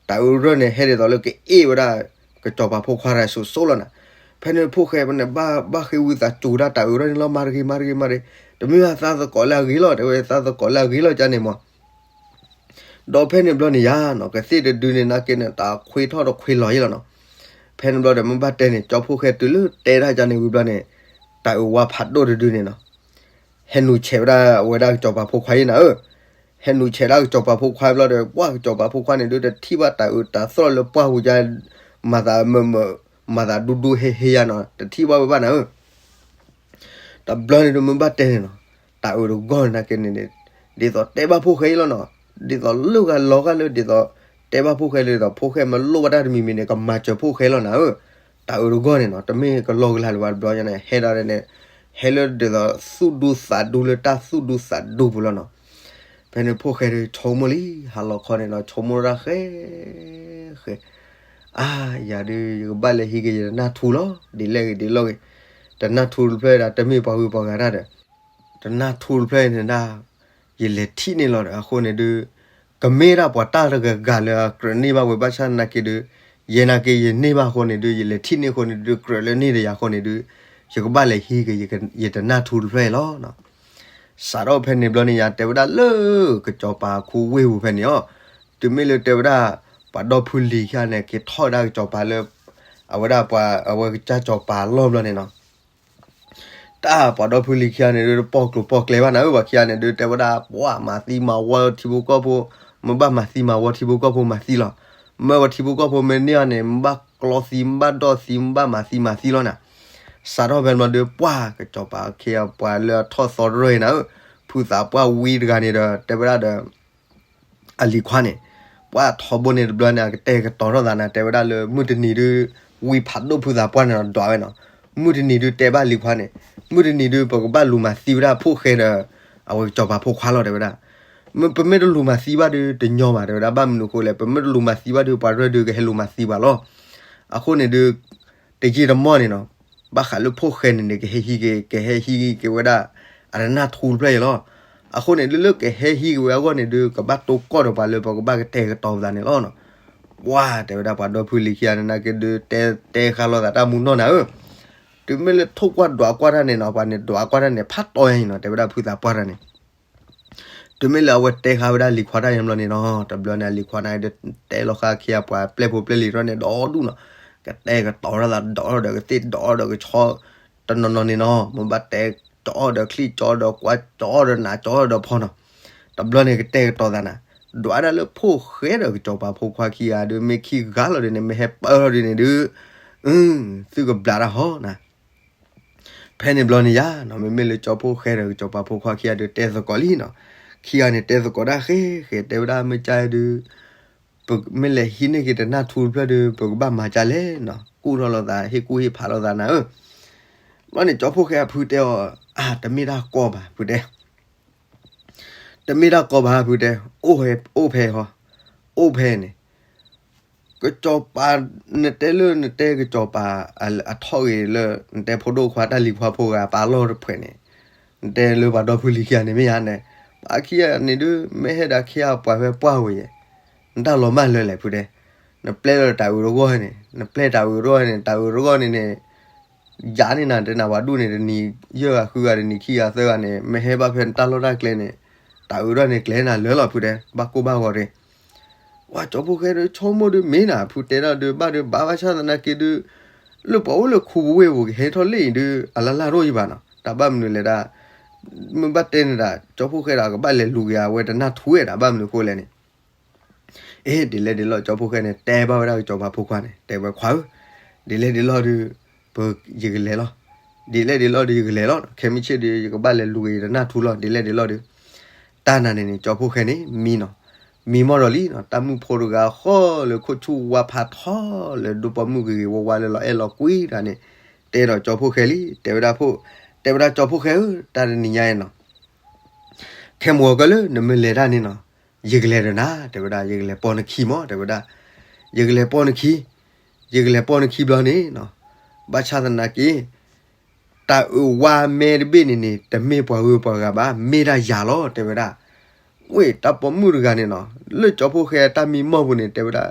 တၢ်အုးရၢၢ်န့ၣ် ဟဲဒ်သိးလၢကအ့ၣ်ဝဲဒၣ် ကစီၤပၤဖိခွါရၣ်စိၤစိၤလီၤနၤ. ဖဲန့ၣ်ဖိၣ်ဃဲန့ၣ် ဘၣ်ဃ့ဝံသးစူၤဒၣ်တၢ်အုးရၢၢ်န့ၣ်လီၤ, မၤတဂ့ၤ မၤတဂ့ၤ မၤတဂ့ၤ, တမ့ၢ်ဘၣ်သးသကိးလၢအဂ့ၤလီၤ, တဲဝဲသးသကိးလၢအဂ့ၤလီၤ ကန့ၣ်မး ဒီးဖဲန့ၣ်ဘျီန့ၣ်ယါနီၤ ကသ့ၣ်တဒုန့ၣ် နာ်က့န့ၣ် တၢ်ခွ့ထီၣ်တခွ့လီၤယဲလီၤနီၤ. ဖဲန့ၣ်ဘျီဒီး မ့ၢ်ဘၣ်တဲန့ၣ် ကၠီဖှိၣ်ဃဲတုၤလၢတဲဒၣ်ကန့ၣ်ဝံၤဘျီန့ၣ် တၢ်အုးဝါဖးဒိၣ်တဒုန့ၣ်နီၤ ဟဲနုာ်ဆဲးဝဲဒၣ်ဝဲဒၣ်ကစီၤပၤဖိခွါအံၤနၤဧၢ. ဟဲနုာ်ဆဲးဒၣ်ကစီၤပၤဖိခွါဘျီဒီး ပှၢ်ကစီၤပၤဖိခွါန့ၣ်ဒုး တထံၣ်ဘၣ်တၢ်အုးတၢ်သီၣ်လၢပှၢ်ပူၤကါ မၤသးမုာ်မုာ် မၤသးဒူဒူဟ့ဟ့ယါနီၤ တထံၣ်ဘၣ်ဝဲဘၣ်နၤဧၢ. တဘျီန့ၣ်ဒုး မ့ၢ်ဘၣ်တဲန့ၣ်နီၤ တၢ်အုးတဂီၢ်န့ၣ် နာ်က့န့ၣ်န့ၣ် ဒ်သိးတဲဘၣ်ဖိၣ်ဃဲအံၤလီၤနီၤ, ဒ်သိးလၢဂၤလီၤဂာ်လၢ ဒ်သိးတဲဘၣ်ဖိၣ်ဃဲလၢ ဒ်သိးဖိၣ်ဃဲမ့ၢ်လိၣ်ဘၣ်တၢ်တမံၤမံၤန့ၣ် ကမၤစၢၤဖိၣ်ဃဲလီၤနၤဧၢ. တၢ်အုးတဂီၢ်န့ၣ်နီၤ တမ့ၢ်ကလီကလီလၢၤဘၣ်တဘျီညါန့ၣ် ဟဲဒၣ်န့ၣ် ဟဲလၢဒ်သိးသူၣ်ဒူသးဒူလၢတၢ်သူၣ်ဒူသးဒူပူၤလီၤနီၤ. ဖဲန့ၣ်ဖိၣ်ဃဲဒုး ဆိကမိၣ်လံ ဟါလီၤခီန့ၣ်နီၤ ဆိကမိၣ်ဒၣ်ဃဲ ဃဲ အါ ယၤဒုး ယကဘၣ်လဲၤဟံးက့ၤယတနၢ်ထူလီၤ ဒ်လဲၣ်ဂ့ၤဒ်လဲၣ်ဂ့ၤ, တနၢ်ထူတဖျၢၣ်ဒၣ် တမ့ၢ်ပှၤဂုၤပှၤဂၤတၢ်ဒီး တနၢ်ထူတဖျၢၣ်န့ၣ်ဒၣ် ယလဲၤထံၣ်န့ၢ်လီၤဒီး အဃိန့ၣ်ဒုး ကမ့ၢ်ဒၣ်ပှၤတၢ်တဂၤဂၤလၢအကြၢးန့ၢ်ဘၣ်ဝဲ ဘၣ်ဆၣ်နာ်က့ဒုး ယဲနာ်က့ယန့ၢ်ဘၣ်အဃိန့ၣ်ဒုး ယလဲၤထံၣ်န့ၢ်အဃိန့ၣ်ဒုး ကြၢးလၢန့ၢ်ဒီးယၤအဃိန့ၣ်ဒုး ယကဘၣ်လဲၤဟံးက့ၤ ယတနၢ်ထူတဖျၢၣ်အံၤလီၤ. စးထီၣ်ဖဲန့ၣ်ဘျီန့ၣ် ယၤတဲဝဲဒၣ်လၢ ကစီၤပၤခူဝ့ၢ်ပူၤဖဲန့ၣ်အီၤ, တုၤမ့ၢ်လၢတဲဝဲဒၣ် ပှၤဒီဖုလံၤခံဂၤန့ၣ် က့ၤထီၣ်ဝဲဒၣ်ကစီၤပၤလၢ အဝဲဒၣ်ပှၤ အဝဲကစၢ်စီၤပၤအလီၢ်ဘျီန့ၣ်နီၤ တၢ်ပှၤဒီဖုလံၤခံဂၤန့ၣ်ဒုး တပီၢ်ကျိၤပီၢ်ကျဲဘၣ်နၤဧၢ, ပှၤခံဂၤန့ၣ်ဒုး တဲဝဲဒၣ် ပှၤမၤသံမၤဝီထံဖိကီၢ်ဖိ, မ့ၢ်ဘၣ်မၤသံမၤဝီထံဖိကီၢ်ဖိမၤသံလီၤ. မ့ၢ်ပှၤထံဖိကီၢ်ဖိမ့ၢ်န့ၢ်အီၤန့ၣ် မ့ၢ်ဘၣ်ကျီသံ, မ့ၢ်ဘၣ်ဒီၣ်သံ, မ့ၢ်ဘၣ်မၤသံမၤသံလီၤနၤ. စးထီၣ်ဖဲန့ၣ်ဘျီဒုး ပှၤကစီၤပၤခံဂၤ ပှၤလၢအထီၣ်သီတရၢအံၤနၤဧၢ, ဖုသးပှၢ်ဝံတဂၤန့ၣ်ဒီး တဲဝဲဒၣ်ဒီး အလံၤခွါန့ၣ် ပှၤထီဘိန့ၣ်တဘျီန့ၣ် အကတဲာ်ကတီၤထီၣ်သးနၤ တဲဝဲဒၣ်လၢ မုၢ်တနံၤဒုး ဝံဖးဒိၣ်ဖုသးပှၢ်န့ၣ်ဒီးဒွးဝဲနီၤ. မုၢ်တနံၤဒုးတဲဘၣ်လံၤခွါန့ၣ်, မုၢ်တနံၤဒုး ပကဘၣ်လူၤမၤသံဝဲဒၣ်ဖိၣ်ဃဲဒီး အဝဲကစီၤပၤဖိခွါလီၤ တဲဝဲဒၣ်. မ့ၢ်ပမ့ၢ်တလူၤမၤသံဘၣ်ဒုး တညီဘၣ် တဲဝဲဒၣ်. ဘၣ်မနုၤအဃိလဲၣ်, ပမ့ၢ်တလူၤမၤသံဘၣ်ဒုး ပှၤတရၢၢ်ဒုးကဟဲလူၤမၤသံပှၤလီၤ. အဃိန့ၣ်ဒုး တယံာ်တမီၢ်န့ၣ်နီၤ, ဘၣ်ဃးလၢဖိၣ်ဃဲန့ၣ်န့ၣ် ကဟဲဟံးက့ၤ ကဟဲဟံးက့ၤဝဲဒၣ် အတနၢ်ထူတဖျၢၣ်အံၤလီၤ. အဃိန့ၣ် လၢလၢကဟဲဟံးက့ၤဝဲအဂီၢ်န့ၣ်ဒုး ကဘၣ်တိၢ်ကီၢ်ဒီးပှၤလၢပကဘၣ်ကတဲာ်ကတီၤပသးန့ၣ်လီၤ. ပှၤတဲဝဲဒၣ်ပှၤဒီဖုလံၤခံဂၤန့ၣ် နာ်က့ဒုး တဲတဲဃာ်လိာ်သးတၢ်မူနီၢ်နၤဧၢ, တုၤမ့ၢ်လၢထိၣ်ကွၢ်ဒွးကွၢ်တၢ်န့ၣ်နီၤ, ပှၤန့ၣ်ဒွးကွၢ်တၢ်န့ၣ် ဖးတီယါအံၤနီၤ, တဲဝဲဒၣ်ဖုသးပှၢ်တၢ်န့ၣ် တုၤမ့ၢ်လၢအဝဲတဲဃာ်ဝဲဒၣ်လံၤခွါတၢ်ယါဘျီန့ၣ်နီၤ, တဘျီန့ၣ် အလံၤခွါန့ၣ်ဒုး တဲလီၤဃာ်ခံဂၤပှၤပျဲၢ်ဖိပျဲၢ်လံၤထီၣ်န့ၣ် ဒီဒူၣ်နီၤ, ကတဲာ်ကတီၤထီၣ်သး ဒီးဒီးကသ့ၣ် ဒီးဒီးကဆီ တနီၤနီၤန့ၣ်နီၤ, မ့ၢ်ဘၣ်တဲ ကၠီဒီးချံ ကၠီဒီးကွၢ် ကၠီဒီးနး ကၠီဒီးဖီနီၤ. တဘျီန့ၣ်ကတဲာ်ကတီၤသးနၤ, ဒွးဒၣ်လၢဖိၣ်ဃဲဒီးကစီၤပၤဖိခွါခံဂၤဒုး မ့ၢ်ခံဂၤလီၤဒုးန့ၣ် မ့ၢ်ဟဲပၢၢ်ထီၣ်ဒုးန့ၣ်ဒုး သုကဘျးတၢ်ဟီနၤ. ဖဲန့ၣ်ဘျီန့ၣ်ယါနီၤ, မ့မ့ၢ်လၢကၠီဖှိၣ်ဃဲဒီးကစီၤပၤဖိခွါခံဂၤဒုး တဲသကိးလံနီၤ, ခံဂၤန့ၣ်တဲသကိးဒၣ်ဃဲဃဲ တဲဝဲဒၣ်မ့ၢ်ကါဒုး ပမ့ၢ်လဲၤဟံးန့ၢ်က့ၤတနၢ်ထူတဖျၢၣ်ဒုး ပကဘၣ်မၤကါလဲၣ်နီၤ, ကူၣ်ထီၣ်လိာ်သး ဟ့ၣ်ကူၣ်ဟ့ၣ်ဖးလိာ်သးနၤဧၢ. ဘျီန့ၣ် ကၠီဖှိၣ်ဃဲအဖုတဲအီၤ, အါ တမ့ၢ်တၢ်ကီဘၣ် ဖုတဲ တမ့ၢ်တၢ်ကီဘၣ် ဖုတဲ, အိၣ်ဖဲ အိၣ်ဖဲဟီ, အိၣ်ဖဲန့ၣ် ကစီၤပၤ နတဲလၢနတဲကစီၤပၤ အထီၣ်ဂ့ၤလၢ နတဲဖိဒိၣ်ခွါတၢ်လံၤခွါဖိဂၤပာ်လီၢ်တဖှဲးန့ၣ်, နတဲလၢပှၤဒီဖုလံၤခံဂၤန့ၣ်မ့ၢ်ဧါန့ၣ်, ပှၤခံဂၤန့ၣ်ဒုး မ့ၢ်ဟဲဒၣ်ခံဂၤပှၤဖဲပှၢ်ဝဲယဲၢ်, နတၢ်လီၤမၢ်လၢလဲၣ် ဖုတဲ, နပျဲလၢတၢ်အုးတဂီၢ်န့ၣ်, နပျဲတၢ်အုးတဂီၢ်န့ၣ်, တၢ်အုးတဂီၢ်န့ၣ်န့ၣ် ယၤန့ၣ်နၤ တဲနၤပှၤဒူၣ်န့ၣ် တနံၤယဲၢ်ဂၤဃုဂၤ တနံၤခံဂၤသၢဂၤန့ၣ် မ့ၢ်ဟဲဘၣ်ဖဲနတၢ်လီၢ်တၢ်ကျဲန့ၣ်, တၢ်အုးတဂီၢ်န့ၣ် ကျဲနၤလၢလီၤ ဖုတဲ, ဘၣ်ကိၢ်ဘၣ်ဂီၤတဂ့ၤ. ပှၤကၠီဖှိၣ်ဃဲဒုး ဆိကမိၣ်ဒုး မ့ၢ်နၤ ဖုတဲဒၣ်ဒုး ဘၣ်ဒုးဘၣ်ဘၣ်ဆၣ်သနာ်က့ဒုး လၢပှၤအိၣ်လၢခူပူၤဝ့ၢ်ပူၤကဟဲထီၣ်လၢအံၤဒုး အလၢ်လၢ်ရိၣ်ယံၤဘၣ်နီၤ, တၢ်ဘၣ်မနုၤလဲၣ်ဒၣ်, မ့ၢ်ဘၣ်တဲန့ၣ်ဒၣ် ကၠီဖှိၣ်ဃဲဒၣ် ကဘၣ်လဲၤလူၤက့ၤအဝဲတနၢ်ထူဝဲဒၣ် ဘၣ်မနုၤအဃိလဲၣ်န့ၣ် အ့ ဒ်လဲၣ်ဒ်လဲၣ် ကၠီဖှိၣ်ဃဲန့ၣ် တဲဘၣ်ဝဲဒၣ်ကစီၤပၤဖိခွါန့ၣ် တဲဝဲခွါဧၢ, ဒ်လဲၣ်ဒ်လဲၣ်ဒုး ပ ယကလဲၤလီၤ, ဒ်လဲၣ်ဒ်လဲၣ်ဒုး ယကလဲၤလီၤ, ခဲမုၢ်ဆ့ၣ်ဒုး ယကဘၣ်လဲၤလူၤက့ၤယတနၢ်ထူလီၤ ဒ်လဲၣ်ဒ်လဲၣ်ဒုး. တၢ်နၤန့ၣ်န့ၣ် ကၠီဖှိၣ်ဃဲန့ၣ် မံနီၤ, မံမီၢ်ဒီးလံနီၤ, တၢ်မုၣ်ဖိတဂၤဃီလၢခိၣ်ဆူၣ်ဝါဖးထီလၢဒိၣ်ပိာ်မုၣ်ဂ့ၤဂ့ၤဝါဝါလၢလီၤအဲၣ်လီၤကွံတၢ်န့ၣ် တဲဒီးကၠီဖှိၣ်ဃဲလံ, တဲဝဲဒၣ်ဖိ, တဲဝဲဒၣ်ကၠီဖှိၣ်ဃဲဧၢ, တၢ်တနံၤညါအံၤနီၤ ခဲမုၢ်ဂီၤကၢလၢနမ့ၢ်လဲၤတၢ်န့ၣ်နီၤ, ယကလဲၤဒီးနၤ တဲဝဲဒၣ်, ယကလဲၤပိာ်နခံမီၤ တဲဝဲဒၣ်. ယကလဲၤပိာ်နခံ, ယကလဲၤပိာ်နခံဘျီန့ၣ်နီၤ, ဘၣ်ဆၣ်သနာ်က့ တၢ်အၢၣ်ဝါအမဲတဘ့ၣ်န့ၣ်န့ၣ် တမ့ၢ်ပှၤဂုၤပှၤဂၤဘၣ်, မ့ၢ်ဒၣ်ယၤလီၤ တဲဝဲဒၣ်. ဝ့ၢ်တၢ်ပိာ်မုၣ်တဂၤန့ၣ်နီၤ, လၢကၠီဖှိၣ်ဃဲတၢ်မံမီၢ်ပူၤန့ၣ် တဲဝဲဒၣ်,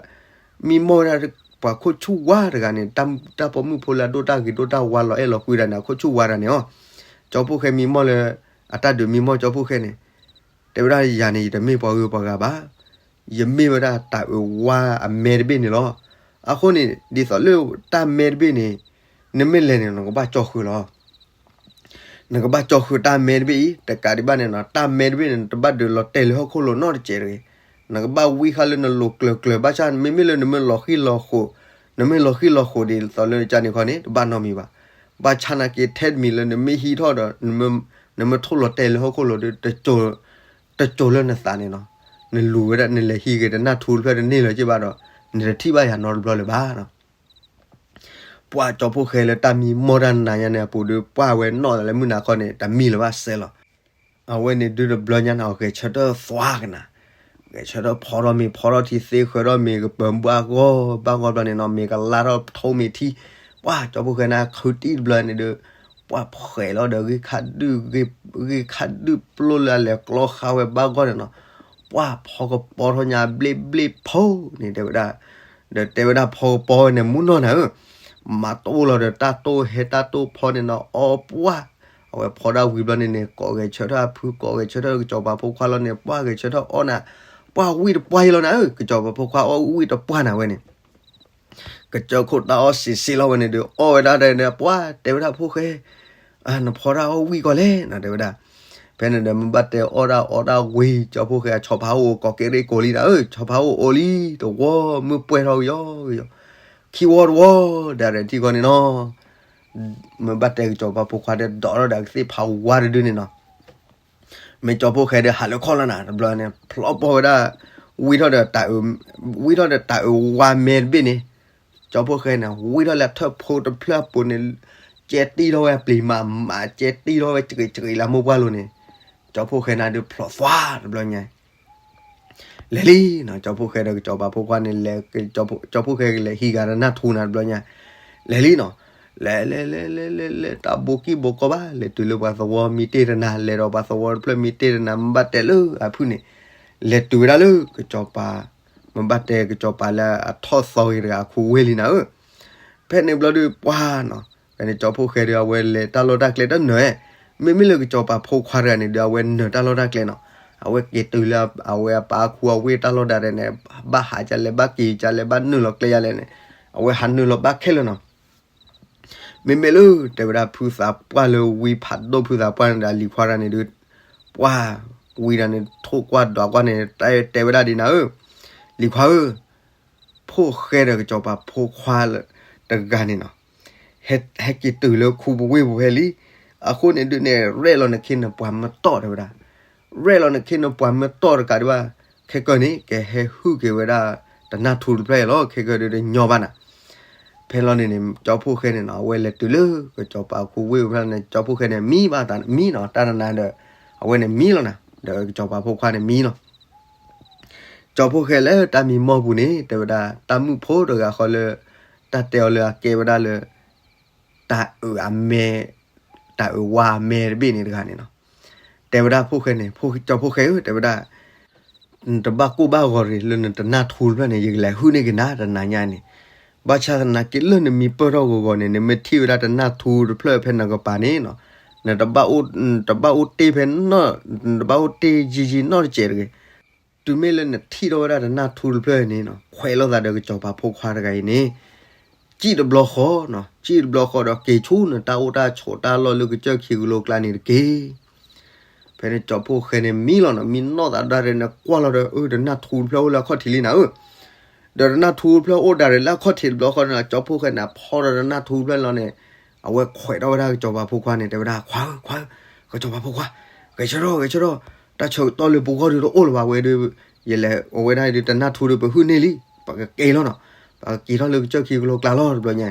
မံမီၢ်ဝဲဒၣ်ပှၤခိၣ်ဆူၣ်ဝါတဂၤန့ၣ်, တၢ်ပိာ်မုၣ်ဖိလၢအဒိၣ်တၢ်ဂ့ၤဒိၣ်တၢ်ဝါလီၤအဲၣ်လီၤကွံတဂၤန့ၣ် အခိၣ်ဆူၣ်ဝါတဂၤန့ၣ်အီၤ, ကၠီဖှိၣ်ဃဲမံမီၢ်လၢ အတၢ်ဒုးမံမီၢ်ကၠီဖှိၣ်ဃဲန့ၣ်, တဲဝဲဒၣ်ယၤန့ၣ် ယတမ့ၢ်ပှၤဂုၤပှၤဂၤဘၣ်, ယမ့ၢ်ဝဲဒၣ်တၢ်အၢၣ်ဝါအမဲတဘ့ၣ်န့ၣ်လီၤ. အဃိန့ၣ် ဒ်သိးလၢတၢ်မဲတဘ့ၣ်န့ၣ် နမ့ၢ်လဲၤန့ၣ် နကဘၣ်ကၠီဃုာ်လီၤ. နကဘၣ်ကၠီဃုာ်တၢ်မဲတဘ့ၣ်အံၤ, တကးဒံးဘၣ်န့ၣ်နီၤ, တၢ်မဲတဘ့ၣ်န့ၣ် နတဘၣ်ဒုးလီၤတဲာ်လၢဟီၣ်ခိၣ်လိၤနီတစဲးတဂ့ၤ. နကဘၣ်ဝံဃာ်လၢနလိၤကျၢၤကျၢၤ, ဘၣ်ဆၣ်မ့မ့ၢ်လၢနမ့ၢ်လီၤဃံလီၤဃိး, နမ့ၢ်လီၤဃံလီၤဃိးဒ်သိးလၢကန့ၣ်ခီန့ၣ် တဘၣ်နီတမံၤဘၣ်. ဘၣ်ဆၣ်နာ်က့ထဲတမံၤလၢနမ့ၢ်ဟံးထီၣ်ဒီး နမ့ၢ်ထိၣ်လီၤတဲာ်လၢဟီၣ်ခိၣ်လိၤဒီး တစိၤလၢနသးန့ၣ်နီၤ, နလူၤဝဲဒၣ် နလဲၤဟံးဂ့ၤတနၢ်ထူတဖျၢၣ်တန့ၢ်လၢၤက့ဘၣ်ဒီး နတထံၣ်ဘၣ်ယၤနီတဘျီလၢၤဘၣ်နီၤ. ပှၢ်ကၠီဖှိၣ်ဃဲလၢတၢ်မံမီၢ်တၢ်နၤညါန့ၣ်အပူၤဒီး ပှၢ်ဝဲနီၣ်လၢမုၢ်နၤခီန့ၣ် တမံလၢၤဘၣ်စဲးလီၤ. အဝဲန့ၣ်ဒုးတဘျီညါန့ၣ် အဂဲၤဆၢထၢၣ်သွါကနၤ, ဂဲၤဆၢထၢၣ်ဖီထီၣ်မ့ၤ ဖီထီၣ်ထံသ့ ဃၢထီၣ်မ့ၤ ကပၢၤဘၣ်ဂီၢ်ဘၣ်ဂီၢ်ဘျီန့ၣ်နီၤ, မ့ၤကလါထီၣ်ထိမ့ၤထံ, ပှၢ်ကၠီဖှိၣ်ဃဲန့ၣ် ခုတံၢ်တဘျီန့ၣ်ဒီး ပှၢ်ဖှဲးလီၤဒီး ဂ့ၢ်ခါဒုၣ်ပျိလၢအလဲၤကျီဃာ်ဝဲဘၣ်ဂီၢ်န့ၣ်နီၤ, ပှၢ်ဖီကပီၤထီၣ်ညါဘျ့ဘျ့ဖိန့ၣ် တဲဝဲဒၣ်, ဒီးတဲဝဲဒၣ်ဖီကပီၤဝဲန့ၣ် မူနီၢ်နၤဧၢ, မၤတိၢ်လီၤဒီးတၢ်တိၢ်ဟဲတၢ်တိၢ်ဖီန့ၣ်နီၤ အီပှၢ်, အဝဲဖီဒၣ်ဝံၤဘျီန့ၣ်န့ၣ် ကိးဂဲၤဆၢထၢၣ်အဖု ကိးဂဲၤဆၢထၢၣ်ကစီၤပၤဖိခွါလီၤန့ၣ် ပှၢ်ဂဲၤဆၢထၢၣ်အီၣ်နၤ, ပှၢ်ဝံၣ်တပှၢ်အံၤလီၤနၤဧၢ, ကစီၤပၤဖိခွါအီၣ်ဝံၣ်တပှၢ်နၤဝဲန့ၣ် ကစၢၢ်ခိၣ်တၢ်အီၣ်စံးစ့လီၤဝဲန့ၣ်ဒီး အီၣ်ဝဲဒၣ်ဒီးန့ၣ် ပှၢ်တဲဝဲဒၣ်ဖိၣ်ဃဲ, နဖီတၢ်အီၣ်ဝံၣ်ကီးလဲၣ်နၤ တဲဝဲဒၣ်. ဖဲန့ၣ်ဒီးမ့ၢ်ဘၣ်တဲအီၣ်ဒၣ်အီၣ်ဒၣ်ဝံၤ ကၠီဖှိၣ်ဃဲအဆီဖါအိၣ်ကိးကဲရ့ၣ်ကိးလံနၤဧၢ, ဆီဖါအိၣ်အိၣ်လံ, တဝီမုၢ်ပှဲၤထီၣ်ကယီကယီ, ခံဝီတဝီ, ဒီးထံၣ်ဃီန့ၣ်နီၤ, မ့ၢ်ဘၣ်တဲကစီၤပၤဖိခွါဒီး ဒိးထီၣ်ဒီးကသ့ၣ်ဖးဝါတဒုန့ၣ်နီၤ မ့ၢ်ကၠီဖှိၣ်ဃဲဒီးဟးလၢခီၣ်လီၤနၤ တဘျီန့ၣ် ဖျီပိာ်ဝဲဒၣ်, ဝံၣ်ထီၣ်ဒီးတၢ်အၢၣ်, ဝံၣ်ထီၣ်ဒီးတၢ်အၢၣ်ဝါမဲတဘ့ၣ်န့ၣ်, ကၠီဖှိၣ်ဃဲန့ၣ် ဝံၣ်ထီၣ်လၢထၢၣ်ဖိတဖျၢၣ်အပူၤန့ၣ်, ကဲတံၢ်ထီၣ်ဝဲအပျံၤမးမး ကဲတံၢ်ထီၣ်ဝဲစကံးစကံးလၢမိၢ်ပှၢ်လိၤန့ၣ်, ကၠီဖှိၣ်ဃဲန့ၣ်ဒုးဖျီသွါတဘျီညါ လဲၤလံနီၤ, ကၠီဖှိၣ်ဃဲဒီးကစီၤပၤဖိခွါန့ၣ် လဲၤ, ကၠီဖှိၣ်ဃဲကလဲၤဟံးဂၤတနၢ်ထူနၤတဘျီညါ, လဲၤလံနီၤ, လဲၤလဲၤလဲၤလဲၤလဲၤလဲၤ တၢ်ဘိကံၢ်ဘိကီဘၣ် လဲၤတုၤလၢပှၤသဝီမံတ့ၢ်တနၤ လဲၤဒီးပှၤသဝီတဖျၢၣ်မံတ့ၢ်တနၤ မ့ၢ်ဘၣ်တဲလၢအဖုၣ်န့ၣ်, လဲၤတုၤဝဲဒၣ်လၢကစီၤပၤ, မ့ၢ်ဘၣ်တဲကစီၤပၤလၢအထီၣ်သီဂ့ၤတဂၤအခိဝ့ၢ်လံနၤဧၢ, ဖဲန့ၣ်ဘျီဒုးပှၢ်နီၤ, ဖဲန့ၣ်ကၠီဖှိၣ်ဃဲဒီး အဝဲလဲၤတၢ်လီၢ်တၢ်ကျဲတနၢၤ, မ့မ့ၢ်လၢကစီၤပၤဖိခွါတဂၤန့ၣ်ဒီး အဝဲနၢၤတၢ်လီၢ်တၢ်ကျဲနီၤ, အဝဲက့ၤတုၤလၢအဝဲအပၢ်အခိအဝ့ၢ်တၢ်လီၢ်ဒၣ်ဒဲးန့ၣ်, ဘၣ်ဟးကလဲၣ် ဘၣ်က့ၤကလဲၣ် ဘၣ်နုာ်လီၤကျဲယလဲၣ်န့ၣ်, အဝဲဟးနုာ်လီၤဘၣ်ခဲလၢာ်နီၤ မ့မ့ၢ်လၢတဲဝဲဒၣ်ဖုသးပှၢ်လၢဝံဖးဒိၣ်ဖုသးပှၢ်န့ၣ်ဒီး အလံၤခွါတဂၤန့ၣ်ဒီး, ပှၢ်ဝံဒၣ်န့ၣ် ထိၣ်ကွၢ်ဒွးကွၢ်န့ၣ် တဲဝဲဒၣ်ဒ်နၤဧၢ, လံၤခွါဧၢ, ဖိၣ်ဃဲဒီးကစီၤပၤဖိခွါတဂၤန့ၣ်နီၤ, ဟဲက့ၤတုၤလၢခူပဝ့ၢ်ပူၤဖဲလံ, အဃိန့ၣ်ဒုးန့ၣ် ရဲၣ်လီၤနခ့နပှၤမ့ၢ်တီၢ်တဲဝဲဒၣ် ရဲၣ်လီၤနခ့နပှၤမ့ၢ်တီၢ်တကးဒံးဘၣ်, ခဲကၢန့ၣ် ကဟဲဟုၣ်က့ၤဝဲဒၣ် တနၢ်ထူတဖျၢၣ်အံၤလီၤ ခဲကၢဒုးတညီဘၣ်နၤ, ဖဲလီၤန့ၣ်န့ၣ် ကၠီဖှိၣ်ဃဲန့ၣ်နီၤ အဝဲလဲၤတုၤလၢကစီၤပၤခူဝ့ၢ်ဖဲန့ၣ် ကၠီဖှိၣ်ဃဲန့ၣ် မံဘၣ်တၢ်မံနီၤ တၢ်တနၤဒီး အဝဲန့ၣ်မံလီၤနၤ ဒီးကစီၤပၤဖိခွါန့ၣ်မံလီၤ ကၠီဖှိၣ်ဃဲလၢတၢ်မံမီၢ်ပူၤန့ၣ် တဲဝဲဒၣ် တၢ်မုၣ်ဖိတဂၤဃီလၢ တၢ်တဲအီၤလၢအကဲဝဲဒၣ်လၢ တၢ်အၢၣ်အမဲ, တၢ်အၢၣ်ဝါအမဲတဘ့ၣ်န့ၣ်တဂၤန့ၣ်နီၤ, တဲဝဲဒၣ်ဖိၣ်ဃဲန့ၣ် ကၠီဖှိၣ်ဃဲဧၢ တဲဝဲဒၣ် နတဘၣ်ကိၢ်ဘၣ်ဂီၤတဂ့ၤ လၢနတနၢ်ထူတဖျၢၣ်န့ၣ် ယကလဲၤဟုၣ်န့ၢ်က့ၤနၤတနၤညါန့ၣ်, ဘၣ်ဆၣ်သနာ်က့လၢနမံပၢၢ်ထီၣ်ဂီၤဂီၤန့ၣ် နမ့ၢ်ထံၣ်ဝဲဒၣ်တနၢ်ထူတဖျၢၣ်ဖဲနကပၤန့ၣ်နီၤ, နတဘၣ်အိၣ်တ့ၢ်ဖဲနီၣ်, နတဘၣ်အိၣ်တ့ၢ်ယံာ်ယံာ်နီတစဲးတဂ့ၤ, တုၤမ့ၢ်လၢနထံၣ်ထီၣ်ဝဲဒၣ်တနၢ်ထူတဖျၢၣ်န့ၣ်နီၤ ခွဲးလိာ်သးဒီးကစီၤပၤဖိခွါတဂၤအံၤန့ၣ် စံၣ်တဘျီဃီနီၤ, စံၣ်တဘျီဃီဒီးက့ၤဆူနတၢ်အိၣ်တၢ်ဆိးတၢ်လီၢ်လၢကစၢၢ်ခံကလိကျါန့ၣ်တက့ၢ်. ဖဲန့ၣ်ကၠီဖှိၣ်ဃဲန့ၣ်မံလီၤနီၤ, မံနီၢ်သးဒၣ်ရဲၣ်န့ၣ် ကွၢ်လီၤဒီး အၢ တနၢ်ထူတဖျၢၣ်အိၣ်လၢအခီၣ်ထံးလံနၤဧၢ, ဒီးတနၢ်ထူတဖျၢၣ်အိၣ်ဒၣ်ရဲၣ်လၢအခီၣ်ထံးတဘျီဃီန့ၣ် ကၠီဖှိၣ်ဃဲန့ၣ် ဖီဒီးတနၢ်ထူတဖျၢၣ်လီၤန့ၣ် အဝဲခွဲးထီၣ်ဝဲဒၣ်ကစီၤပၤဖိခွါန့ၣ် တဲဝဲဒၣ် ခွါဧၢ ခွါဧၢ, ကစီၤပၤဖိခွါ, ဂဲၤဆၢထီၣ် ဂဲၤဆၢထီၣ်, တၢ်ဆၢကတီၢ်လၢပဂီၢ်ဒုးတအိၣ်လၢၤဘၣ်ဝဲဒီး, ယလဲၤအဝဲဒၣ်ဒုးတနၢ်ထူဒီးပဟုၣ်န့ၢ်လံ, ပကက့ၤလီၤနီၤ, ပကက့ၤထီၣ်လၢကစၢၢ်ခံကလိကျါလီၤတဘျီညါ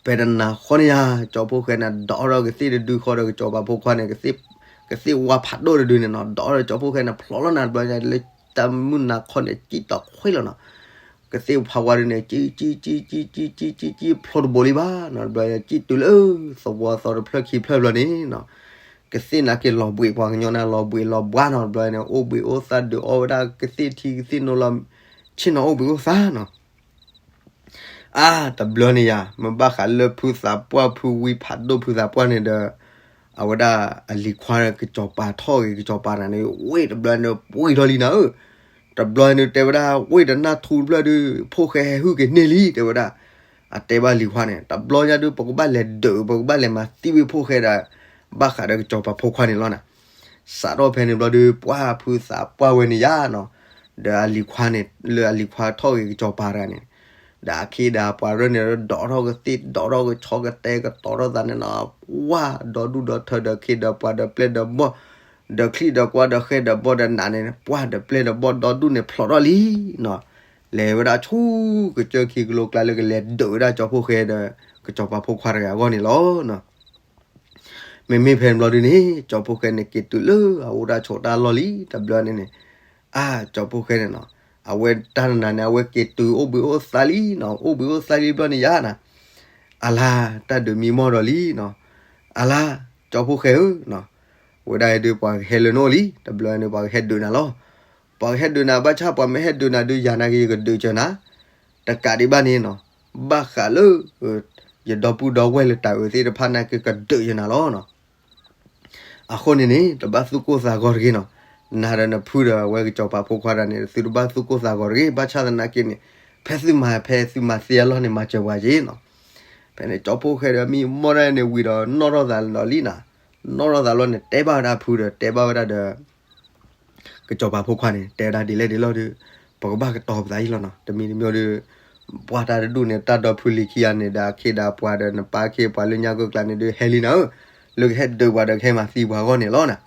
ဖဲတနၤဃီန့ၣ်ယါ ကၠီဖှိၣ်ဃဲန့ၣ် ဒိးထီၣ်ကသ့ၣ်တဒုဃီဒီးကစီၤပၤဖိခွါန့ၣ် ကသ့ၣ်ဝါဖးဒိၣ်တဒုန့ၣ်နီၤ, ဒိးထီၣ်ကၠီဖှိၣ်ဃဲန့ၣ် ဖျိးလီၤနၤတဘျီညါ လၢတၢ်မုၢ်နၤခီန့ၣ် စံၣ်တီခွ့လီၤနီၤ, ကသ့ၣ်ဖးဝါဒုန့ၣ် ကံကံကံကံကံကံကံကံ ဖျိတဘိလံဘၣ်နီၤ. တဘျီကံတုၤလၢသဝီသီတဖျၢၣ်ခံဖျၢၣ်ဘျီန့ၣ်နီၤ, ကသ့ၣ်နာ်က့ၤလီၤဘှံး ပှၤကညီန့ၣ် လီၤဘှံးလီၤဘှါနီၤ. တဘျီန့ၣ် အိၣ်ဘှံးအိၣ်သါဒုးအီၣ်ဝဲဒၣ်ကသ့ၣ်ထံကသ့ၣ်နိလီၤ, ဆ့ၣ်နီၤအိၣ်ဘှံးအိၣ်သါနီၤ. အါ တဘျီန့ၣ်ယၤ မ့ၢ်ဘၣ်ဃးလၢဖုသးပှၢ် ဖုဝံဖးဒိၣ် ဖုသးပှၢ်န့ၣ်ဒီး အဝဲဒၣ်အလံၤခွါကစီၤပၤထီၣ်ဂ့ၤ ကစီၤပၤတဂၤန့ၣ် ဝ့ၢ်တဘျီန့ၣ် ပှံၢ်ထီၣ်လံနၤဧၢ. တဘျီန့ၣ်တဲဝဲဒၣ် ဝ့ၢ်တနၢ်ထူတဖျၢၣ်ဒုး ဖိၣ်ဃဲဟဲဟုၣ်က့ၤန့ၢ်လံ တဲဝဲဒၣ်. အတဲဘၣ်လံၤခွါန့ၣ် တဘျီညါဒုး ပကဘၣ်လဲၤဒုး ပကဘၣ်လဲၤမၤသံဝဲဖိၣ်ဃဲဒီး ဘၣ်ဃးဒီးကစီၤပၤဖိခွါန့ၣ်လီၤနၤ. စးထီၣ်ဖဲန့ၣ်ဘျီဒုး ပှၢ်ဖုသးပှၢ်ဝဲန့ၣ်ယါနီၤ, ဒီးအလံၤခွါန့ၣ် လၢအလံၤခွါထီၣ်ဂ့ၤကစီၤပၤတဂၤန့ၣ် ဒီးအခ့ဒီးအပှၤရၢၢ်န့ၣ် ဒိးထီၣ်ကသ့ၣ် ဒိးထီၣ်ကဆီ ကတဲာ်ကတီၤထီၣ်သးန့ၣ်နီၤ, ဝါ ဒီဒူၣ်ဒီထၢဒီးခ့ဒီးပှၤဒီးပျဲၢ်ဒီးဘီၣ် ဒီးချံဒီးကွါဒီးဃဲဒီးဘီၣ်ဒီးနးန့ၣ် ပှၢ်ဒီးပျဲၢ်ဒီးဘီၣ်ဒီဒူၣ်န့ၣ်ဖျိးထီၣ်လံနီၤ. လဲၤဝဲဒၣ်ဆူကစၢၢ်ခံကလိကျါလၢကလဲၤဒုးဝဲဒၣ်ကၠီဖှိၣ်ဃဲဒီး ကစီၤပၤဖိခွါတဂၤအဂီၢ်န့ၣ်လီၤ. မ့မ့ၢ်ဖဲန့ၣ်ဘျီဒုန့ၣ် ကၠီဖှိၣ်ဃဲန့ၣ် က့ၤတုၤလၢအအိၣ်တၢ်ဆိးတၢ်လီၢ်လံ တဘျီန့ၣ်န့ၣ်, အါ ကၠီဖှိၣ်ဃဲန့ၣ်နီၤ, အဝဲတၢ်တနၤန့ၣ် အဝဲက့ၤတုၤအိၣ်ဘှံးအိၣ်သါလံနီၤ, အိၣ်ဘှံးအိၣ်သါလံဘျီန့ၣ်ယါနီၤ, အလါ တၢ်ဒုးမံမီၢ်ဒီးလံနီၤ, အလါ ကၠီဖှိၣ်ဃဲဧၢနီၤ, ဝဲဒၣ်အံၤဒုးပှၤကဟဲလၢနအိၣ်လံ တဘျီန့ၣ် ပှၤကဟဲဒုးနၤလီၤ. ပှၤကဟဲဒုးနၤ ဘၣ်ဆၣ်ပှၤမ့ၢ်ဟဲဒုးနၤဒုး ယၤနာ်က့ၤယကဒုးစၢၤနၤ, တကးဒံးဘၣ်န့ၣ်နီၤ, ဘၣ်ဃးလၢ ယဒီပုၢ်ဒီဝဲၢ်လၢတၢ်အုးသ့ၣ်တဖၣ်နာ်က့ၤကဒုးယၤနၤလီၤနီၤ. အဃိန့ၣ်န့ၣ် တဘၣ်သူၣ်ကိၢ်သးဂီၤတဂ့ၤနီၤ, နၤဒီးနဖုဒီးအဝဲကစီၤပၤဖိခွါတဂၤန့ၣ် သုတဘၣ်သူၣ်ကိၢ်သးဂီၤတဂ့ၤ, ဘၣ်ဆၣ်သနာ်က့န့ၣ် ဖဲသုမၤ ဖဲသုမၤသ့အလီၢ်န့ၣ် မၤစၢၤပှၤက့ၤနီၤ. ဖဲန့ၣ်ကၠီဖှိၣ်ဃဲဒီးမံမီၢ်ဒၣ်န့ၣ်ဝံၤဒီး နီၣ်ထီၣ်သးလီၤလံနီၤ, နီၣ်ထီၣ်သးလီၤန့ၣ် တဲဘၣ်ဝဲဒၣ်ဖုဒီး တဲဘၣ်ဝဲဒၣ်ဒီး ကစီၤပၤဖိခွါန့ၣ် တဲဝဲဒၣ်ဒ်လဲၣ်ဒ်လဲၣ်ဒီး ပကဘၣ်ကတီၤပသးအံၤလီၤနီၤ, တမံၤတမံၤဒီး ပှၢ်တၢ်တဒူၣ်န့ၣ် တၢ်ဒီဖုလံၤခံဂၤန့ၣ်ဒီး အခ့ဒီးပှၤဒီးနပၢ်ခ့ပှၤလၢညါကကျါန့ၣ်ဒုး ဟဲလံနၤဧၢ, လၢကဟဲဒုးပှၤဒီးကဟဲမၤသံပှၤအဂီၢ်န့ၣ်လီၤနီၤ.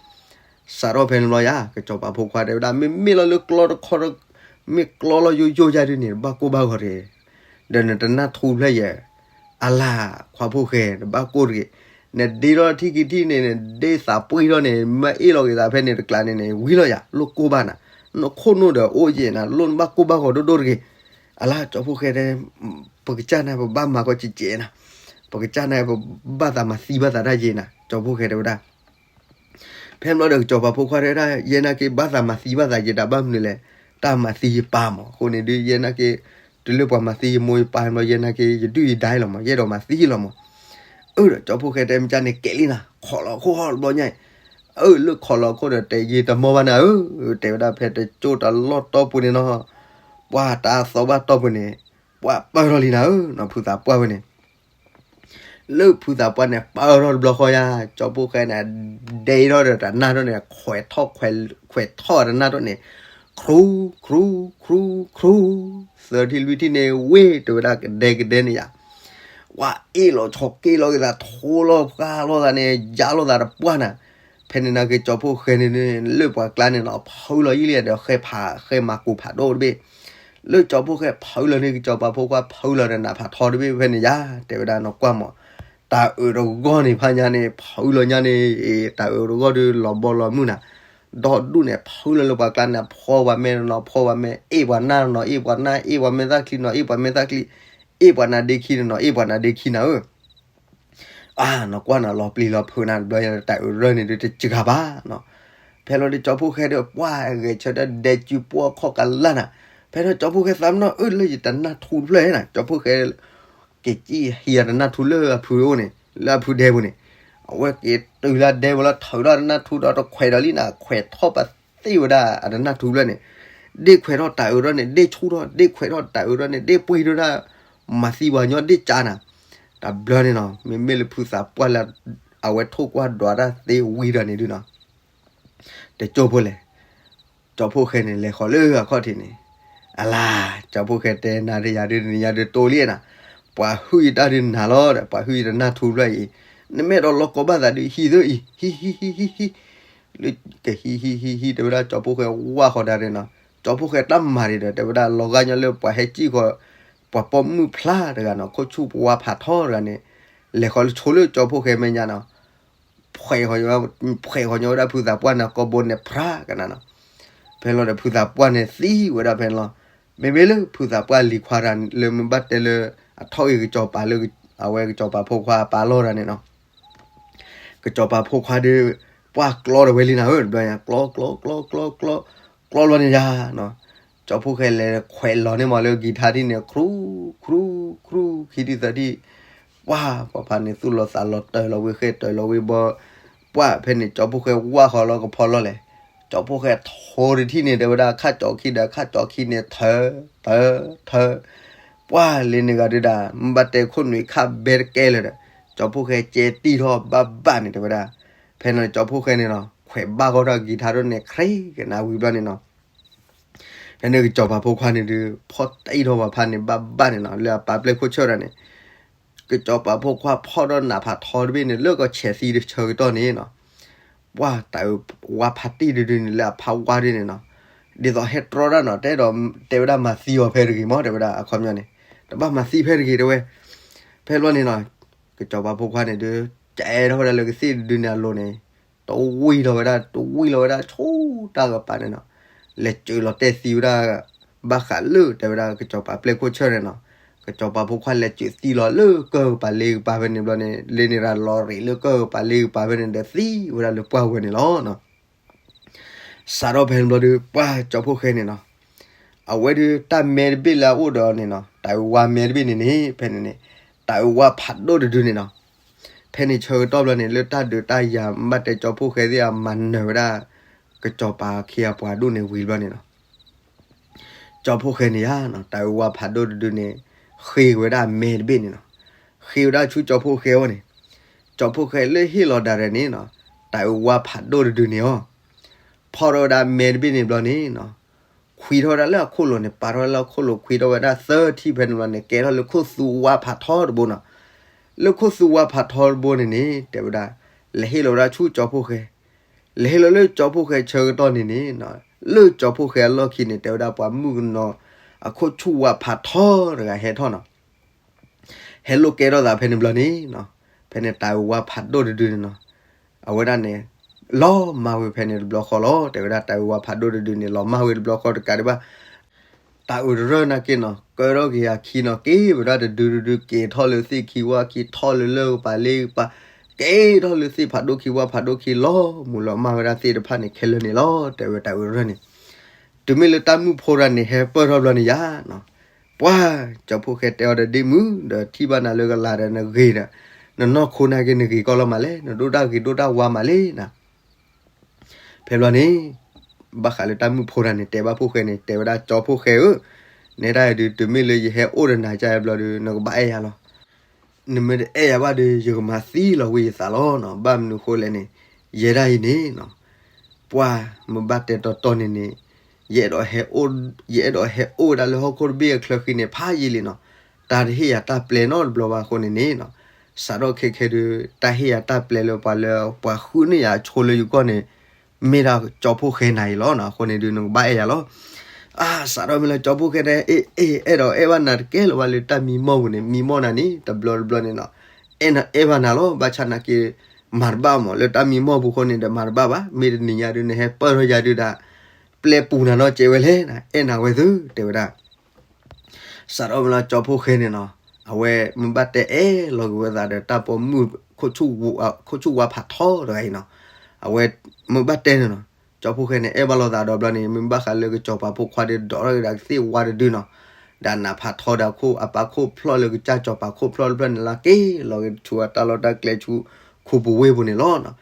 စးထီၣ်ဖဲန့ၣ်ဘျီယါ ကစီၤပၤဖိခွါတဲဝဲဒၣ် မ့မ့ၢ်လီၤလၢကျီတခီ မ့ၢ်ကျီလီၤယိယိယါဒုးန့ၣ် တဘၣ်ကိၢ်ဘၣ်ဂီၤတဂ့ၤ, ဒီးနတနၢ်ထူတဖျၢၣ်ယဲၢ် အလါ ခွါဖိၣ်ဃဲ တဘၣ်ကိၢ်တဂ့ၤ, နဒ့ထီၣ်ထံၣ်က့ၤထံၣ်န့ၣ် နဒ့သးပှံၢ်ထီၣ်န့ၣ် မ့ၢ်အ့ၣ်လီၤက့ၤသးဖဲန့ၣ်တကျါန့ၣ်န့ၣ် ဝံၤလီၤယါ လိၣ်ကိၢ်ဘၣ်နၤ, နခိၣ်နူာ်ဒီးအိၣ်ယဲၢ်နၤ လိၣ်နဘၣ်ကိၢ်ဘၣ်ဂီၤဒိၣ်ဒိၣ်တဂ့ၤ, အလါ ကၠီဖှိၣ်ဃဲတဲ ပကစၢ်န့ၣ် ပဘၣ်မၤကီးကဲးကဲးနၤ, ပကစၢ်န့ၣ် ပဘၣ်သးမၤသံဘၣ်သးတၢ်ယဲၢ်နၤ, ကၠီဖှိၣ်ဃဲတဲဝဲဒၣ် ဖဲန့ၣ်ဘျီဒီးကစီၤပၤဖိခွါတဲဝဲဒၣ် ယဲနာ်က့ၤဘၣ်သးမၤသံဘၣ်သးယဲၢ်တၢ်ဘၣ်မနုၤလဲၣ်, တၢ်မၤသံယပၢ်မး, အဃိန့ၣ်ဒုး ယဲနာ်က့ၤ တုၤလၢပှၤမၤသံယမိၢ်ယပၢ်ဘျီ ယဲနာ်က့ၤ ယဒုၣ်ယဒါလီၤမး, ယအဲၣ်ဒိးမၤသံလီၤမး, အၢ ဒီးကၠီဖှိၣ်ဃဲတဲမ့ၢ်ကၢ်န့ၣ်ကဲးလံနၤ, ခိးလီၤခိၣ်ဟီၣ်တဘျီညါ, အၢ လၢခိးလီၤခိၣ်ဒီးတဲယ့တမီၢ်ဘၣ်နၤဧၢ, တဲဝဲဒၣ်ဖဲတကၠိၢ်တလီၢ်တီၢ်ပူၤန့ၣ်နီၤ, ပှၢ်တၢ်သီဘၣ်တီၢ်ပူၤန့ၣ်, ပှၢ်ပၢၢ်ထီၣ်လံနၤဧၢနီၤ, ဖုသးပှၢ်ဝဲန့ၣ် လၢဖုသးပှၢ်န့ၣ် ပၢၢ်ထီၣ်တဘျီဃီယါ, ကၠီဖှိၣ်ဃဲန့ၣ် ဒဲထီၣ်ဒီးတၢ်နၢ်ထီၣ်န့ၣ် ခွဲးထီၣ်ခွဲး, ခွဲးထီၣ်တၢ်နၢ်ထီၣ်န့ၣ်, ခရူ, ခရူ, ခရူ, ခရူ, သၢထံၣ်လွံၢ်ထံၣ်န့ၣ် ဝ့ၢ်တဲဝဲဒၣ်ကဒဲကဒဲန့ၣ်ယါ, ဝဲအ့ၣ်လီၤဆီက့ၣ်လီၤက့ၤသး ထိလီၤဖျါလီၤသးန့ၣ် ယါလီၤသးတပှၢ်နၤ, ဖဲန့ၣ်နာ်က့ၤကၠီဖှိၣ်ဃဲန့ၣ် လၢပှၤကျါန့ၣ်နီၤ ဖုလီၤယံာ်လံဒီးဃဲဖးဃဲမၤကူးဖးဒိၣ်တဘ့ၣ် လၢကၠီဖှိၣ်ဃဲဖုလီၤန့ၣ် ကစီၤပၤဖိခွါဖုလီၤဒီးနးဖးထီတဘ့ၣ်ဖဲန့ၣ်ယါ, တဲဝဲဒၣ်နီၢ်ကွၢ်မး, တၢ်အုးတဂီၢ်န့ၣ်ဖးညါန့ၣ် ဖုလီၤညါန့ၣ်, တၢ်အုးတဂီၢ်ဒုးလီၤဘီလီၤမုၢ်နၤ, ဒီဒူၣ်န့ၣ် ဖုလီၤလၢပှၤကျါန့ၣ် ဖှီပှၤမဲာ်နီၤ ဖှီပှၤမဲာ်, အ့ၣ်ပှၤနၢ်နီၤ အ့ၣ်ပှၤနၢ်, အ့ၣ်ပှၤမဲာ်သၣ်ချံနီၤ အ့ၣ်ပှၤမဲာ်သၣ်ချံ, အ့ၣ်ပှၤနါဒ့ခံနီၤ အ့ၣ်ပှၤနါဒ့ခံနၤဧၢ အါ နီၢ်ကွၢ်နၤ လီၤပျံၤလီၤဖုးနၤတဘျီ တၢ်အုးရၢၢ်န့ၣ်ဒုးတစှၤဘၣ်နီၤ, ဖဲလီၤဒီးကၠီဖှိၣ်ဃဲဒီး ပှၢ်ဂဲၤဆၢထၢၣ်ဒဲးစုပှီၢ်ခီၣ်ကလၢ်နၤ, ဖဲထီၣ်ကၠီဖှိၣ်ဃဲသးမနီၤ အၢ လၢယတနၢ်ထူတဖျၢၣ်နၤ, ကၠီဖှိၣ်ဃဲ က့ၤကံၣ်ဟံးအတနၢ်ထူလၢအဖုအိၣ်န့ၣ် လၢအဖုဒဲပူၤန့ၣ်, အဝဲက့ၤတုၤလၢဒဲပူၤလီၤ ထုးထီၣ်တနၢ်ထူဒီးတခွဲးဒီးလံနၤ ခွဲးထီၣ်ပသ့ၣ်ဝဲဒၣ်အတနၢ်ထူတဖျၢၣ်န့ၣ်, ဒ့ၣ်ခွဲးထီၣ်တၢ်အုးထီၣ်န့ၣ် ဒ့ၣ်ဆူၣ်ထီၣ် ဒ့ၣ်ခွဲးထီၣ်တၢ်အုးထီၣ်န့ၣ် ဒ့ၣ်ပှ့ၤထီၣ်ဒၣ် မၤသံပှၤကညီဒ့ၣ်ကၢနၤ, တဘျီန့ၣ်နီၤ မ့မ့ၢ်လၢဖုသးပှၢ်လၢ အဝဲထိၣ်ကွၢ်ဒွးတၢ်သ့ဝံၤဒီးန့ၣ်ဒုးနီၤ တကၠိၢ်ဖိလဲၣ်, ကၠီဖှိၣ်ဃဲန့ၣ် လဲၤဃီၤလၢအခီၣ်ထံးန့ၣ်, အလါ ကၠီဖှိၣ်ဃဲတဲနၤဒီးယၤဒုး နၤယၤဒုးတိလံနၤ, ပှၤဟုၣ်ယတၢ်ဒုးနၤလီၤဒီး ပှၤဟုၣ်ယတနၢ်ထူတဖျၢၣ်အံၤ, နမ့ၢ်အဲၣ်ဒိးလီၤကီဘၣ်သးဒုး ဟံးသၢအံၤ ဟံး ဟံး ဟံး ဟံး ဟံး လၢကဟံး ဟံး ဟံး ဟံး တဲဝဲဒၣ်ကၠီဖှိၣ်ဃဲဝါဃီၤတၢ်န့ၣ်နီၤ, ကၠီဖှိၣ်ဃဲတၢ်မၤဒံးဒီး တဲဝဲဒၣ်လီၤဂာ်ညီလၢပှၤဟဲစံၣ်ဃီၤ ပှၤပိာ်မုၣ်ဖျါတဂၤနီၤ ခိၣ်ဆူၣ်ပဝါဖးထီတဂၤန့ၣ်, လဲၤဃီၤလၢဆိလၢကၠီဖှိၣ်ဃဲမဲာ်ညါနီၤ ဖှဲးဃီၤညီဝဲဒၣ်ဖုသးပှၢ်န့ၣ် ကိာ်ဘိန့ၣ် ဖြးကနၤနီၤ, ဖဲလီၤဒီးဖုသးပှၢ်န့ၣ်သံဝဲဒၣ်ဖဲန့ၣ်လီၤ, မ့မ့ၢ်လၢဖုသးပှၢ်လံၤခွါတဂၤလၢမ့ၢ်ဘၣ်တဲလၢ အထီၣ်ဂ့ၤကစီၤပၤလၢ အဝဲကစီၤပၤဖိခွါအပၢ်လီၢ်တဂၤန့ၣ်နီၤ, ကစီၤပၤဖိခွါဒီး ပှၢ်ကျီဒီးဝဲလံနၤဧၢ တဘျီညါ ကျီ ကျီ ကျီ ကျီ ကျီ ကျီလီၤန့ၣ်ယါနီၤ, ကၠီဖှိၣ်ဃဲလဲၤခွဲးလီၤန့ၢ်မးလၢကံၤထါထံၣ်န့ၣ် ခြူ ခြူ ခြူ ခံထံၣ်သၢထံၣ်, ပှၢ် ပှၤဖးန့ၣ်သူၣ်လီၤသးလီၤတၢၤလီၤဝံၤဃဲတၢၤလီၤဝံၤဘီ, ပှၢ်ဖဲန့ၣ်ကၠီဖှိၣ်ဃဲဝၢ်ဃီလီၤကဖီလီၤလဲၣ်, ကၠီဖှိၣ်ဃဲထိတထံၣ်န့ၣ် တဲဝဲဒၣ်ခၣ်ကၠီခံဒီးခၣ်ကၠီခံန့ၣ် ထၢ ထၢ ထၢ ပှၢ်လၢန့ၣ်ဂၤဒုဒၣ် မ့ၢ်ဘၣ်တဲခိၣ်နွံခၣ်ဘဲတကဲလၢာ်ဒီး ကၠီဖှိၣ်ဃဲကဲတံၢ်ထီၣ်ဘၣ်ဘၣ်န့ၣ် တဲဝဲဒၣ်, ဖဲန့ၣ်ကၠီဖှိၣ်ဃဲန့ၣ်နီၤ ခွဲးဘၣ်ဃီထီၣ်ကံၤထါဒိၣ်န့ၣ် ခြ့ကနၣ်ဝံၤဘျီန့ၣ်နီၤ, ဖဲန့ၣ်ကစီၤပၤဖိခွါန့ၣ်ဒုး ဖီၣ်တံၢ်ထီၣ်ပှၤဖးန့ၣ်ဘၣ်ဘၣ်န့ၣ်နီၤ လၢအပၢ်ပျဲၢ်ခိၣ်ဆၢၣ်ဒၣ်န့ၣ်, ကစီၤပၤဖိခွါဖီၣ်ဒီးနးဖးထီတဘ့ၣ်န့ၣ် လၢကီၢ်ဆဲးသံတဆၢကတီၢ်န့ၣ်နီၤ, ပှၢ်တၢ်အုးဝါဖးတံၢ်တဒုန့ၣ် လၢအဖးဝါဒုန့ၣ်နီၤ, ဒ်သိးဟဲတြီဒၣ်နီၤ တဲဒီး တဲဝဲဒၣ်မၤသံအီၤဖဲတဂ့ၤမး တဲဝဲဒၣ်အခီပညီန့ၣ်, တဘၣ်မၤသံဖဲတဂ့ၤတဲဝဲ, ဖဲဘျီန့ၣ်နီၤ, ကစီၤပၤဖိခွါန့ၣ်ဒုး ကဲထီၣ်ဝဲဒၣ်လၢကသ့ၣ်တဒုန့ၣ်အလိၤန့ၣ် တဝံၢ်လီၤဝဲဒၣ် တဝံၢ်လီၤဝဲဒၣ်ဆူတၢ်ကပၤန့ၣ်နီၤ, လဲၤစၢၤလီၤတဲာ်သံဝဲဒၣ် ဘၣ်ဃးလၢတဲဝဲဒၣ်ကစီၤပၤပျဲၢ်ခိၣ်ဆၢၣ်န့ၣ်နီၤ, ကစီၤပၤဖိခွါလဲၤစၢၤသံလီၤလၢကၢၢ်ကပၤလ့ကပၤဖဲန့ၣ်ဘျီန့ၣ် လၢန့ၣ်ရၤလီၤရံးလၢကၢၢ်ကပၤလ့ကပၤဖဲန့ၣ်ဒီးသံဝဲဒၣ်လၢပှၢ်ဝဲန့ၣ်လီၤ. စးထီၣ်ဖဲန့ၣ်ဘျီဒီး ပှၢ်ကၠီဖှိၣ်ဃဲန့ၣ်နီၤ, အဝဲဒုးတၢ်မဲတဘ့ၣ်လၢအအိၣ်ဒီးန့ၣ်နီၤ တၢ်အုးဝါမဲတဘ့ၣ်န့ၣ်န့ၣ် ဖဲန့ၣ်န့ၣ် တၢ်အုးဝါဖးဒိၣ်တဒုန့ၣ်နီၤ, ဖဲန့ၣ်ဆၢကတီၢ်ဘျီန့ၣ် လၢတၢ်ဒုးတၢ်ယၤ ဘၣ်တဲကၠီဖှိၣ်ဃဲသ့ၣ်အမၤနၢၤဝဲဒၣ် ကစီၤပၤခံအပှၤဒိၣ်န့ၣ်ဝံၤဘျီန့ၣ်နီၤ, ကၠီဖှိၣ်ဃဲန့ၣ်ယါနီၤ တၢ်အုးဝါဖးဒိၣ်တဒုန့ၣ် ဃ့ဝဲဒၣ်အမဲတဘ့ၣ်န့ၣ်နီၤ, ဃ့ဝဲဒၣ်ဆူကၠီဖှိၣ်ဃဲအအိၣ်န့ၣ်, ကၠီဖှိၣ်ဃဲလၢဟ့ၣ်လီၤဒၣ်ရဲၣ်န့ၣ်နီၤ, တၢ်အုးဝါဖးဒိၣ်တဒုန့ၣ်အီၤ ဖီၣ်ထီၣ်ဝဲဒၣ်မဲတဘ့ၣ်န့ၣ်ဘျီန့ၣ်နီၤ, ခွံထီၣ်ဝဲဒၣ်လၢအခိၣ်လိၤန့ၣ် ပာ်ထီၣ်ဝဲလၢအခိၣ်လိၤ ခွံထီၣ်ဝဲဒၣ်သၢထံၣ်ဖဲန့ၣ်ဘျီန့ၣ် ကဲထီၣ်လၢခိၣ်သူဝါဖးထီတဘိနီၤ, လၢခိၣ်သူဝါဖးထီတဘိန့ၣ်န့ၣ် တဲဝဲဒၣ် လဲၤဟ့ၣ်လီၤဝဲဒၣ်ဆူကၠီဖှိၣ်ဃဲ, လဲၤဟ့ၣ်လီၤလၢကၠီဖှိၣ်ဃဲဆၢကတီၢ်န့ၣ်န့ၣ်နီၤ, လၢကၠီဖှိၣ်ဃဲအလီၢ်ခံန့ၣ် တဲဝဲဒၣ်ပှၤမုၣ်ကနီၤ အခိၣ်ဆူၣ်ဝါဖးထီတဂၤဟဲထီၣ်နီၤ ဟဲလိာ်ကဲထီၣ်သးဖဲန့ၣ်ဘျီန့ၣ်နီၤ, ဖဲန့ၣ်တၢ်အုးဝါဖးဒိၣ်တဒုန့ၣ်နီၤ, အဝဲဒၣ်န့ၣ် လီၤမၢ်ဝဲဖဲန့ၣ်တဘျီဃီလီၤ. တဲဝဲဒၣ်တၢ်အုးဝါဖးဒိၣ်တဒုန့ၣ် လီၤမၢ်ဝဲတဘျီဃီတကးဒံးဘၣ်, တၢ်အုးတရၢၢ်နာ်က့နီၤ ကၢထီၣ်က့ၤအခံနီၤ က့ၤဝဲဒၣ်တဒုတဒု က့ၤထီၣ်လၢသ့ၣ်ခံဝၣ်ခံ ထီၣ်လၢလၢၢ်ကပၤလ့ကပၤ, က့ၤထီၣ်လၢသ့ၣ်ဖးဒိၣ်ခံဝၣ်ဖးဒိၣ်ခံ လီၤမၢ်ဝဲဒၣ်သ့ၣ်တဖၣ်န့ၣ် ခဲလၢာ်န့ၣ်လီၤ. တဲဝဲတၢ်အုးတရၢၢ်န့ၣ် တုၤမ့ၢ်လၢတၢ်မုၣ်ဖိတဂၤန့ၣ် ဟဲပၢၢ်ထီၣ်ဘျီန့ၣ်ယါနီၤ, ပှၢ်ကၠီဖှိၣ်ဃဲတဲအီၤဒီး ဒ့မုၣ်ဒီး ထံၣ်ဘၣ်နၤလၢကလၤဒီးနဂ့ၤဒီး နနီၢ်ခိနာ်က့ နဂ့ၤကီလီၤမးလဲၣ်, နဒိၣ်တၢ်ဂ့ၤဒိၣ်တၢ်ဝါမးလဲၣ်နီၤ. ဖဲဘျီန့ၣ် ဘၣ်ဃးလၢတၢ်မုၣ်ဖိတဂၤန့ၣ် တဲဘၣ်ဖှိၣ်ဃဲန့ၣ် တဲဝဲဒၣ်ကၠီဖှိၣ်ဃဲဧၢ, နဲဒၣ်အံၤဒုး တုၤမ့ၢ်လၢယဟဲအိၣ်ဒီးနၤကါအံၤဘျီဒီး နကဘၣ်အဲၣ်ယၤလီၤ. နမ့ၢ်တအဲၣ်ယၤဘၣ်ဒီး ယကမၤသံလီၤဝဲယသးလီၤနီၤ. ဘၣ်မနုၤဃိလဲၣ်န့ၣ် ယဲဒၣ်အံၤန့ၣ်နီၤ, ပှၢ်မ့ၢ်ဘၣ်တဲတီတီန့ၣ်န့ၣ် ယအဲၣ်ဒိးဟဲအိၣ်, ယအဲၣ်ဒိးဟဲအိၣ်ဝဲဒၣ်လၢဟီၣ်ခိၣ်တဘ့ၣ်အချၢဃံန့ၣ် ဖးယံာ်လံနီၤ. တၢ်တဟ့ၣ်ယၤတၢ်ပျဲနီတဘျီဘၣ်အဃိန့ၣ်န့ၣ်နီၤ, စးထီၣ်ခဲခဲဒုး တၢ်ဟ့ၣ်ယၤတၢ်ပျဲလၢပှၤလၢ ပှၤဃုန့ၢ်ယၤအဆိလၢယဂီၢ်န့ၣ် မ့ၢ်ဒၣ်ကၠီဖှိၣ်ဃဲနၤအံၤလီၤနီၤ. အဃိန့ၣ်ဒုး နကဘၣ်အဲၣ်ယၤလီၤ. အါ စးထီၣ်မ့ၢ်လၢကၠီဖှိၣ်ဃဲတဲ အ့ အ့ အဲၣ်ဒိးအဲၣ်ဘၣ်နၤတကဲလၢၤဘၣ်လၢတၢ်မံမီၢ်ပူၤန့ၣ် မံမီၢ်နၤန့ၣ် တဘျီတဘျီန့ၣ်နီၤ, အဲၣ်နၤအဲၣ်ဘၣ်နၤလီၤ. ဘၣ်ဆၣ်နာ်က့ မၤတဘၣ်မး လၢတၢ်မံမီၢ်ပူၤအဃိန့ၣ်ဒီး မၤတဘၣ်ဘၣ်. မ့ၢ်တနံၤညါဒုး နဟဲပၢၢ်ထီၣ်ယၤဒုးဒၣ် ပျဲပူၤနၤနီတစဲးဝဲလဲၣ်, အဲၣ်နၤဝဲသု တဲဝဲဒၣ်. စးထီၣ်မ့ၢ်လၢကၠီဖှိၣ်ဃဲန့ၣ်နီၤ, အဝဲမ့ၢ်ဘၣ်တဲအဲၣ်လီၤက့ၤဝဲသးဒီးတၢ်ပိာ်မုၣ် ခိၣ်ဆူၣ်ဝါဖးထီတဂၤအံၤနီၤ, အဝဲမ့ၢ်ဘၣ်တဲန့ၣ်နီၤ, ကၠီဖှိၣ်ဃဲန့ၣ် အဲၣ်ဘၣ်လိာ်သးဒီးဘျီန့ၣ် မ့ၢ်ဘၣ်ဃးလၢကစီၤပၤဖိခွါဒီး ဒိးထီၣ်က့ၤဒၣ်ကသ့ၣ်ဝါတဒုနီၤ, ဒီးနးဖးထီဒီးအခိၣ် အပၢ်ခိၣ်ဖျီၣ်လၢကစၢ်စီၤပၤခိၣ်ဖျီၣ်တဖျၢၣ်န့ၣ် လၢက့ၤလီၤက့ၤဆူအတၢ်လီၢ်တၢ်ကျဲဆူ ခူပူၤဝ့ၢ်ပူၤန့ၣ်လီၤ.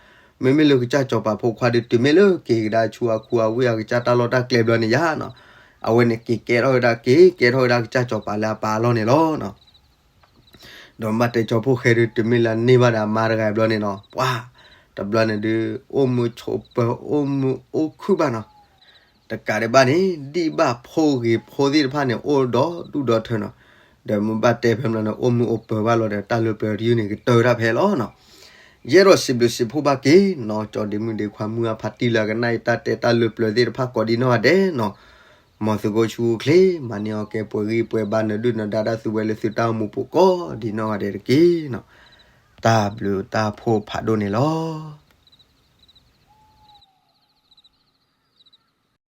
မ့မ့ၢ်လၢကစၢ်စီၤပၤဖိခွါဒီး တုၤမ့ၢ်လၢက့ၤကဒါဆူအခူအဝ့ၢ်အကစၢ်တၢ်လီၢ်တၢ်ကျဲဘျီန့ၣ်ယါနီၤ, အဝဲန့ၣ်က့ၤကဲထီၣ်ဝဲဒၣ် က့ၤကဲထီၣ်ဝဲဒၣ်ကစၢ်စီၤပၤလၢအပၢ်အလီၢ်န့ၣ်လီၤ. ဒီးမ့ၢ်ဘၣ်တဲကၠီဖှိၣ်ဃဲဒီး တုၤမ့ၢ်လၢန့ၢ်ဘၣ်ဒီးအမါတဂၤဘျီန့ၣ်နီၤ, ပှၤ တဘျီန့ၣ်ဒုး အိၣ်မူဆိးပၢၤ အိၣ်မူအိၣ်ခုၣ်ဘၣ်နီၤ, တကးဒံးဘၣ်န့ၣ် ဒံၣ်ဘၣ်ဖိဂ့ၤဖိသ့ၣ်တဖၣ်န့ၣ် အိၣ်ဒီးဒူၣ်ဒီးထၢနီၤ, ဒီးမ့ၢ်ဘၣ်တဲဖဲမ့ၢ်န့ၣ် အိၣ်မူအိၣ်ပၢၤဘၣ်လီၤဒီး တၢ်လၢပျၢၤတယုၢ်န့ၣ် ကတၢၢ်တၢ်ဖဲလီၤနီၤ. ယအဲၣ်ဒိးစံးဘျုးစံးဖှိၣ်ဘၣ်က့ၤနီၤ ကၠီဒ့မုၣ်ဒ့ခွါမုၢ်အဖါတံၢ်လၢအကနၣ်အံၤတၢ်တဲတၢ်လၢပျၢၤသ့ၣ်တဖၣ်ကိးဒံးနီၢ်ဂၤဒဲးနီၤ, မ်သုးခိၣ်ဆူၣ်ချ့ မၤန့ၢ်အီၤကဲပှဲၤဂံၢ်ပှဲၤဘါနဒုၣ်နဒါတၢ်သူဝဲလၢသုတၢ်အိၣ်မူပူၤကိးဒံးနီၢ်ဂၤဒဲးတက့ၢ်နီၤ. တၢ်ဘျုးတၢ်ဖှိၣ်ဖးဒိၣ်န့ၣ်လီၤ.